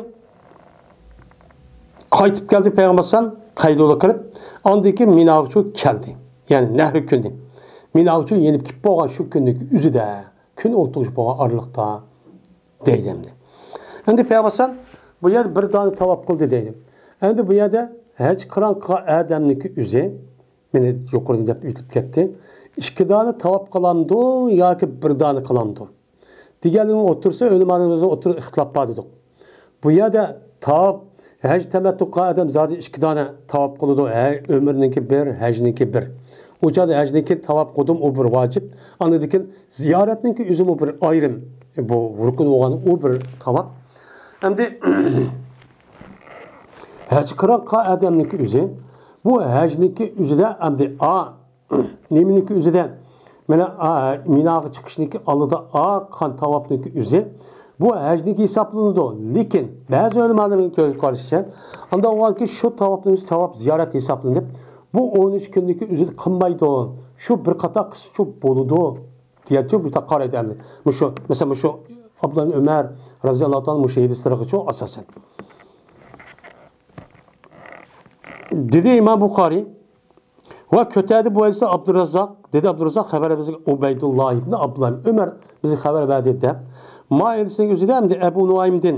قايتىپ كەلدى پەيغەمبەر ئەلەيھىسسالام قەيلۇلا قىلىپ، ئاندىن كېيىن مىناغىچۇ كەلدى. يەنى نەھرى كۈنى. مىناغىچۇ يېنىپ كېلىپ بولغان شۇ كۈننىڭ ئۆزىدە، كۈن ئولتۇرۇش بولغان ئارىلىقتا دەيدۇ ئەمدى. ئەمدى پەيغەمبەر ئەلەيھىسسالام بۇ يەردە بىر دانە تاۋاپ قىلدى دەيدۇ. ئەمدى بۇ يەردە ھەج قىران قىلغان ئادەمنىڭكى ئۆزى، مېنى يۇقىرىدىن دەپ ئۆتۈپ كەتتى. ئىككى دانە تاۋاپ قىلامدۇ ياكى بىر دانە قىلامدۇ؟ دېگەننىڭ ئوتتۇرىسى ئۆلىمالىرىمىزنىڭ ئوتتۇرىسىدا ئىختىلاپ بار دېدۇق. بۇ يەردە تاۋاپ، ھەج تەمەتتۇ قىلغان ئادەم زادى ئىككى دانە تاۋاپ قىلىدۇ. ھە، ئۆمرىنىڭكى بىر، ھەجنىڭكى بىر. ئۇ چاغدا ھەجنىڭكى تاۋاپ قىلدىم، ئۇ بىر ۋاجىپ. ئاندىن كېيىن زىيارەتنىڭكى ئۆزىمۇ بىر ئايرىم، بۇ رۇكۇن بولغان ئۇ بىر تاۋاپ. ئەمدى ھەج قىران قىلغان ئادەمنىڭكى ئۆزى، بۇ ھەجنىڭكى ئۆزىدە ئەمدى ئا، نېمىنىڭكى ئۆزىدە؟ مانا، ئا، مىناغا چىقىشنىڭكى ئالدىدا ئا قان تاۋاپنىڭكى ئۆزى. بۇ ھەجنىڭكى ھېسابلىنىدۇ. لېكىن بەزى ئۆلىمالارنىڭ كۆز قارىشىچە، ئانداق بولغاندىكىن شۇ تاۋاپنىڭ ئۆزى تاۋاپ زىيارەت ھېسابلىنىپ، بۇ ئون ئۈچ كۈننىڭكى ئۆزىدە قىلمايدۇ. شۇ بىر قاتار قىلسىچۇ بولىدۇ دېگەنچە بۇ قارايدۇ ئەمدى. مۇشۇ، مەسىلەن، مۇشۇ ئابدۇللا ئۆمەر رەزىياللاھۇ تائالا مۇشۇ ھەدىسلىرىغىچۇ ئاساسەن. دېدى ئىمام بۇخارىي، ۋە كۆتەردى بۇ ھەدىسنى ئابدۇراززاق، دېدى ئابدۇراززاق، خەۋەر بىزگە ئۇبەيدۇللا ئىبنى ئابدۇللا ئۆمەر بىزگە خەۋەر بەردى دەپ. ما ھەدىسنىڭ ئۆزىدە ئەمدى ئەبۇ نۇئايمدىن،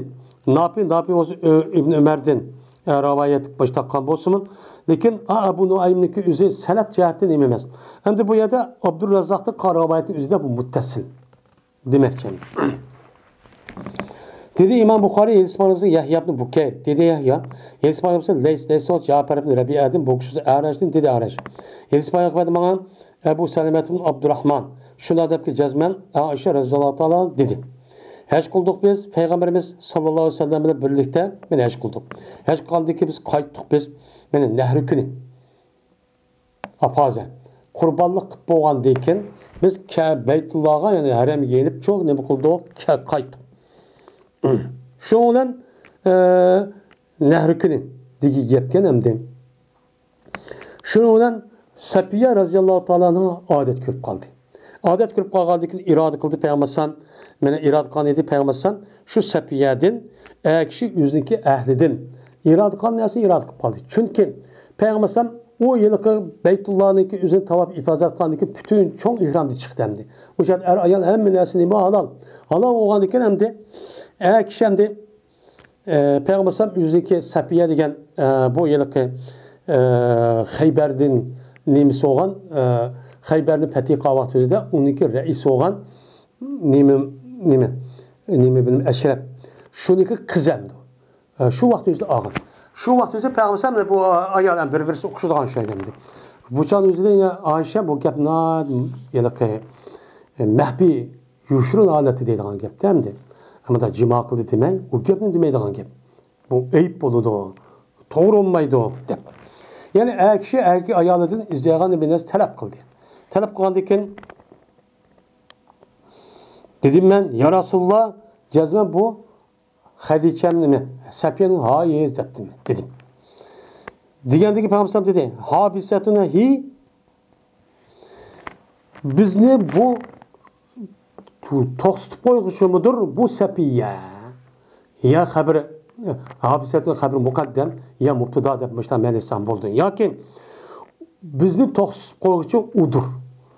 ناپى، ناپى بولسا ئۆ-، ئىبنى ئۆمەردىن، ئە، رىۋايەت باشلاققان بولسىمۇ، لېكىن ئا-، ئەبۇ نۇئايمنىڭكى ئۆزى سەنەد جەھەتتىن نېمە ئەمەس. ئەمدى بۇ يەردە ئابدۇراززاقتىن قىلغان رىۋايەتنىڭ ئۆزىدە بۇ مۇتتەسىل. دېمەكچى. دېدى ئىمام بۇخارىي، ھەدىس بايانچىسى يەھيا ئىبن بۇكەير. دېدى يەھيا، ھەدىس بايانچىسى لەيس، لەيس جەئفەر ئىبن رەبىئەدىن، بۇ كىشى ئەرەشتىن، دېدى ئەرەش. ھەدىس بايان قىلىپ ماڭا ئەبۇ سەلەمەت ئىبن ئابدۇرراھمان شۇنداق دەپكى جەزمەن ئائىشە رەزىياللاھۇ تائالا دېدى. ھەج قىلدۇق بىز، پەيغەمبىرىمىز ساللاللاھۇ ئەلەيھى ۋەسەللەم بىلەن بىرلىكتە مەن ھەج قىلدۇق. ھەج قىلغاندىن كېيىن بىز قايتتۇق بىز، مانا نەھرى كۈنى. ئاپازە. قۇربانلىق قىلىپ بولغاندىن كېيىن بىز كە-، بەيتۇللاغا، يەنى ھەرەمگە يېنىپ چوغ نېمە قىلدۇق؟ كە-، قايتتۇق. شۇنىڭ بىلەن، ئە، نەھرى كۈنى دېگى گەپكەن ئەمدى. شۇنىڭ بىلەن سەپىيە رەزىياللاھۇ تائالا ئانھا ئادەت كۆرۈپ قالدى. ئادەت كۆرۈپ قالغاندىن كېيىن ئىرادە قىلدى پەيغەمبەر ئەلەيھىسسالام. مانا ئىرادە قىلغان ئىدى پەيغەمبەر ئەلەيھىسسالام. شۇ سەپىيەدىن، ئەر كىشى ئۆزىنىڭكى ئەھلىدىن ئىرادە قىلغان نەرسىنى ئىرادە قىلىپ قالدى. چۈنكى پەيغەمبەر ئەلەيھىسسالام ئۇ ھېلىقى بەيتۇللانىڭكى ئۆزىنى تاۋاپ ئىپادە قىلغاندىن كېيىن پۈتۈن چوڭ ئېھرامدا چىقتى ئەمدى. ئۇ چاغدا ئەر ئايال ھەممە نەرسە نېمە ھالال. ھالال بولغاندىن كېيىن ئەمدى ئەر كىشى ئەمدى ئە، پەيغەمبەر ئەلەيھىسسالام ئۆزىنىڭكى سەپىيە دېگەن، ئە، بۇ ھېلىقى، ئە، خەيبەردىن نېمىسى بولغان، ئە، خەيبەرنى پەتھى قىلغان ۋاقتى ئۆزىدە ئۇنىڭكى رەئىسى بولغان نېمە، نېمە، نېمە بىلەن ئەشرەپ. شۇنىڭكى قىزى ئەمدى. ئە، شۇ ۋاقتى ئۆزىدە ئالغان. شۇ ۋاقتى ئۆزىدە پەيغەمبەر ئەلەيھىسسالام بۇ ئايال ھەم بىر-بىرسى ئوخشىدىغان ئوخشايدۇ ئەمدى. بۇ چاغنىڭ ئۆزىدە يەنە ئائىشە بۇ گەپنى ھېلىقى، ئە، مەخپىي يوشۇرۇن ھالەتتە دەيدىغان گەپتە ئەمدى. ئەمما جىما قىلدى دېمەي، ئۇ گەپنى دېمەيدىغان گەپ. بۇ ئەيىب بولىدۇ، توغرا بولمايدۇ دەپ. يەنى ئەر كىشى ئەركەك ئايالىدىن ئىزدەيدىغان بىر نەرسە تەلەپ قىلدى. تەلەپ قىلغاندىن كېيىن دېدىم مەن، يا رەسۇلاللا، جەزمەن بۇ خەدىچەمنىمۇ، سەپىيەنىڭ ھايىز دەپتىمەن، دېدىم. دېگەندىكىن پەيغەمبەر دېدى، ھابىسەتۇنە ھى، بىزنى بۇ تو-، توختىتىپ قويغۇچىمىدۇر بۇ سەپىيە؟ يا خەبىرى، ھابىسەتنىڭ خەبىرى مۇقەددەم، يا مۇبتىدا دەپ مۇشۇنداق مەنىسى ھەم بولىدۇ. ياكى بىزنى توختىتىپ قويغۇچى ئۇدۇر.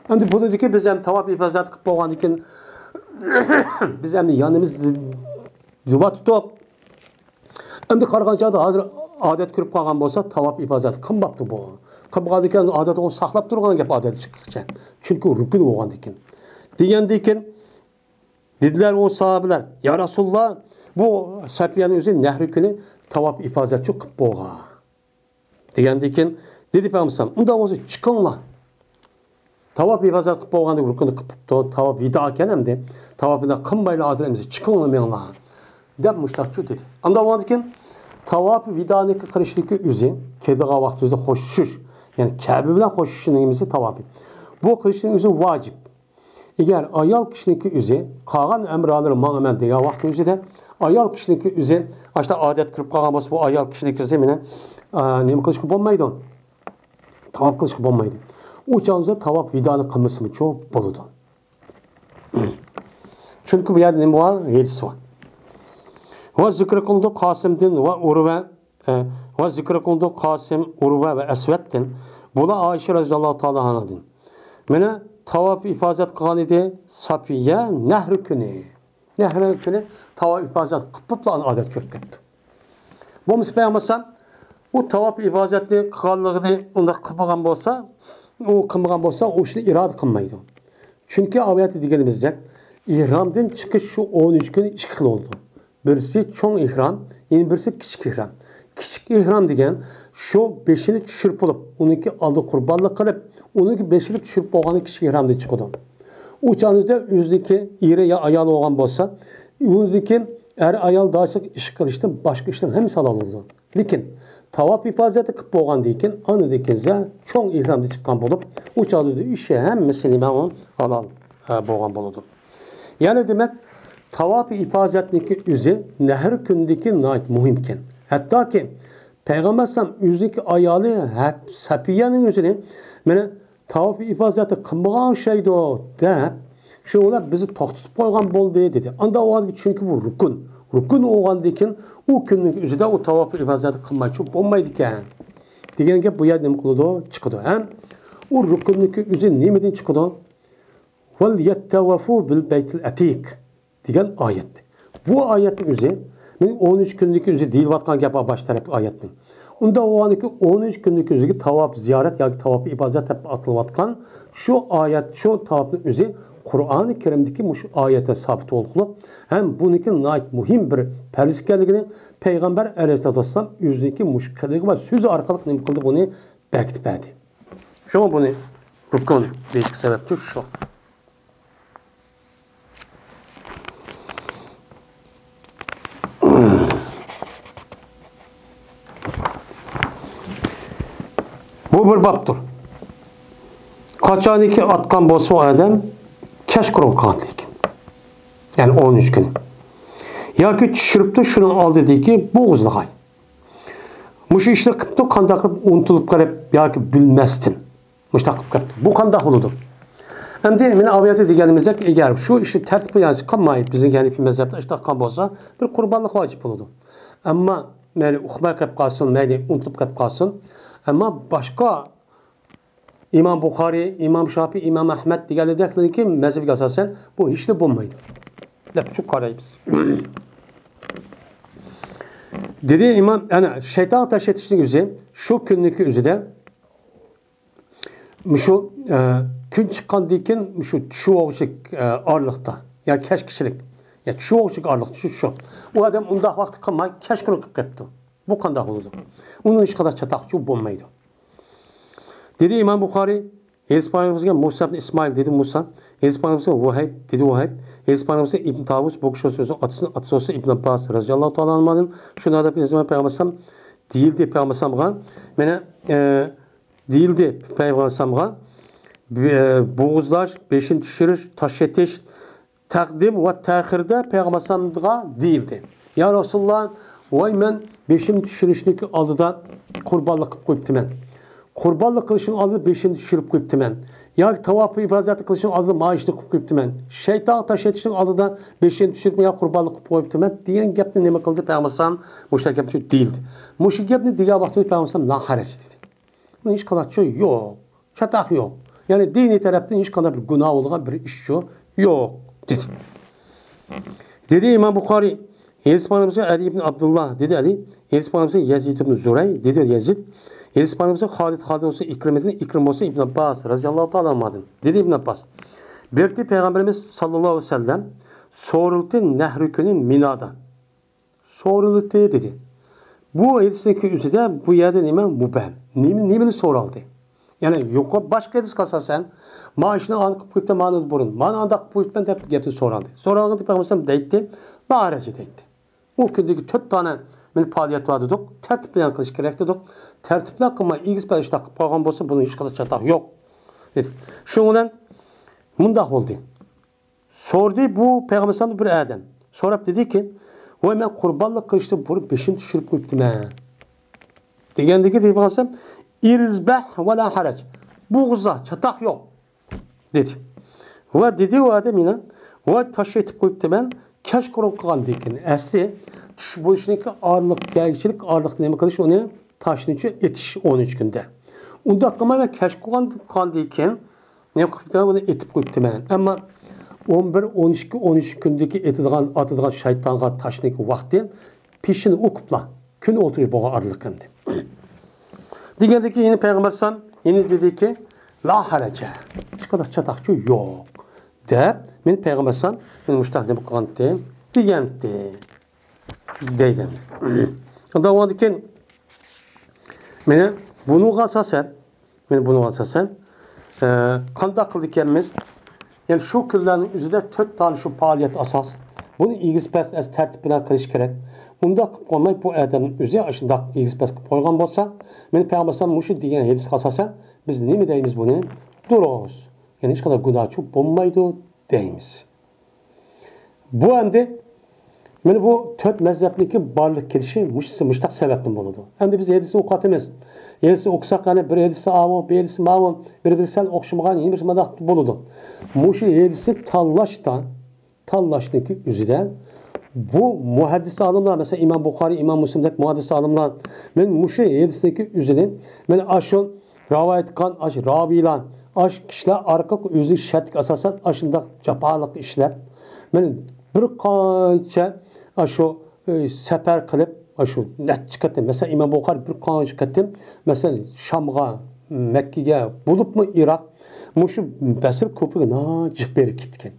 ئەمدى بۇنىڭدىكى بىز ھەم تاۋاپ ئىپازەت قىلىپ بولغاندىن كېيىن، بىز ئەمدى يانىمىز دېۋاتىدۇق. ئەمدى قارىغان چاغدا ھازىر ئادەت كىرىپ قالغان بولسا، تاۋاپ ئىپازەت قىلماپتۇ بۇ. قىلمىغاندىكىن ئادەت ئۇنى ساقلاپ تۇرغان گەپ ئادەت چىققىچە. چۈنكى رۇكۇن بولغاندىكىن. دېگەندىكىن دېدىلەر ئۇ ساھابىلەر، يا رەسۇلاللا، بۇ سەپىيەنىڭ ئۆزى نەھرى كۈنى تاۋاپ ئىپازەتچۇ قىلىپ بولغان. دېگەندىكىن دېدى پەيغەمبەر، ئۇنداق بولسا چىقىڭلار. تاۋاپ ئىپازەت قىلىپ بولغاندىن رۇكۇننى قىلىپتۇ، تاۋاپ ۋىداكەن ئەمدى. تاۋاپ ۋىدا قىلمايلا ھازىر ئەمدى چىقىڭلار مېڭىڭلار دەپ مۇشتاقچۇ دېدى. ئاندىن بولغاندىكىن تاۋاپ ۋىدانى قىلىشنىڭكى ئۆزى، كېلىدىغان ۋاقتىمىزدا خوشلىشىش، يەنى كەبە بىلەن خوشلىشىشنىڭ نېمىسى تاۋاپى. بۇ قىلىشنىڭ ئۆزى ۋاجىپ. ئەگەر ئايال كىشىنىڭكى ئۆزى، قالغان ھەمراھلىرى ماڭىمەن دېگەن ۋاقتى ئۆزىدە، ئايال كىشىنىڭكى ئۆزى ئاشتا ئادەت كىرىپ قالغان بولسا، بۇ ئايال كىشىنىڭكى ئۆزى مېنى، ئا، نېمە قىلىشقا بولمايدۇ؟ تاۋاپ قىلىشقا بولمايدۇ. ئۇ چاغدا تاۋاپ ۋىدانى قىلمىسىمۇچۇ بولىدۇ. چۈنكى بۇ يەردە نېمە بار؟ ھېدىس بار. ۋە زىكىر قىلدى قاسىمدىن ۋە ئۇرۋە، ئە، ۋە زىكىر قىلدى قاسىم، ئۇرۋە ۋە ئەسۋەدتىن. بۇلار ئائىشە رەزىياللاھۇ تائالا ئانھادىن. مانا تاۋاپ ئىپازەت قىلغان ئىدى سەپىيە نەھرى كۈنى. نەھرى كۈنى تاۋاپ ئىپازەت قىلىپلا ئادەت كىرىپ كەتتى. بولمىسا پەيغەمبەر ئەلەيھىسسالام ئۇ تاۋاپ ئىپازەتنى قىلغانلىقىنى ئۇنداق قىلمىغان بولسا، ئۇ قىلمىغان بولسا، ئۇ ئىشنى ئىرادە قىلمايدۇ. چۈنكى ئۇ يەردە دېگىنىمىزدەك، ئېھرامدىن چىقىش شۇ ئون ئۈچ كۈن ئىككى خىل بولىدۇ. بىرسى چوڭ ئېھرام، يەنە بىرسى كىچىك ئېھرام. كىچىك ئېھرام دېگەن شۇ بېشىنى چۈشۈرۈپ بولۇپ، ئۇنىڭكى ئالدى قۇربانلىق قىلىپ، ئۇنىڭكى بېشىنى چۈشۈرۈپ بولغاندىن كىچىك ئېھرامدىن چىقىدۇ. ئۇ چاغدا ئۆزىنىڭكى ئېرى يا ئايالى بولغان بولسا، ئۇنىڭكى ئەر ئايال دائىچلىق ئىش قىلىشتىن باشقا ئىشنىڭ ھەممىسى ھالال بولىدۇ. لېكىن تاۋاپ ئىپازەتنى قىلىپ بولغاندىن كېيىن، ئاندىن كېيىن چوڭ ئېھرامدىن چىققان بولۇپ، ئۇ چاغدا ئىشى ھەممىسى نېمە ئۇ ھالال، ئە، بولغان بولىدۇ. يەنى دېمەك، تاۋاپ ئىپازەتنىڭكى ئۆزى نەھر كۈنىدىكى ناھايىتى مۇھىم ئىكەن. ھەتتاكى پەيغەمبەر ئەلەيھىسسالام ئۆزىنىڭكى ئايالى ھەپ-، سەپىيەنىڭ ئۆزىنى مانا تاۋاپ ئىپازەتنى قىلمىغان ئوخشايدۇ دەپ، شۇنىڭ بىلەن بىزنى توختىتىپ قويغان بولدى دېدى. ئانداق بولغاندىكىن، چۈنكى بۇ رۇكۇن. رۇكۇن بولغاندىكىن ئۇ كۈننىڭ ئۆزىدە ئۇ تاۋاپ ئىپازەتنى قىلمايچۇ بولمايدىكەن دېگەن گەپ بۇ يەردە نېمە قىلىدۇ؟ چىقىدۇ. ھەم ئۇ رۇكۇننىڭكى ئۆزى نېمىدىن چىقىدۇ؟ ۋەليەتتەۋەفۇ بىل بەيتىل ئەتىق دېگەن ئايەت. بۇ ئايەتنىڭ ئۆزى، مانا ئون ئۈچ كۈنلۈك ئۆزى دېيىلىۋاتقان گەپ بار باش تەرەپ ئايەتنىڭ. ئۇنداق بولغاندىكىن ئون ئۈچ كۈنلۈك ئۆزىگە تاۋاپ زىيارەت ياكى تاۋاپ ئىپازەت دەپ ئاتىلىۋاتقان شۇ ئايەت، شۇ تاۋاپنىڭ ئۆزى قۇرئانى كەرىمدىكى مۇشۇ ئايەتتە سابىت بولغۇلۇق ھەم بۇنىڭكى ناھايىتى مۇھىم بىر پەرز ئىكەنلىكىنى پەيغەمبەر ئەلەيھىسسالاتۇ ۋەسسالام ئۆزىنىڭكى مۇشۇ قىلىقى ۋە سۆزى ئارقىلىق نېمە قىلدى؟ بۇنى بەركىتىپ بەردى. شۇڭا بۇنى رۇكۇن دېيىشكە سەۋەبتۇر شۇ. بۇ بىر بابتۇر. قاچانكى ئاتقان بولسا ئۇ ئادەم كەچقۇرۇن قىلغاندىكىن. يەنى ئون ئۈچ كۈنى. ياكى چۈشۈرۈپتۇ شۇنىڭ ئالدىدىكى بوغۇزلىغاي. مۇشۇ ئىشنى قىپتۇ، قانداق قىلىپ ئۇنتۇلۇپ قېلىپ ياكى بىلمەستىن مۇشۇنداق قىلىپ قاپتۇ. بۇ قانداق بولىدۇ؟ ئەمدى مانا ئاۋۇ يەردە دېگىنىمىزدەك، ئەگەر شۇ ئىشنى تەرتىپ بويىچە قىلماي، بىزنىڭ ھەنىفىي مەزھەپتە ئىشتاق قىلغان بولسا، بىر قۇربانلىق ۋاجىپ بولىدۇ. ئەمما مەيلى ئۇقماي قېلىپ قالسۇن، مەيلى ئۇنتۇلۇپ قېلىپ قالسۇن. ئەمما باشقا ئىمام بۇخارىي، ئىمام شاپىئىي، ئىمام ئەھمەد دېگەنلەردەكلەرنىڭكى مەزھىپىگە ئاساسەن بۇ ھېچنېمە بولمايدۇ دەپ قارايمىز. دېدى ئىمام، ئەنە، شەيتانغا تاش ئېتىشنىڭ ئۆزى شۇ كۈننىكى ئۆزىدە، مۇشۇ، ئە، كۈن چىققاندىن كېيىن مۇشۇ چۈشۈۋالغۇچىلىك، ئە، ئارىلىقتا، يا كەچكىچىلىك، يا چۈشۈۋالغۇچىلىك ئارىلىقتا شۇ، شۇ. ئۇ ئادەم ئۇنداق ۋاقىتتا قىلماي، كەچقۇرۇن قىلىپ قېپتۇ. بۇ قانداق بولىدۇ؟ ئۇنىڭ ھېچقانداق چاتاقى بولمايدۇ. دېدى ئىمام بۇخارىي، ھەدىس پايغىمبىرىمىزگە مۇسا ئىبن ئىسمائىل دېدى مۇسا، ھەدىس پايغىمبىرىمىزگە ۋۇھەيب دېدى ۋۇھەيب، ھەدىس پايغىمبىرىمىزگە ئىبن تاۋۇس، بۇ كىشى سۆزىنىڭ ئاتىسى، ئاتىسى بولسا ئىبن ئابباس رەزىياللاھۇ تائالا ئەنھۇدىن، شۇنداق دەپ يازىمەن پەيغەمبەر ئەلەيھىسسالام دېيىلدى پەيغەمبەر ئەلەيھىسسالامغا، مانا، ئە، دېيىلدى پەيغەمبەر ئەلەيھىسسالامغا، بە-، بوغۇزلاش، بېشىنى چۈشۈرۈش، تاش ئېتىش، تەقدىم ۋە تەخىردە پەيغەمبەر ئەلەيھىسسالامغا دېيىلدى. يا رەسۇلاللا، ۋاي مەن بېشىمنى چۈشۈرۈشنىڭ ئالدىدا قۇربانلىق قىلىپ قويۇپتىمەن. قۇربانلىق قىلىشنىڭ ئالدىدا بېشىمنى چۈشۈرۈپ قويۇپتىمەن. ياكى تاۋاپى ئىپازەتى قىلىشنىڭ ئالدىدا مانا ئىشنى قىلىپ قويۇپتىمەن. شەيتانغا تاش ئېتىشنىڭ ئالدىدا بېشىمنى چۈشۈرۈپ يا قۇربانلىق قىلىپ قويۇپتىمەن دېگەن گەپنى نېمە قىلدى پەيغەمبەر ئەلەيھىسسالام؟ مۇشۇنداق گەپنى دېيىلدى. مۇشۇ گەپنى دېگەن ۋاقتىدا پەيغەمبەر ئەلەيھىسسالام لا ھەرەج دېدى. بۇنىڭ ھېچقانداق چۆ يوق. چاتاق يوق. يەنى دىنىي تەرەپتىن ھېچقانداق بىر گۇناھ بولىدىغان بىر ئىشچۇ يوق، دېدى. دېدى ئىمام بۇخارىي، ھەدىس پايغەمبىرىمىزگە ئەلى ئىبن ئابدۇللا، دېدى ئەلى، ھەدىس پايغەمبىرىمىزگە يەزىد ئىبن زۇرەي، دېدى يەزىد، ھەدىس پايغەمبىرىمىزگە خالىد، خالىد بولسا ئىكرىمىدىن، ئىكرىم بولسا ئىبن ئابباس رەزىياللاھۇ تائالا ئەنھۇدىن، دېدى ئىبن ئابباس. بىر قېتى پەيغەمبىرىمىز ساللاللاھۇ ئەلەيھى ۋەسەللەم سورىلىپتۇ نەھرى كۈنى مىنادا. سورىلىپتۇ دېدى. بۇ ھەدىسنىڭكى ئۆزىدە بۇ يەردە نېمە؟ مۇبھەم. نېمە، نېمىنى سورالدى؟ يەنى يۇقىرى باشقا ھەدىسكە ئاساسەن، مانا ئىشنى ئانداق قىلىپ قويۇپتىمەن، مانا بۇرۇن، مانا ئانداق قىلىپ قويۇپتىمەن دەپ گەپنى سورالدى. سورالغاندا پەيغەمبەر دەيتتى، لا ھەرەج دەيتتى. ئۇ كۈندىكى تۆت دانە مېنى پائالىيەت بار دېدۇق، تەرتىپ بىلەن قىلىش كېرەك دېدۇق. تەرتىپ بىلەن قىلماي، ئېگىز پەس ئىشلار قىلىپ قالغان بولسا، بۇنىڭ ھېچقانداق چاتاق يوق، دېدى. شۇنىڭ بىلەن مۇنداق بولدى. سورىدى بۇ پەيغەمبەر ئەلەيھىسسالامدىن بىر ئادەم. سوراپ دېدىكى، ۋاي مەن قۇربانلىق قىلىشتىن بۇرۇن بېشىمنى چۈشۈرۈپ قويۇپتىمەن. دېگەندىكى دەپ قالسام، ئىزبەھ ۋە لا ھەرەج. بوغۇزلا، چاتاق يوق، دېدى. ۋە دېدى ئۇ ئادەم يەنە، ۋاي تاش ئېتىپ قويۇپتىمەن، كەچقۇرۇن قىلغاندىن كېيىن. ئەسلى چۈش بولۇشنىڭكى ئارىلىق، كەچكىچىلىك ئارىلىقتا نېمە قىلىش ئۇنى؟ تاشنىچۇ ئېتىش ئون ئۈچ كۈندە. ئۇنداق قىلماي مەن كەچ قىلغان، قىلغاندىن كېيىن نېمە قىلىپتىمەن؟ بۇنى ئېتىپ قويۇپتىمەن. ئەمما ئون بىر، ئون ئىككى، ئون ئۈچ كۈندىكى ئېتىدىغان، ئاتىدىغان شەيتانغا تاشنىڭكى ۋاقتى پېشىنى ئوقۇپلا، كۈن ئولتۇرۇش بولغان ئارىلىق ئەمدى. دېگەندىكى يەنە پەيغەمبەر ئەلەيھىسسالام يەنە دېدىكى، لا ھەرەجە، ھېچقانداق چاتاقچۇ يوق، دەپ مېنى پەيغەمبەر ئەلەيھىسسالام مېنى مۇشۇنداق نېمە قىلغانتى، دېگەنتى. دەيدۇ. ئۇنداق بولغاندىكىن، مانا بۇنىڭغا ئاساسەن، مانا بۇنىڭغا ئاساسەن، ئە، قانداق قىلىدىكەنمىز؟ يەنى شۇ كۈنلەرنىڭ ئۆزىدە تۆت دانە شۇ پائالىيەت ئاساس. بۇنى ئېگىز پەس ئەس تەرتىپ بىلەن قىلىش كېرەك. ئۇنداق قىلىپ قويماي، بۇ ئادەمنىڭ ئۆزى ئاشۇنداق ئېگىز پەس قىلىپ قويغان بولسا، مانا پەيغەمبەر ئەلەيھىسسالام مۇشۇ دېگەن ھەدىسكە ئاساسەن، بىز نېمە دەيمىز بۇنى؟ دۇرۇس. يەنى ھېچقانداق گۇناھچۇ بولمايدۇ دەيمىز. بۇ ئەمدى مانا بۇ تۆت مەزھەپنىڭكى بارلىق كېلىشى مۇشۇ، مۇشۇنداق سەۋەبتىن بولىدۇ. ئەمدى بىز ھەدىسنى ئوقۇۋاتىمىز. ھەدىسنى ئوقۇساق، يەنە بىر ھەدىسى ئاۋۇ، بىر ھەدىسى ماۋۇ، بىر بىرى سەل ئوخشىمىغان، يەنە بىر مانداق بولىدۇ. مۇشۇ ھەدىسنى تاللاشتا، تاللاشنىڭكى ئۆزىدە بۇ مۇھەددىس ئالىملار، مەسىلەن، ئىمام بۇخارىي، ئىمام مۇسلىمدەك مۇھەددىس ئالىملار، مەن مۇشۇ ھەدىسنىڭكى ئۆزىنى، مەن ئاشۇ رىۋايەت قىلغان ئاشۇ راۋىيلار، ئاشۇ كىشىلەر ئارقىلىق ئۆزىنىڭ شەرتىگە ئاساسەن ئاشۇنداق جاپالىق ئىشلەپ، مەن بىر قانچە ئاشۇ، ئى، سەپەر قىلىپ، ئاشۇ نەچچە قېتىم، مەسىلەن، ئىمام بۇخارىي بىر قانچە قېتىم، مەسىلەن، شامغا، مەككىگە، بولۇپمۇ ئىراق، مۇشۇ بەسرە كۇفىگە ناھايىتى جىق بېرىپ كېپتىكەن.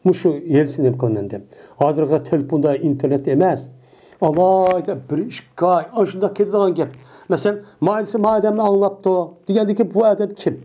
مۇشۇ ھەدىسنى نېمە قىلىمەن دەپ. ھازىرقى تېلېفوندا، ئىنتېرنېتتا ئەمەس. ئالاھىدە بىر ئىككى ئاي ئاشۇنداق كېتىدىغان گەپ. مەسىلەن، ما ھەدىسى ما ئادەمنى ئاڭلاپتۇ دېگەندىكى بۇ ئادەم كىم؟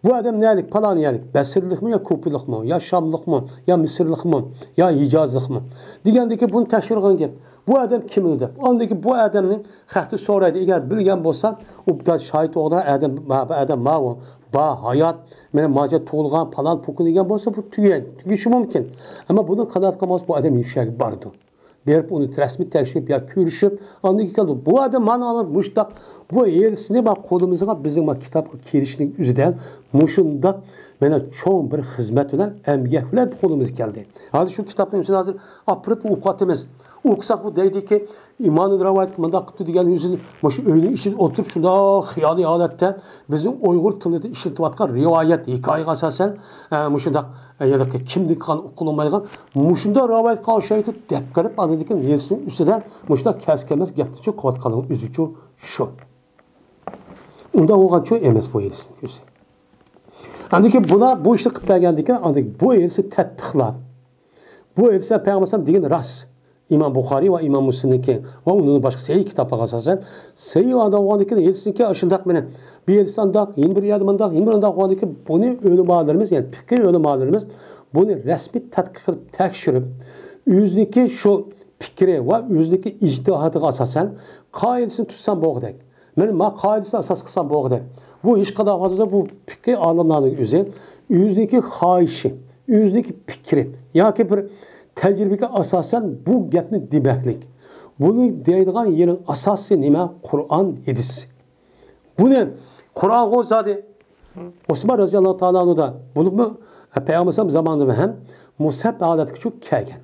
بۇ ئادەم نەلىك، پالان يەرلىك، بەسرىلىكمۇ يا كۇپىلىقمۇ يا شاملىقمۇ يا مىسىرلىقمۇ يا ھىجازلىقمۇ دېگەندىكى بۇنى تەكشۈرگەن گەپ. بۇ ئادەم كىم ئۇ دەپ. ئاندىن كېيىن بۇ ئادەمنى خەقتە سورايدۇ. ئەگەر بىلگەن بولسا، ئۇ شاھىت ئوغدا ئادەم، ما، بۇ ئادەم ماۋۇ، با، ھايات، مانا ماجا تۇغۇلغان، پالان پۇكۇن دېگەن بولسا، بۇ تۈگە-، تۈگىشى مۇمكىن. ئەمما بۇنى قانائەت قىلماس، بۇ ئادەم مۇشۇ يەرگە بارىدۇ. بېرىپ ئۇنى رەسمىي تەكشۈرۈپ يا كۆرۈشۈپ، ئاندىن كېيىن كېلىدۇ. بۇ ئادەم مانا ئاڭلاپ مۇشۇنداق، بۇ ھەدىسنى ما قولىمىزغا، بىزنىڭ ما كىتابقا كىرىشنىڭ ئۆزىدە مۇشۇنداق مانا چوڭ بىر خىزمەت بىلەن، ئەمگەك بىلەن قولىمىزغا كەلدى. ھازىر شۇ كىتابنى ئۆزىنى ھازىر ئاپىرىپ ئوقۇۋاتىمىز. ئوقۇساق بۇ دەيدىكى، ئىمامىن رىۋايەت مۇنداق قىپتۇ دېگەن يۈزىنى، مۇشۇ ئۆينىڭ ئىچىدە ئولتۇرۇپ شۇنداق خىيالىي ھالەتتە بىزنىڭ ئۇيغۇر تىلىدا ئىشلىتىۋاتقان رىۋايەت، ھېكايىگە ئاساسەن، ئە، مۇشۇنداق، ئە، يەنە كىمدىن قالغان ئۇقۇلمايدىغان مۇشۇنداق رىۋايەتكە ئوخشايدۇ دەپ قىلىپ، ئاندىن كېيىن ھېدىسنىڭ ئۈستىدە مۇشۇنداق كەس كەلمەس گەپنىچۇ قىلىۋاتقانلىقىنىڭ ئۆزىچۇ شۇ. ئۇنداق بولغانچۇ ئەمەس بۇ ھېدىسنىڭ ئۆزى. ئاندىن كېيىن بۇلار بۇ ئىشنى قىلىپ بەرگەندىن كېيىن، ئاندىن كېيىن بۇ ھېدىسنى تەتبىقلاپ، بۇ ھېدىس پەيغەمبەر ئەلەيھىسسالام دېگىنى راست. ئىمام بۇخارىي ۋە ئىمام مۇسلىمنىڭكى ۋە ئۇنىڭدىن باشقا سەھىھ كىتابلارغا ئاساسەن، سەھىھ ئادەم بولغاندىن كېيىن ھېدىسنىڭكى ئاشۇنداق مېنى بىر ھېدىس ئانداق، يەنە بىر يەردە مۇنداق، يەنە بىر ئانداق بولغاندىن كېيىن بۇنى ئۆلىمالىرىمىز، يەنى پىقىھ ئۆلىمالىرىمىز بۇنى رەسمىي تەتقىق قىلىپ تەكشۈرۈپ، ئۆزىنىڭكى شۇ پىكرى ۋە ئۆزىنىڭكى ئىجتىھادىغا ئاساسەن قائىدىسىنى تۇتسام بولغۇدەك. مانا ما قائىدىسىنى ئاساس قىلسام بولغۇدەك. بۇ ھېچقانداق ۋاقىتتا بۇ پىقىھ ئالىملارنىڭ ئۆزى ئۆزىنىڭكى خاھىشى، ئۆزىنىڭكى پىكرى ياكى بىر تەجرىبىگە ئاساسەن بۇ گەپنى دېمەكلىك. بۇنى دەيدىغان يېرىنىڭ ئاساسى نېمە؟ قۇرئان ھەدىس. بۇنى قۇرئانغۇ زادى ئوسمان رەزىياللاھۇ تائالا ئەنھۇدا بولۇپمۇ پەيغەمبەر زامانىدا ھەم مۇسەب ھالەتكىچۇ كەلگەن.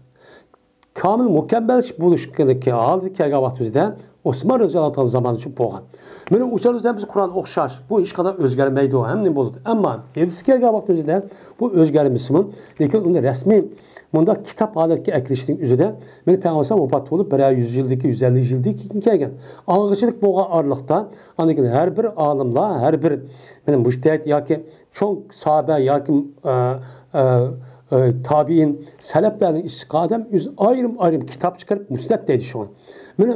كامىل مۇكەممەل بولۇشقىدىكى ھالىتى كەلگەن ۋاقتىمىزدا ئوسمان رەزىياللاھۇ تائالا زامانىدا بولغان. مانا ئۇ چاغدا بىز قۇرئان ئوخشاش، بۇ ھېچقانداق ئۆزگەرمەيدۇ، ھەم نېمە بولىدۇ. ئەمما ھەدىسكە كەلگەن ۋاقتىمىزدا بۇ ئۆزگەرمىسىمۇ، لېكىن ئۇنى رەسمىي مۇنداق كىتاب ھالەتكە ئەكىرىشنىڭ ئۆزىدە مانا پەيغەمبەر ۋاپات بولۇپ بىرەر يۈز يىلدىكى، يۈز ئەللىك يىلدىكى كېيىن كەلگەن. ئاڭغىچىلىك بولغان ئارىلىقتا ئاندىن كېيىن ھەر بىر ئالىملار، ھەر بىر مانا مۇجتەھىد ياكى چوڭ ساھابە ياكى، ئە، ئە، ئە، تابىئىن، سەلەپلەرنىڭ ئىچىدىكى ئادەم ئۆزى ئايرىم-ئايرىم كىتاب چىقىرىپ مۇسنەد دەيدۇ شۇڭا. مانا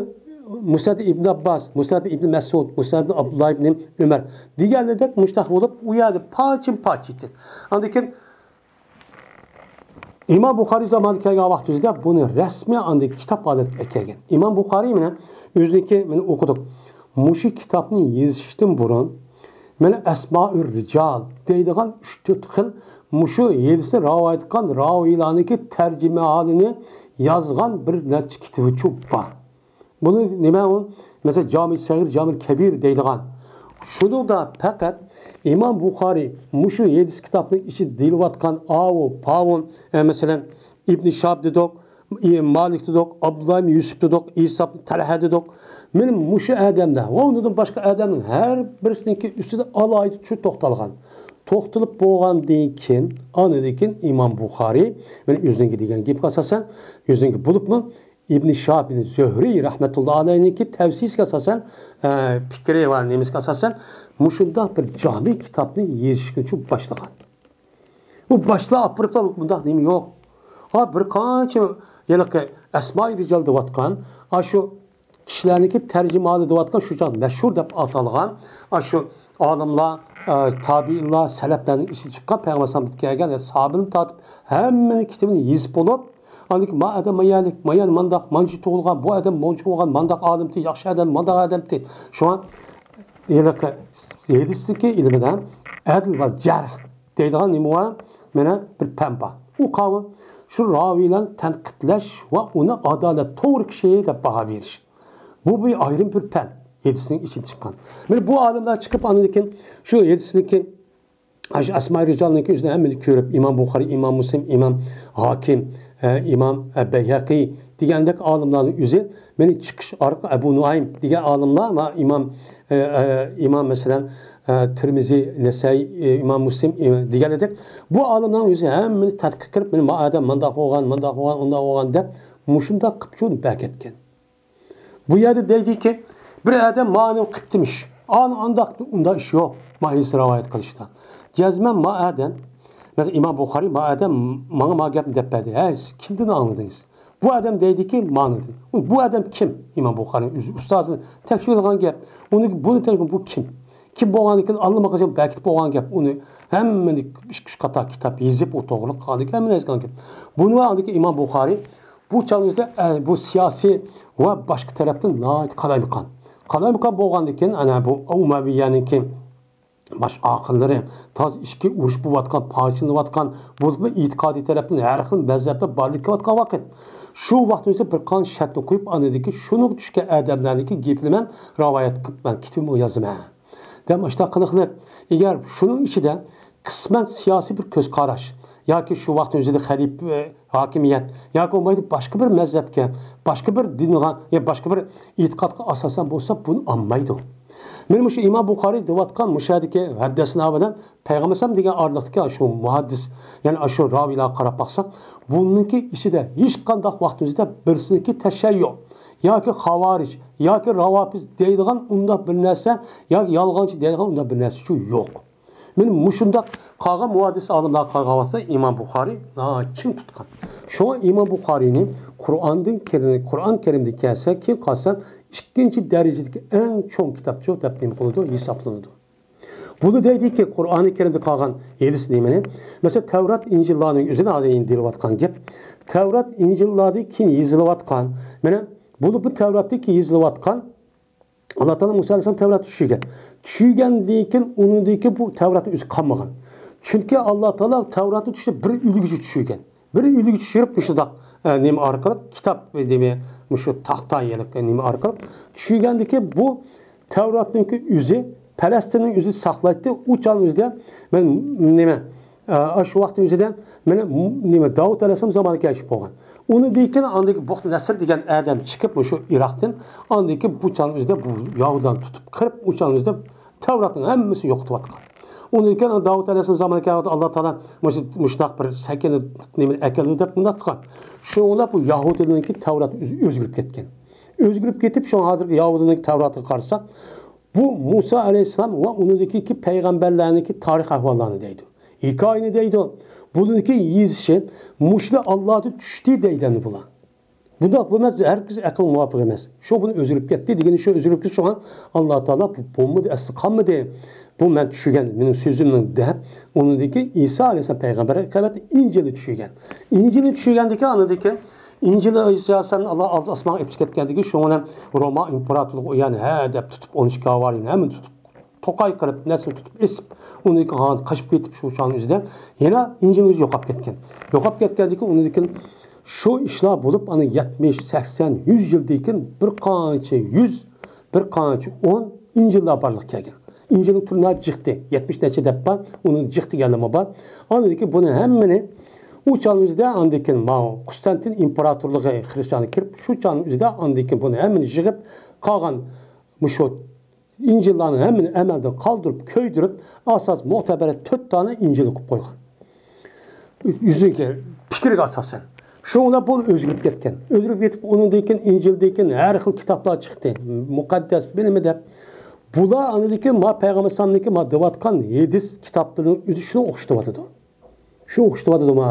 مۇسنەد ئىبن ئابباس، مۇسنەد ئىبن مەسئۇد، مۇسنەد ئىبن ئابدۇللا ئىبن ئۆمەر دېگەنلەردەك مۇشۇنداق بولۇپ، ئۇ يەردە پارچىمۇ پارچە ئىدى. ئاندىن كېيىن ئىمام بۇخارىي زامانىدا كەلگەن ۋاقتىمىزدا بۇنى رەسمىي ئاندىن كىتاب ھالەتكە ئەكەلگەن. ئىمام بۇخارىي مانا ئۆزىنىڭكى، مانا ئوقۇدۇق. مۇشۇ كىتابنى يېزىشتىن بۇرۇن مانا ئەسمائۇر رىجال دەيدىغان ئۈچ تۆت خىل مۇشۇ ھەدىسنى رىۋايەت قىلغان راۋىيلارنىڭكى تەرجىمىھالىنى يازغان بىر نەچچە كىتابىچۇ بار. بۇنى نېمە ئۇ؟ مەسىلەن، جامى سەغىر، جامى كەبىر دەيدىغان. شۇنىڭدا پەقەت ئىمام بۇخارىي مۇشۇ ھەدىس كىتابنىڭ ئىچىدە دېيىلىۋاتقان ئاۋۇ، پاۋۇ، ئە، مەسىلەن، ئىبن شىھاب دېدۇق، ئى، مالىك دېدۇق، ئابدۇللا ئىبن يۈسۈپ دېدۇق، ئىسا ئىبن تەلھە دېدۇق. مانا مۇشۇ ئادەملەر ۋە ئۇنىڭدىن باشقا ئادەمنىڭ ھەر بىرسىنىڭكى ئۈستىدە ئالاھىدە چۈشۈپ توختالغان. توختىلىپ بولغاندىن كېيىن، ئاندىن كېيىن ئىمام بۇخارىي، مانا ئۆزىنىڭكى دېگەن گېپىگە ئاساسەن، ئۆزىنىڭكى بولۇپمۇ ئىبن شىھاب بىن زۆھرىي رەھمەتۇللا ئەلەيھنىڭكى تەۋسىيىسىگە ئاساسەن، ئە، پىكرى ۋە نېمىسىگە ئاساسەن، مۇشۇنداق بىر جامى كىتابنى يېزىشقىچە باشلىغان. ئۇ باشلاپ ئاپىرىپلا مۇنداق نېمە يوق. ھا، بىر قانچە ھېلىقى ئەسمائى رىجال دەۋاتقان، ئاشۇ كىشىلەرنىڭكى تەرجىمىھالى دەۋاتقان شۇ چاغ مەشھۇر دەپ ئاتالغان ئاشۇ ئالىملار، ئە، تابىئىنلار، سەلەپلەرنىڭ ئىچىدىن چىققان پەيغەمبەر ئەلەيھىسسالامدىن كەلگەن ساھابىدىن تارتىپ ھەممىنىڭ كىتابىنى يېزىپ بولۇپ، ئاندىن كېيىن ما ئادەم مايانى، مايان مانداق، مانچە تۇغۇلغان، بۇ ئادەم مونچە بولغان، مانداق ئالىمتى، ياخشى ئادەم، مانداق ئادەمتى. شۇڭا ھېلىقى ھەدىستىكى ئىلمىدا ئەدل ۋە جەرھ دەيدىغان نېمە بار؟ مانا بىر پەن بار. ئۇ قاۋۇل شۇ راۋىيلارنى تەنقىدلەش ۋە ئۇنى ئادالەت، توغرا كىشى دەپ باھا بېرىش. بۇ بىر ئايرىم بىر پەن. ھەدىسنىڭ ئىچىدىن چىققان. مانا بۇ ئالىملار چىقىپ ئاندىن كېيىن شۇ ھەدىسنىڭكى، شۇ ئەسمائى رىجالنىڭكى ئۆزىنى ھەممىنى كۆرۈپ، ئىمام بۇخارىي، ئىمام مۇسلىم، ئىمام ھاكىم، ئە، ئىمام، ئە، بەيھەقىي دېگەندەك ئالىملارنىڭ ئۆزى مانا چىقىش ئارقا ئەبۇ نۇئايم دېگەن ئالىملار ۋە ئىمام، ئە، ئە، ئىمام مەسىلەن، ئە، تىرمىزى، نەسائىي، ئە، ئىمام مۇسلىم، ئە، دېگەنلىدەك بۇ ئالىملارنىڭ ئۆزى ھەممىنى تەتقىق قىلىپ، مانا ما ئادەم مانداق بولغان، مانداق بولغان، ئۇنداق بولغان دەپ مۇشۇنداق قىپچۇ بەركەتكەن. بۇ يەردە دەيدىكى، بىر ئادەم مانى قىپتىمىش، ئان ئانداق ئۇنداق ئىش يوق، ما ھەدىس رىۋايەت قىلىشتا. جەزمەن ما ئادەم، مەسىلەن، ئىمام بۇخارىي ما ئادەم ماڭا ما گەپنى دەپ بەردى. ھە، سىز كىمدىن ئاڭلىدىڭىز؟ بۇ ئادەم دەيدىكى، مانىدىن. بۇ ئادەم كىم؟ ئىمام بۇخارىينىڭ ئۆزى ئۇستازىنى تەكشۈرىدىغان گەپ. ئۇنى، بۇنى تەكشۈر، بۇ كىم؟ كىم بولغاندىكىن ئاللىماقاچان بەكىتىپ بولغان گەپ. ئۇنى ھەممىنى ئىككى، ئۈچ قاتار كىتاب يېزىپ، ئۇ توغرىلىق قىلغاندىكىن ھەممىنى يازغان گەپ. بۇنى ۋە ئاندىكى ئىمام بۇخارىي بۇ چاغىمىزدا، ئە، بۇ سىياسىي ۋە باشقا تەرەپتىن ناھايىتى قالايمىقان. قالايمىقان بولغاندىكىن، ئەنە بۇ ئۇمەۋىيەنىڭكى باش ئاخىرلىرى، تازا ئىچكى ئۇرۇش بولۇۋاتقان، پارچىلىنىۋاتقان، بولۇپمۇ ئېتىقادىي تەرەپتىن ھەر خىل مەزھەپلەر بارلىققا كېلىۋاتقان ۋاقىت. شۇ ۋاقىتتا بىر قانچە شەرتنى قويۇپ، ئاندىن كېيىن شۇنىڭغا چۈشكەن ئادەملەرنىڭكى گېپىنى مەن رىۋايەت قىلىپ، مەن كىتابىمغا يازىمەن. دەپ ئاشۇنداق قىلىقلىق. ئەگەر شۇنىڭ ئىچىدە قىسمەن سىياسىي بىر كۆز قاراش ياكى شۇ ۋاقىتنىڭ ئۆزىدە خەلىپە، ھاكىمىيەت ياكى بولمايدۇ باشقا بىر مەزھەپكە، باشقا بىر دىنغا يا باشقا بىر ئېتىقادقا ئاساسەن بولسا، بۇنى ئالمايدۇ. مانا مۇشۇ ئىمام بۇخارىي دەۋاتقان مۇشۇ يەردىكى ھەددەسنا بىلەن پەيغەمبەر دېگەن ئارىلىقتىكى شۇ مۇھەددىس، يەنى شۇ راۋىيلارغا قاراپ باقساق، بۇنىڭكى ئىچىدە ھېچقانداق ۋاقتىمىزدا بىرسىنىڭكى تەشەييۇ ياكى خاۋارىج ياكى راۋاپىز دەيدىغان ئۇنداق بىر نەرسە ياكى يالغانچى دەيدىغان ئۇنداق بىر نەرسە شۇ يوق. مانا مۇشۇنداق قالغان مۇھەددىس ئالىملار قالغان ۋاقىتتا ئىمام بۇخارىي ناھايىتى چىڭ تۇتقان. شۇڭا ئىمام بۇخارىينى قۇرئاندىن كېرە-، قۇرئان كەرىمدىكى كەلسە، كېيىن قالسا ئىككىنچى دەرىجىدىكى ئەڭ چوڭ كىتابچۇ دەپ نېمە قىلىدۇ، ھېسابلىنىدۇ. بۇنى دەيدىكى، قۇرئانى كەرىمدە قالغان ھەدىس نېمىنى؟ مەسىلەن، تەۋرات، ئىنجىللارنىڭ ئۆزىنى ھازىر ئەمدى دېيىلىۋاتقان گەپ. تەۋرات، ئىنجىللاردىن كېيىن يېزىلىۋاتقان، مانا بۇ، بۇ تەۋراتتىن كېيىن يېزىلىۋاتقان، ئاللا تائالا مۇسا ئەلەيھىسسالام تەۋراتنى چۈشۈرگەن. چۈشۈرگەندىن كېيىن ئۇنىڭدىن كېيىن بۇ تەۋراتنىڭ ئۆزى قالمىغان. چۈنكى ئاللا تائالا تەۋراتنى چۈشۈرۈپ بىر ئۈلگىچە چۈشۈرگەن. بىر ئۈلگە چۈشۈرۈپ مۇشۇنداق، ئە، نېمە ئارقىلىق، كىتاب، نېمە، مۇشۇ تاختا يەرلىك نېمە ئارقىلىق چۈشۈرگەندىن كېيىن بۇ تەۋراتنىڭكى ئۆزى، پەلەستىننىڭ ئۆزى ساقلايتتى. ئۇ چاغنىڭ ئۆزىدە مەن نېمە، ئە، شۇ ۋاقىتنىڭ ئۆزىدە مانا نېمە، داۋۇت ئەلەيھىسسالام زامانىغا كەلگەن بولغان. ئۇنىڭدىن كېيىن ئاندىكى بۇخت نەسر دېگەن ئادەم چىقىپ مۇشۇ ئىراقتىن، ئاندىن كېيىن بۇ چاغنىڭ ئۆزىدە بۇ يەھۇدىيلارنى تۇتۇپ قىرىپ، ئۇ چاغنىڭ ئۆزىدە تەۋراتنىڭ ھەممىسىنى يوقىتىۋاتقان. ئۇنىڭدىن كېيىن داۋۇت ئەلەيھىسسالام زامانىغا كەلگەندە ئاللا تائالا مۇشۇ، مۇشۇنداق بىر سەكىنە نېمىنى ئەكەلدى دەپ مۇنداق قىلغان. شۇڭا بۇ يەھۇدىيلارنىڭكى تەۋراتى ئۆز-، ئۆزگىرىپ كەتكەن. ئۆزگىرىپ كېتىپ، شۇڭا ھازىرقى يەھۇدىيلارنىڭكى تەۋراتىغا قارىساق، بۇ مۇسا ئەلەيھىسسالام ۋە ئۇنىڭدىكى پەيغەمبەرلەرنىڭكى تارىخ ئەھۋاللارنى دەيدۇ. ھېكايىنى دەيدۇ. بۇنىڭكى يېزىشى مۇشۇلار ئاللادىن چۈشتى دەيدۇ ئەمدى بۇلار. بۇنداق بولماس، ھەرگىز ئەقىل مۇۋاپىق ئەمەس. شۇ بۇنى ئۆزگىرىپ كەتتى دېگىنى شۇ ئۆزگىرىپ كەتتى، شۇڭا ئاللا تائالا بۇ بولمىدى، ئەسلى قالمىدى. بۇ مەن چۈشۈرگەن مېنىڭ سۆزۈمنىڭ دەپ، ئۇنىڭدىن كېيىن ئىسا ئەلەيھىسسالام پەيغەمبەرگە قەۋەت ئىنجىلنى چۈشۈرگەن. ئىنجىلنى چۈشۈرگەندىن كېيىن ئاندىن كېيىن ئىنجىلنى ئىسا ئەلەيھىسسالام ئاللا ئالدى ئاسمانغا ئېلىپ چىقىپ كەتكەندىن كېيىن شۇڭا روما ئىمپېراتورلۇقى ئۇ يەرنى ھە دەپ تۇتۇپ، ئون ئىككى ھاۋارىينى ھەممىنى تۇتۇپ، توقاي قىلىپ، نەرسىنى تۇتۇپ ئېسىپ، ئۇنى قاچىپ كېتىپ، شۇ چاغنىڭ ئۆزىدە يەنە ئىنجىل ئۆزى يوقاپ كەتكەن. يوقاپ كەتكەندىن كېيىن ئۇنىڭدىن كېيىن شۇ ئىشلار بولۇپ، ئانا يەتمىش، سەكسەن، يۈز يىلدىن كېيىن بىر قانچە يۈز، بىر قانچە ئون ئىنجىللار بارلىققا كەلگەن. ئىنجىلنىڭ تۈرى ناھايىتى جىقتى، يەتمىش نەچچە دەپ بار، ئۇنىڭ جىق دېگەنلىرىمۇ بار. ئاندىن كېيىن بۇنى ھەممىنى ئۇ چاغنىڭ ئۆزىدە ئاندىن كېيىن ماۋۇ قۇستانتىن ئىمپېراتورلۇقى خرىستىيانلار كىرىپ، شۇ چاغنىڭ ئۆزىدە ئاندىن كېيىن بۇنى ھەممىنى يىغىپ قالغان مۇشۇ ئىنجىللارنىڭ ھەممىنى ئەمەلدىن قالدۇرۇپ، كۆيدۈرۈپ، ئاساس مۇتەبەر تۆت دانە ئىنجىل قىلىپ قويغان. ئۆزىنىڭكى پىكرىگە ئاساسەن. شۇ بىلەن بۇ ئۆزگىرىپ كەتكەن. ئۆزگىرىپ كېتىپ، ئۇنىڭدىن كېيىن ئىنجىلدىن كېيىن ھەر خىل كىتابلار چىقتى. مۇقەددەس بىلىمى دەپ. بۇلار ئاندىن كېيىن ما پەيغەمبەر ئەلەيھىسسالامنىڭكى ما دەۋاتقان ھەدىس كىتابلىرىنىڭ ئۆزى شۇنى ئوخشىتىۋاتىدۇ. شۇ ئوخشىتىۋاتىدۇ ما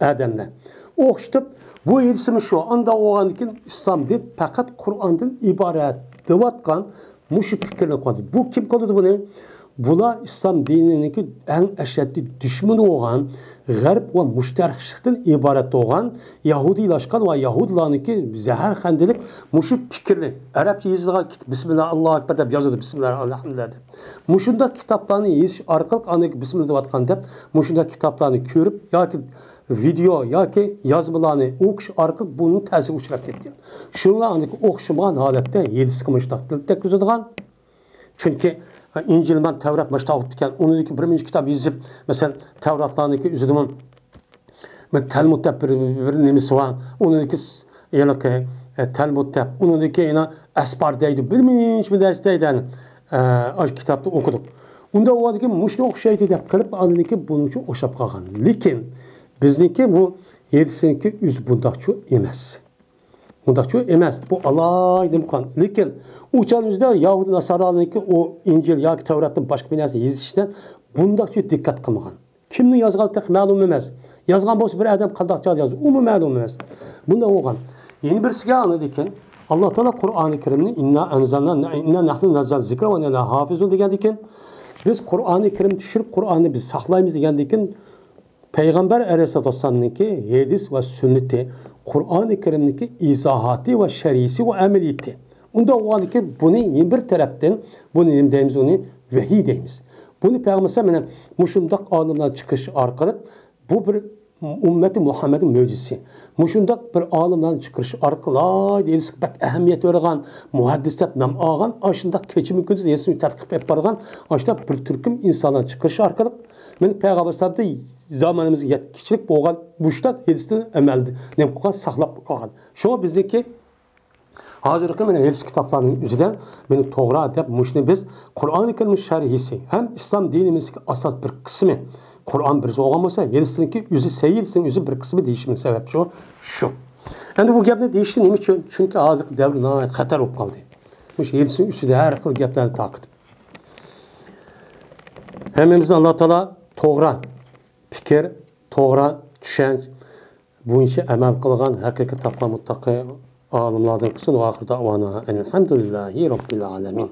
ئادەملەر. ئوخشىتىپ، بۇ ھەدىسىمۇ شۇ. ئانداق بولغاندىن كېيىن ئىسلام دىن پەقەت قۇرئاندىن ئىبارەت دەۋاتقان مۇشۇ پىكىرنى قىلىۋاتىدۇ. بۇ كىم قىلىدۇ بۇنى؟ بۇلار ئىسلام دىنىنىڭكى ئەڭ ئەشەددىي دۈشمىنى بولغان، غەرب ۋە مۇشتەرىقچىلىقتىن ئىبارەت بولغان، يەھۇدىيلاشقان ۋە يەھۇدىيلارنىڭكى زەھەرخەندىلىك مۇشۇ پىكىرنى، ئەرەبچە يېزىلغان كىتاب، بىسمىللا، ئاللاھۇ ئەكبەر دەپ يازىدۇ، بىسمىللا، ئەلھەمدۇلىللا دەپ. مۇشۇنداق كىتابلارنى يېزىش ئارقىلىق ئاندىن كېيىن بىسمىللا دەۋاتقان دەپ، مۇشۇنداق كىتابلارنى كۆرۈپ ياكى ۋىدېئو ياكى يازمىلارنى ئوقۇش ئارقىلىق بۇنىڭ تەسىرىگە ئۇچراپ كەتكەن. شۇنىڭ بىلەن ئاندىن كېيىن ئوخشىمىغان ھالەتتە ھەدىسكە مۇشۇنداق دەلىل تەككۈزىدىغان. چۈنكى، ئە، ئىنجىل بىلەن تەۋرات مۇشۇنداق ئىكەن، ئۇنىڭدىن كېيىن بىر مۇنچە كىتاب يېزىپ، مەسىلەن، تەۋراتلارنىڭكى ئۆزىدىمۇ مەن تەلمۇد دەپ بىر، بىر نېمىسى بار. ئۇنىڭدىكى س-، ھېلىقى، ئە، تەلمۇد دەپ، ئۇنىڭدىكى يەنە ئەسپار دەيدۇ، بىر مۇنچە بىر نەرسە دەيدۇ، ئە، ئاشۇ كىتابنى ئوقۇدۇم. ئۇنداق بولغاندىكىن مۇشۇنى ئوخشايدۇ دەپ قىلىپ، ئاندىن كېيىن بۇنىڭچە ئوخشاپ قالغان. لېكىن بىزنىڭكى بۇ ھەدىسنىڭكى ئۆزى بۇنداقچۇ ئەمەس. ئۇنداقچۇ ئەمەس. بۇ ئالاھىدە قىلغان. لېكىن ئۇ چاغنىڭ ئۆزىدە يەھۇدىي ناسارالارنىڭكى ئۇ ئىنجىل ياكى تەۋراتتىن باشقا بىر نەرسە يېزىشىدە بۇنداقچۇ دىققەت قىلمىغان. كىمنىڭ يازغانلىقى تېخى مەلۇم ئەمەس. يازغان بولسا بىر ئادەم قانداق چاغدا يازدى، ئۇمۇ مەلۇم ئەمەس. بۇنداق بولغان. يەنە بىرسىگە ئاندىن كېيىن ئاللا تائالا قۇرئانى كەرىمنى «ئىننا ئەنزەلنا، ئىننا نەھنۇ نەززەلنا زىكرا ۋە ئىننا لەھۇ ھافىزۇن» دېگەندىن كېيىن، بىز قۇرئانى كەرىم چۈشۈرۈپ، قۇرئاننى بىز ساقلايمىز دېگەندىن كېيىن، پەيغەمبەر ئەلەيھىسسالاتۇ ۋەسسالامنىڭكى ھەدىس ۋە سۈننىتى، قۇرئانى كەرىمنىڭكى ئىزاھاتى ۋە شەرھىسى ۋە ئەمەلىيىتى. ئۇنداق بولغاندىكىن بۇنى يەنە بىر تەرەپتىن، بۇنى نېمە دەيمىز، ئۇنى ۋەھىي دەيمىز. بۇنى پەيغەمبەر مانا مۇشۇنداق ئالىملار چىقىش ئارقىلىق بۇ بىر ئۈممەتى مۇھەممەدنىڭ مۆجىزىسى. مۇشۇنداق بىر ئالىملارنى چىقىرىش ئارقىلىق ھېدىسكە بەك ئەھمىيەت بېرىدىغان مۇھەددىس دەپ نام ئالغان، ئاشۇنداق كېچىمۇ كۈندۈز ھېدىسنى تەتقىق ئېلىپ بارغان، ئاشۇنداق بىر تۈركۈم ئىنسانلارنى چىقىرىش ئارقىلىق مېنى پەيغەمبەر ئەلەيھىسسالامدا زامانىمىزغا يەتكۈچىلىك بولغان مۇشۇنداق ھېدىسنى ئەمەلدە نېمە قىلغان، ساقلاپ قالغان. شۇڭا بىزنىڭكى ھازىرقى مانا ھېدىس كىتابلارنىڭ ئۆزىدە مېنى توغرا دەپ مۇشۇنى بىز قۇرئانى كەرىم شەرھىسى ھەم ئىسلام دىنىمىزدىكى ئاساس بىر قىسمى قۇرئان بىرسى بولغان بولسا، ھېدىسنىڭكى ئۆزى، سەھىھ ھېدىسنىڭ ئۆزى بىر قىسمى دېيىشىمنىڭ سەۋەبى شۇ، شۇ. ئەمدى بۇ گەپنى دېيىشنى نېمە ئۈچۈن؟ چۈنكى ھازىرقى دەۋر ناھايىتى خەتەر بولۇپ قالدى. مۇشۇ ھېدىسنىڭ ئۈستىدە ھەر خىل گەپلەرنى تارقىتىپ. ھەممىمىزنى ئاللا تائالا توغرا پىكىر، توغرا چۈشەنچە بويىچە ئەمەل قىلغان ھەقىقىي تەقۋا مۇتتەقى ئالىملاردىن قىلسۇن. ۋاخىر دەۋانا ئەلھەمدۇلىللاھى رەببىل ئالەمىن.